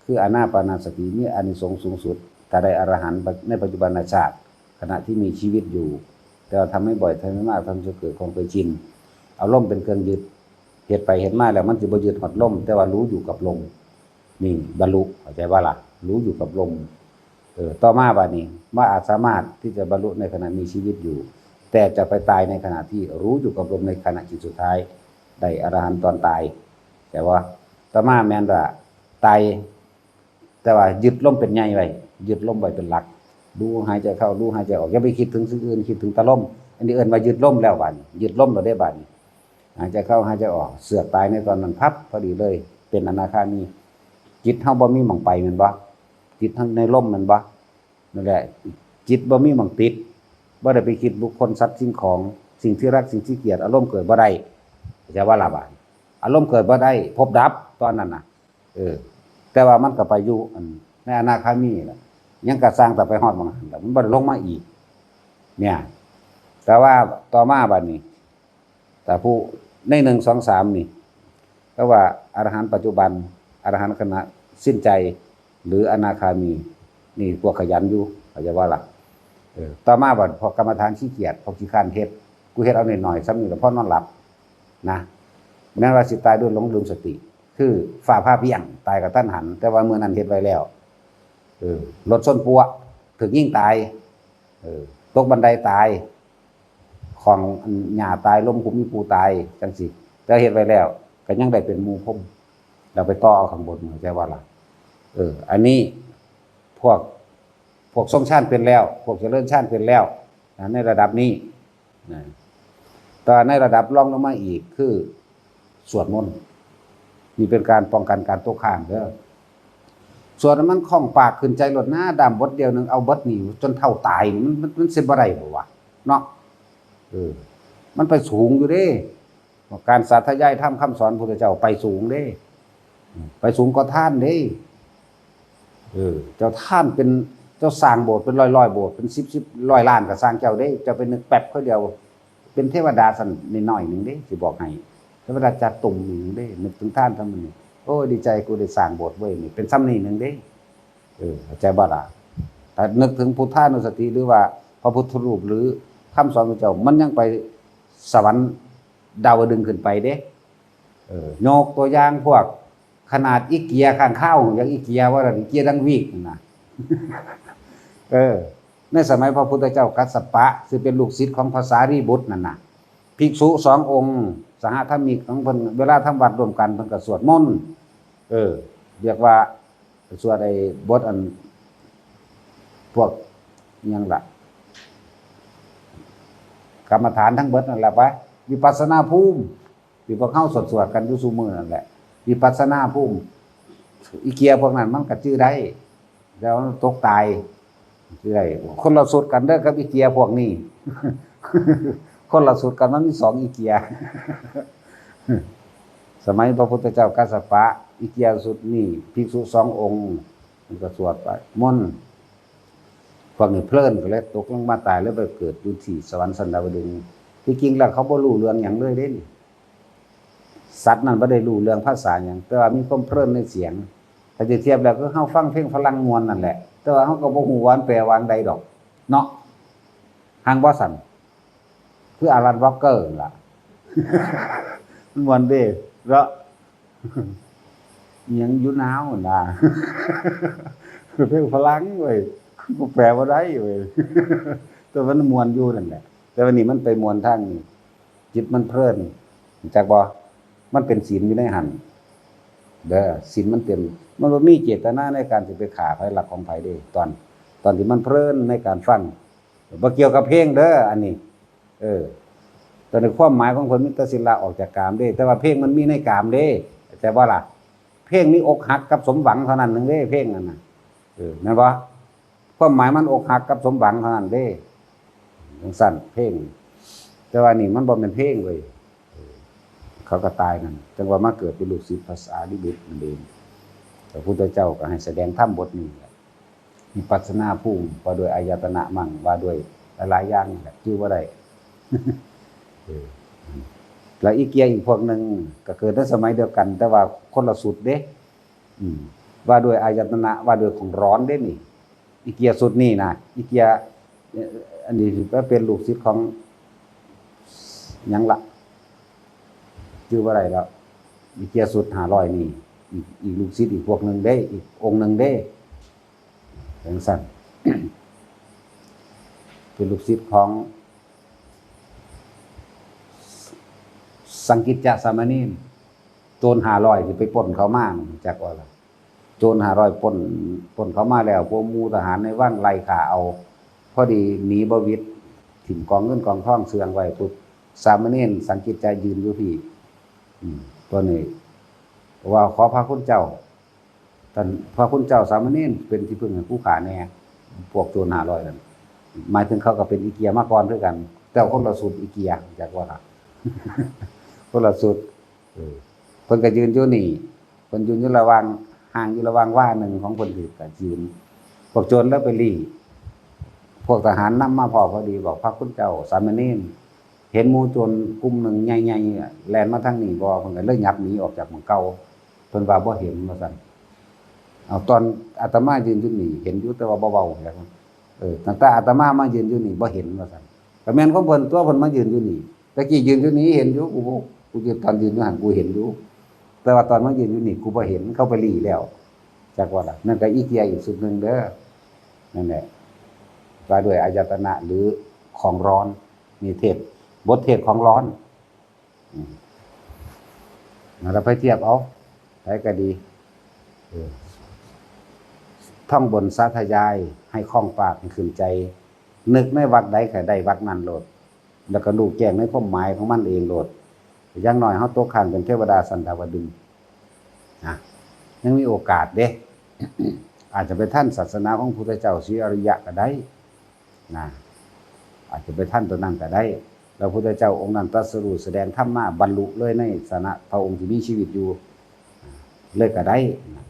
คืออานาปานสติ มีอานิสงส์สูงสุด ถ้าได้อรหันต์ในปัจจุบันชาติ ขณะที่มีชีวิตอยู่ แต่ว่าทำให้บ่อย ทำให้มาก ทำจนเกิดความเคยชิน เอาลมเป็นเครื่องยึด เฮ็ดไปเฮ็ดมาแล้วมันสิบ่ยึดฮอดลม แต่ว่ารู้อยู่กับลม นี่บรรลุ เข้าใจบ่ล่ะ รู้อยู่กับลม เออ ต่อมาบัดนี้ ว่าอาจสามารถที่จะบรรลุในขณะมีชีวิตอยู่ แต่จะไปตายในขณะที่รู้อยู่กับลมในขณะจิตสุดท้าย ได้อรหันต์ตอนตาย แต่ว่าต่อมาแม่นว่าตาย แต่ว่ายึดลมเป็นใหญ่ไว้ ยึดลมไว้เป็นหลัก รู้หายใจเข้า รู้หายใจออก อย่าไปคิดถึงสิ่งอื่น คิดถึงแต่ลม อันนี้เอิ้นว่ายึดลมแล้วบาดนี้ ยึดลมแล้วเด้บาดนี้ หายใจเข้า หายใจออก เสือกตายในตอนนั้นพับ พอดีเลย เป็นอนาคามี จิตเฮาบ่มีหม่องไปแม่นบ่ จิตเฮาในลมแม่นบ่ นั่นแหละ จิตบ่มีหม่องติด บ่ได้ไปคิดบุคคล สัตว์ สิ่งของ สิ่งที่รัก สิ่งที่เกลียด อารมณ์เกิดบ่ได้ เข้าใจบ่ล่ะบาดนี้ อารมณ์เกิดบ่ได้ ภพดับตอนนั้นน่ะ เออ แต่ว่ามันก็ไปอยู่อันในอนาคามีล่ะ ยังกะซ่างแต่ไปฮอดหม่องหั้นล่ะ มันบ่ได้ลงมาอีก เนี่ย แต่ว่าต่อมาบาดนี้ แต่ผู้ในหนึ่ง สอง สาม นี่ ก็ว่าอรหันต์ปัจจุบัน อรหันต์ขณะสิ้นใจ หรืออนาคามี นี่พวกขยันอยู่ เข้าใจบ่ล่ะ เออ ต่อมาบัดพวกกรรมฐานขี้เกียจ พวกขี้คร้านเฮ็ด กูเฮ็ดเอาหน่อยๆ ส่ำนี้ล่ะ พอนอนหลับ นะ แม้ว่าสิตายด้วยหลงลืมสติ คือฟ้าผ่าเปรี้ยง ตายกะทันหัน แต่ว่ามื้อนั้นเฮ็ดไว้แล้ว เออ รถชนปั๊ว ถูกยิงตาย เออ ตกบันไดตาย ของอันหญ้าตาย ล้มคุกมีปูตาย จั่งซี้ แต่เฮ็ดไว้แล้ว ก็ยังได้เป็นหมู่พรหม แล้วไปต่อเอาข้างบน เข้าใจบ่ล่ะ เออ อันนี้พวก พวกทรงฌานเป็นแล้ว พวกเจริญฌานเป็นแล้ว นะ ในระดับนี้ นะ แต่ในระดับรองลงมาอีกคือสวดมนต์ นี่เป็นการป้องกันการตกค้างเด้อ สวดให้มันคล่องปากขึ้นใจโลดนะ ด้ามบทเดียวหนึ่งเอาเบิดนี่จนเฒ่าตายนี่ มัน มัน มันสิบ่ได้บ่วะ เนาะ เออ มันไปสูงอยู่เด้ การสาธยายธรรมคำสอนพุทธเจ้าไปสูงเด้ ไปสูงกว่าทานเด้ เออ เจ้าทานเป็น เจ้าสร้างโบสถ์เป็นร้อยๆ โบสถ์ เป็นสิบๆ ร้อยล้านก็สร้างเจ้าเด้ เจ้าไปนึกแป๊บเขาเดียว เป็นเทวดาสั่นน้อยๆ หนึ่งเด้ สิบอกให้ เทวดาจัดตุ่มหนึ่งเด้ นึกถึงทานทำนี่ โอ้ย ดีใจกูได้สร้างโบสถ์เว้ย นี่เป็นซ้ำนี่หนึ่งเด้ เออ เข้าใจบ่ล่ะ ถ้านึกถึงพุทธานุสติ หรือว่าพระพุทธรูป หรือคำสอนพระเจ้า มันยังไปสวรรค์ดาวดึงส์ขึ้นไปเด้ เออ ยกตัวอย่างพวกขนาดอีเกียข้างคาว อย่างอีเกียว่าอีเกียดังวีกนั่นนะ เออ ในสมัยพระพุทธเจ้ากัสสปะ ซึ่งเป็นลูกศิษย์ของพระสารีบุตรนั่นนะ ภิกษุสององค์ สหธรรมิกของเพิ่น เวลาทำวัดร่วมกัน เพิ่นก็สวดมนต์ เออ เรียกว่าสวดไอ้บทอัน พวกอิหยังล่ะ กรรมฐานทั้งเบิดนั่นแหละปะ วิปัสสนาภูมิ ที่พวกเฮาสวดๆ กันอยู่ซุมื้อนั่นแหละ วิปัสสนาภูมิ อีเกียพวกนั้นมันก็จื่อได้ แล้วมันตกตาย จื่อได้ คนละสูตรกันเด้อกับอีเกียพวกนี้ คนละสูตรกัน มันมีสองอีเกีย สมัยพระพุทธเจ้ากัสสปะ อีเกียสูตรนี้ ภิกษุสององค์ มันก็สวดไป มนต์ พวกนี้เพลินก็เลยตกลงมาตาย แล้วไปเกิดอยู่ที่สวรรค์ชั้นดาวดึงส์ ที่จริงแล้วเขาบ่รู้เรื่องหยังเลยเด้นี่ สัตว์นั่นบ่ได้รู้เรื่องภาษาหยัง แต่ว่ามีความเพลินในเสียง ถ้าจะเทียบแล้วคือเฮาฟังเพลงฝรั่งม่วนนั่นแหละ แต่ว่าเฮาก็บ่ฮู้ว่ามันแปลว่าจั่งใดดอก เนาะ ห่างบ่สั่น คืออาลันวอลเกอร์นั่นล่ะ มันม่วนเด้ เนาะ อิหยังอยู่หนาวหั่นนะ เพลงฝรั่งเว้ย กูแปลบ่ได้เว้ย แต่มันม่วนอยู่นั่นแหละ แต่วันนี้มันไปม่วนทางนี้ จิตมันเพลิน รู้จักบ่ มันเป็นศีลอยู่ในหั่น เด้อ ศีลมันเต็ม มันบ่มีเจตนาในการสิไปฆ่าไผลักของไผเด้ ตอน ตอนที่มันเพลินในการฟัง บ่เกี่ยวกับเพลงเด้อ อันนี้ เออ ตอนนี้ความหมายของเพิ่นมีแต่สิละออกจากกามเด้ แต่ว่าเพลงมันมีในกามเด้ เข้าใจบ่ล่ะ เพลงมีอกหักกับสมหวังเท่านั้นหนึ่งเด้ เพลงนั่นน่ะ เออ แม่นบ่ ความหมายมันอกหักกับสมหวังเท่านั้นเด้ จั่งซั้น เพลง แต่ว่านี่มันบ่แม่นเพลงเว้ย เออ เขาก็ตายนั่น จั่งว่ามาเกิดเป็นลูกศิษย์พระสารีบุตรนั่นเอง พระพุทธเจ้าก็ให้แสดงธรรมบทนี้แหละ วิปัสสนาภูมิ ว่าด้วยอายตนะมั่ง ว่าด้วยหลายๆ อย่างนี่แหละ จื่อบ่ได้ เออ แล้วอีเกียอีกพวกหนึ่งก็เกิดในสมัยเดียวกัน แต่ว่าคนละสูตรเด้ อืม ว่าด้วยอายตนะ ว่าด้วยของร้อนเด้นี่ อีเกียสูตรนี่นะ อีเกีย เอ่อ อันนี้ถือว่าเป็นลูกศิษย์ของหยังละ จื่อบ่ได้แล้ว อีเกียสูตรห้าร้อยนี่ อีก อีกลูกศิษย์อีกพวกหนึ่งเด้ อีกองค์หนึ่งเด้ จั่งซั้น เป็นลูกศิษย์ของส สังกิจจะสามเณร โจรห้าร้อยที่ไปปล้นเขามา จักว่าล่ะ โจรห้าร้อยปล้น ปล้นเขามาแล้ว พวกหมู่ทหารในวังไล่ฆ่าเอา พอดีหนีบ่หวิด ถิ่มกองเงินกองทองเสื่องไว้ปุ๊บ สามเณรสังกิจจะยืนอยู่พี้ อืม ตัวนี้ ว่าขอพระคุณเจ้า ท่านพระคุณเจ้าสามเณรเป็นที่พึ่งให้ผู้ข้าแน่ พวกโจรห้าร้อยนั่น หมายถึงเขาก็เป็นอีเกียมาก่อนคือกัน แต่คนละสูตรอีเกีย จักว่าล่ะ คนละสูตร เออ เพิ่นก็ยืนอยู่นี่ เพิ่นยืนอยู่ระหว่าง ห่างอยู่ระหว่างวาหนึ่งของเพิ่นถือก็ยืน พวกโจรแล้วไปลี้ พวกทหารนำมาพ้อพอดี บอกพระคุณเจ้าสามเณร เห็นหมู่โจรกลุ่มหนึ่งใหญ่ๆ แล่นมาทางนี้บ่ เพิ่นก็เลยหยับหนีออกจากหม่องเก่า เพิ่นว่าบ่เห็นว่าซั่น เอาตอนอาตมายืนอยู่นี่เห็นอยู่ แต่ว่าบ่เว้าแหละ เออ ตั้งแต่อาตมามายืนอยู่นี่บ่เห็นว่าซั่น ก็แม่นของเพิ่นตัว เพิ่นมายืนอยู่นี่ ตะกี้ยืนอยู่นี่เห็นอยู่ กูบ่ กูยืน ตอนยืนอยู่หั่นกูเห็นอยู่ แต่ว่าตอนมายืนอยู่นี่กูบ่เห็น เขาไปลี้แล้ว จักว่าล่ะ นั่นก็อีเกียอีกสุดหนึ่งเด้อ นั่นแหละ ว่าด้วยอายตนะหรือของร้อน นี่เทศน์ บทเทศน์ของร้อน อืม มาเราไปเทียบเอา ใดก็ดี เออ ท่องบนสาธยาย ให้คล่องปากให้ขึ้นใจ นึกในวรรคใดก็ได้วรรคนั้นโลด แล้วก็รู้แจ้งในความหมายของมันเองโลด อย่างน้อยเฮาตกค้างเป็นเทวดาชั้นดาวดึงส์ นะ ยังมีโอกาสเด้ อาจจะไปทันศาสนาของพุทธเจ้าศรีอริยะก็ได้ นะ อาจจะไปทันตัวนั้นก็ได้ แล้วพุทธเจ้าองค์นั้นตรัสรู้แสดงธรรมมาบรรลุเลยในฐานะพระองค์ที่มีชีวิตอยู่ เลยก็ได้นะ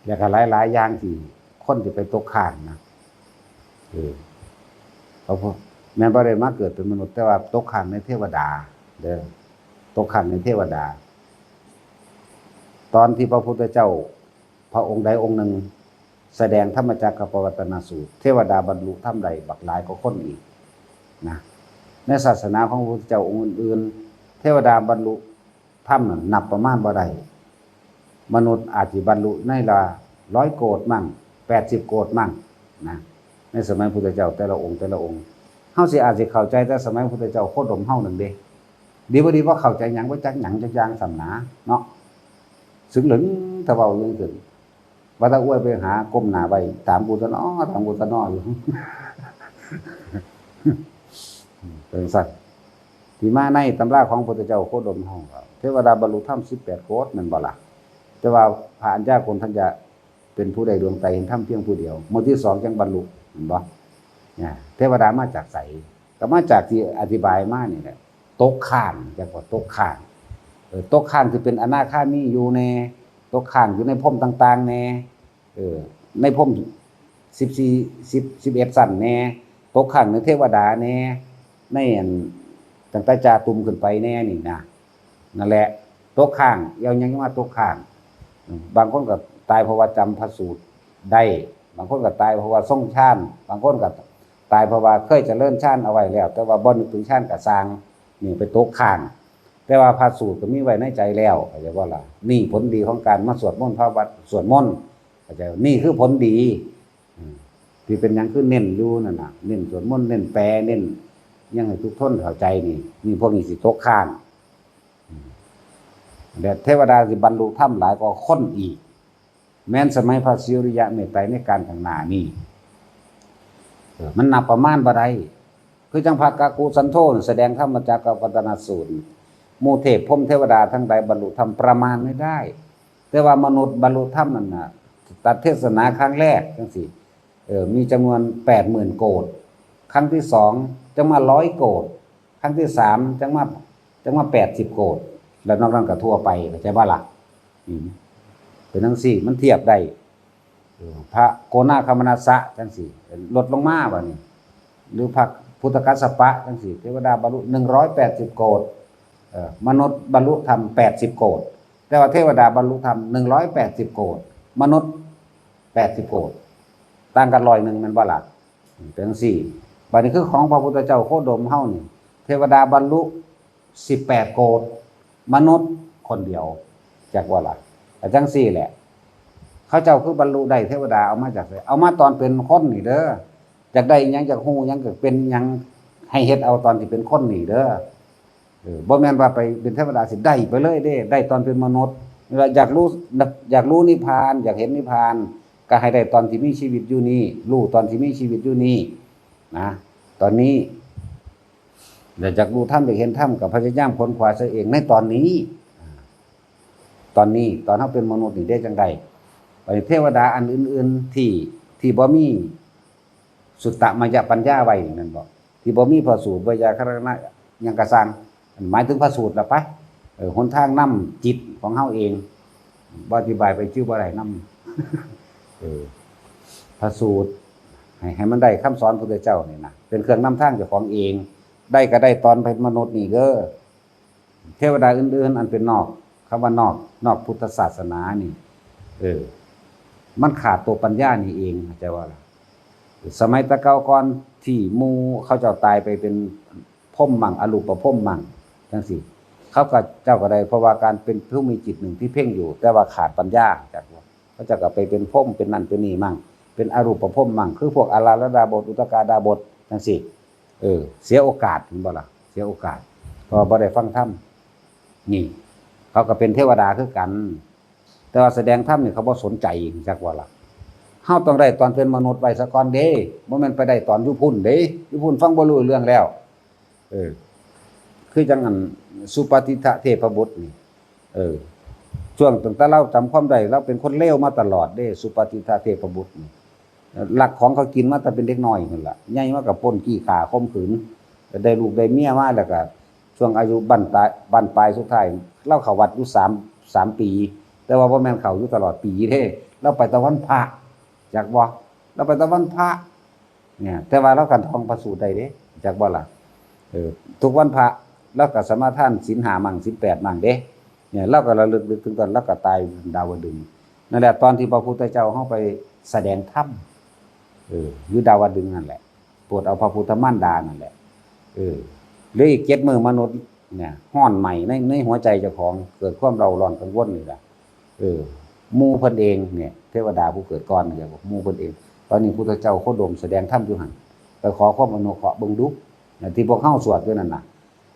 แล้วก็หลายๆ อย่างที่คนที่ไปตกค้างนะ เออ เขาพวก แม่นบ่ได้มาเกิดเป็นมนุษย์ แต่ว่าตกค้างในเทวดา เด้อ ตกค้างในเทวดา ตอนที่พระพุทธเจ้า พระองค์ใดองค์หนึ่ง แสดงธรรมจักรกัปปวัตตนสูตร เทวดาบรรลุธรรมได้บักหลายกว่าคนอีกนะ ในศาสนาของพระพุทธเจ้าองค์อื่นๆ เทวดาบรรลุธรรมนั้นนับประมาณบ่ได้ มนุษย์อาจสิบรรลุในละร้อยโกฏมั่ง แปดสิบโกฏมั่งนะ ในสมัยพุทธเจ้าแต่ละองค์แต่ละองค์ เฮาสิอาจสิเข้าใจแต่สมัยพุทธเจ้าโคดมเฮานั่นเด้ ดีบ่ดีบ่เข้าใจหยัง บ่จักหยังจักอย่างซ้ำหนาเนาะ ซึ่งเหลิงถ้าเว้าเรื่องขึ้น ว่าถ้าอวยไปหาก้มหน้าไว้ ถามกูซะน้อ ถามกูซะน้ออยู่ เป็นซั่น ที่มาในตำราของพุทธเจ้าโคดมเฮา เทวดาบรรลุธรรมสิบแปดโกฏ แม่นบ่ล่ะ แต่ว่าพระอัญญาโกณฑัญญะเป็นผู้ได้ดวงตาเห็นธรรมเพียงผู้เดียว หมู่ที่สองจั่งบรรลุ แม่นบ่ เนี่ย เทวดามาจากไส ก็มาจากที่อธิบายมานี่แหละ ตกค้าง จั่งว่าตกค้าง เออ ตกค้างที่เป็นอนาคามีอยู่แน่ ตกค้างอยู่ในภพต่างๆ แน่ เออ ในภพสิบสี่ สิบ สิบเอ็ดชั้นแน่ ตกค้างในเทวดาแน่ ในอัน ตั้งแต่จาตุมขึ้นไปแน่นี่นะ นั่นแหละ ตกค้าง เอาหยังมาตกค้าง บางคนก็ตายเพราะว่าจำพระสูตรได้ บางคนก็ตายเพราะว่าทรงฌาน บางคนก็ตายเพราะว่าเคยเจริญฌานเอาไว้แล้ว แต่ว่าบ่นึกถึงฌานก็ซ่าง นี่ไปตกค้าง แต่ว่าพระสูตรก็มีไว้ในใจแล้ว เข้าใจบ่ล่ะ นี่ผลดีของการมาสวดมนต์ภาวนา สวดมนต์ เข้าใจบ่ นี่คือผลดี อืม ที่เป็นหยังคือเน้นอยู่นั่นน่ะ เน้นสวดมนต์ เน้นแปล เน้นหยังให้ทุกคนเข้าใจนี่ นี่พวกนี้สิตกค้าง อืม และเทวดาสิบรรลุธรรมหลายกว่าคนอีก แม้นสมัยพระศรีอริยะเมตไตรในการข้างหน้านี่ เออ มันนับประมาณบ่ได้ คือจั่งพระกักกุสันโธแสดงธรรมจักรกัปปวัตตนสูตร หมู่เทพพรหมเทวดาทั้งหลายบรรลุธรรมประมาณไม่ได้ แต่ว่ามนุษย์บรรลุธรรมนั่นน่ะ ตัดเทศนาครั้งแรกจั่งซี้ เออ มีจำนวนแปดหมื่นโกฏ ครั้งที่สองจั่งมาร้อยโกฏ ครั้งที่สามจั่งมา จั่งมาแปดสิบโกฏ แล้วนอกนั้นก็ทั่วไป เข้าใจบ่ล่ะ อืม เป็นจั่งซี้ มันเทียบได้ เออ พระโกนาคมนัสสะจั่งซี้ ลดลงมาบัดนี้ หรือพระพุทธกัสสปะจั่งซี้ เทวดาบรรลุหนึ่งร้อยแปดสิบโกฏ เอ่อ มนุษย์บรรลุธรรมแปดสิบโกฏ แต่ว่าเทวดาบรรลุธรรมหนึ่งร้อยแปดสิบโกฏ มนุษย์แปดสิบโกฏ ต่างกันร้อยหนึ่งแม่นบ่ล่ะ เป็นจั่งซี้ บัดนี้คือของพระพุทธเจ้าโคดมเฮานี่ เทวดาบรรลุสิบแปดโกฏ มนุษย์คนเดียว จักว่าล่ะ ก็จั่งซี้แหละ เขาเจ้าคือบรรลุได้ เทวดาเอามาจากไส เอามาตอนเป็นคนนี่เด้อ อยากได้หยัง อยากฮู้หยัง ก็เป็นหยัง ให้เฮ็ดเอาตอนที่เป็นคนนี่เด้อ เออ บ่แม่นว่าไปเป็นเทวดาสิได้ไปเลยเด้ ได้ตอนเป็นมนุษย์ นี่ล่ะ อยากรู้ อยากรู้นิพพาน อยากเห็นนิพพาน ก็ให้ได้ตอนที่มีชีวิตอยู่นี่ รู้ตอนที่มีชีวิตอยู่นี่นะ ตอนนี้ แล้วอยากรู้ธรรม อยากเห็นธรรม ก็พยายามค้นคว้าซะเองในตอนนี้ ตอนนี้ ตอนเราเป็นมนุษย์นี่ได้จั่งใด บัดนี้เทวดาอันอื่นๆ ที่ ที่บ่มีสุตตมยปัญญาไว้นี่แม่นบ่ ที่บ่มีพระสูตร ไวยาครณะ หยังกะซ่าง หมายถึงพระสูตรล่ะไป เออ หนทางนำจิตของเฮาเอง บ่อธิบายไปจื้อบ่ได้นำ เออ พระสูตร ให้ ให้มันได้คำสอนพระพุทธเจ้านี่นะ เป็นเครื่องนำทางเจ้าของเอง ได้ก็ได้ตอนเป็นมนุษย์นี่เด้อ เทวดาอื่นๆ อันเป็นนอก คำว่านอก นอกพุทธศาสนานี่ เออ มันขาดตัวปัญญานี่เอง เข้าใจว่าล่ะ สมัยแต่เก่าก่อนที่หมู่เขาเจ้าตายไปเป็นพรหมมั่ง อรูปพรหมมั่ง จั่งซี้ เขาก็เจ้าก็ได้ เพราะว่าการเป็นผู้มีจิตหนึ่งที่เพ่งอยู่ แต่ว่าขาดปัญญา จักว่า เขาเจ้าก็ไปเป็นพรหม เป็นนั่นเป็นนี่มั่ง เป็นอรูปพรหมมั่ง คือพวกอาราธดาบท อุทกาดาบท จั่งซี้ เออ เสียโอกาส เห็นบ่ล่ะ เสียโอกาส เพราะว่าบ่ได้ฟังธรรม นี่ เขาก็เป็นเทวดาคือกัน แต่ว่าแสดงธรรมนี่เขาบ่สนใจ จักว่าล่ะ เฮาต้องได้ตอนเป็นมนุษย์ไว้ซะก่อนเด้ บ่แม่นไปได้ตอนอยู่พุ้นเด้ อยู่พุ้นฟังบ่รู้เรื่องแล้ว เออ คือจังอันสุปฏิทะเทพบุตรนี่ เออ ช่วงตั้งแต่เราจำความได้ เราเป็นคนเลวมาตลอดเด้ สุปฏิทะเทพบุตรนี่ ลักของเขากินมาแต่เป็นเด็กน้อยนั่นล่ะ ใหญ่มาก็ปล้นจี้ฆ่าข่มขืน ได้ลูกได้เมียมาแล้วก็ ช่วงอายุบั้นตาย บั้นปลายสุดท้าย เราเข้าวัดอยู่สาม สามปี แต่ว่าบ่แม่นเข้าอยู่ตลอดปีเด้ เราไปแต่วันพระ จักบ่ เราไปแต่วันพระ เนี่ย แต่ว่าเราก็ท่องพระสูตรได้เด้ จักบ่ล่ะ เออ ทุกวันพระ เราก็สมาทานศีลห้ามั่ง ศีลแปดมั่งเด้ เนี่ย เราก็ระลึกนึกถึงตอนเราก็ตายดาวดึงส์ นั่นแหละ ตอนที่พระพุทธเจ้าเฮาไปแสดงธรรม เออ อยู่ดาวดึงส์นั่นแหละ โปรดเอาพระพุทธมารดานั่นแหละ เออ เหลืออีกเจ็ดมื้อมนุษย์เนี่ย ฮ้อนไหม้ใน ในหัวใจเจ้าของ เกิดความเร่าร้อนกังวลนี่ล่ะ เออ หมู่เพิ่นเองเนี่ย เทวดาผู้เกิดก่อนเนี่ย หมู่เพิ่นเอง ตอนนี้พุทธเจ้าโคดมแสดงธรรมอยู่หั่น ไปขอความอนุเคราะห์เบิ่งดู เนี่ย ที่พวกเฮาสวดอยู่นั่นน่ะ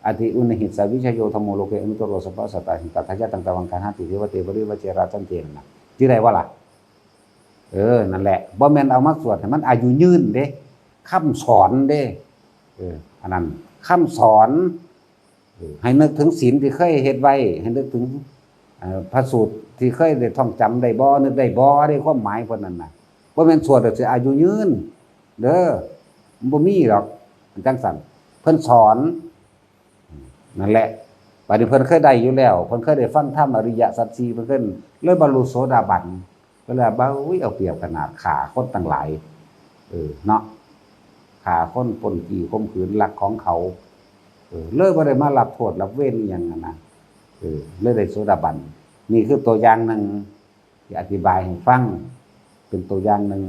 อติอุนหิสสาวิชโยธัมโมโลเกอนุตตโรสัพพะสัตตาหิตัตถายะตังตวังคาหาติเทวะเตปริวาเจราสันเต นั่นน่ะ ที่ใดวะล่ะ เออ นั่นแหละ บ่แม่นเอามาสวดให้มันอายุยืนเด้ คำสอนเด้ เออ อันนั้น คำสอน เออ ให้นึกถึงศีลที่เคยเฮ็ดไว้ ให้นึกถึง เอ่อ พระสูตรที่เคยได้ท่องจำได้บ่ นึกได้บ่ ได้ความหมายเพิ่นนั่นน่ะ บ่แม่นสวดแล้วสิอายุยืน เด้อ มันบ่มีดอก จั่งซั้น เพิ่นสอน นั่นแหละ บัดนี้เพิ่นเคยได้อยู่แล้ว เพิ่นเคยได้ฟังธรรมอริยสัจสี่ เพิ่นเคยเลยบรรลุโสดาบัน ก็เลยว่า "อุ้ย เอาเปรียบขนาด ฆ่าคนตั้งหลาย เออ เนาะ ฆ่าคน ปล้นจี้ข่มขืน ลักของเขา เออ เลยบ่ได้มารับโทษรับเวรอิหยังหั้นนะ เออ เลยได้โสดาบัน" นี่คือตัวอย่างหนึ่ง ที่อธิบายให้ฟัง เป็นตัวอย่างหนึ่ง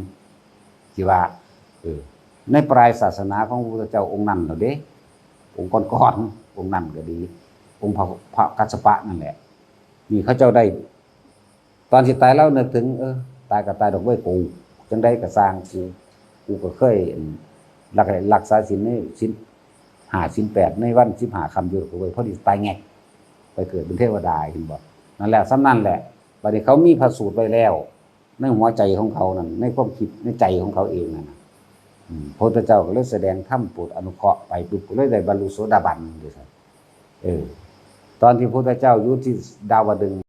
ที่ว่า เออ ในปลายศาสนาของพระพุทธเจ้าองค์นั้นน่ะเด้ องค์ก่อนๆ องค์นั้นก็ดี องค์พระ พระกัสสปะนั่นแหละ นี่เขาเจ้าได้ ตอนสิตายลาวนึกถึง เออ ตายก็ตายดอกเว้ย กู จั่งใดก็ซ่าง กู กูก็เคย รัก รักษาศีลใน ศีลห้า ศีลแปด ในวันสิบห้าค่ำอยู่ดอกเว้ย พอดีตายแงก ไปเกิดเป็นเทวดา เห็นบ่ นั่นแหละ ส่ำนั้นแหละ บัดนี้เขามีพระสูตรไว้แล้ว ในหัวใจของเขานั่น ในความคิดในใจของเขาเองนั่นน่ะ อืม พระพุทธเจ้าก็เลยแสดงธรรมโปรดอนุเคราะห์ไปปุ๊บ ก็เลยได้บรรลุโสดาบันเด้อครับ เออ ตอนที่พระพุทธเจ้าอยู่ที่ดาวดึงส์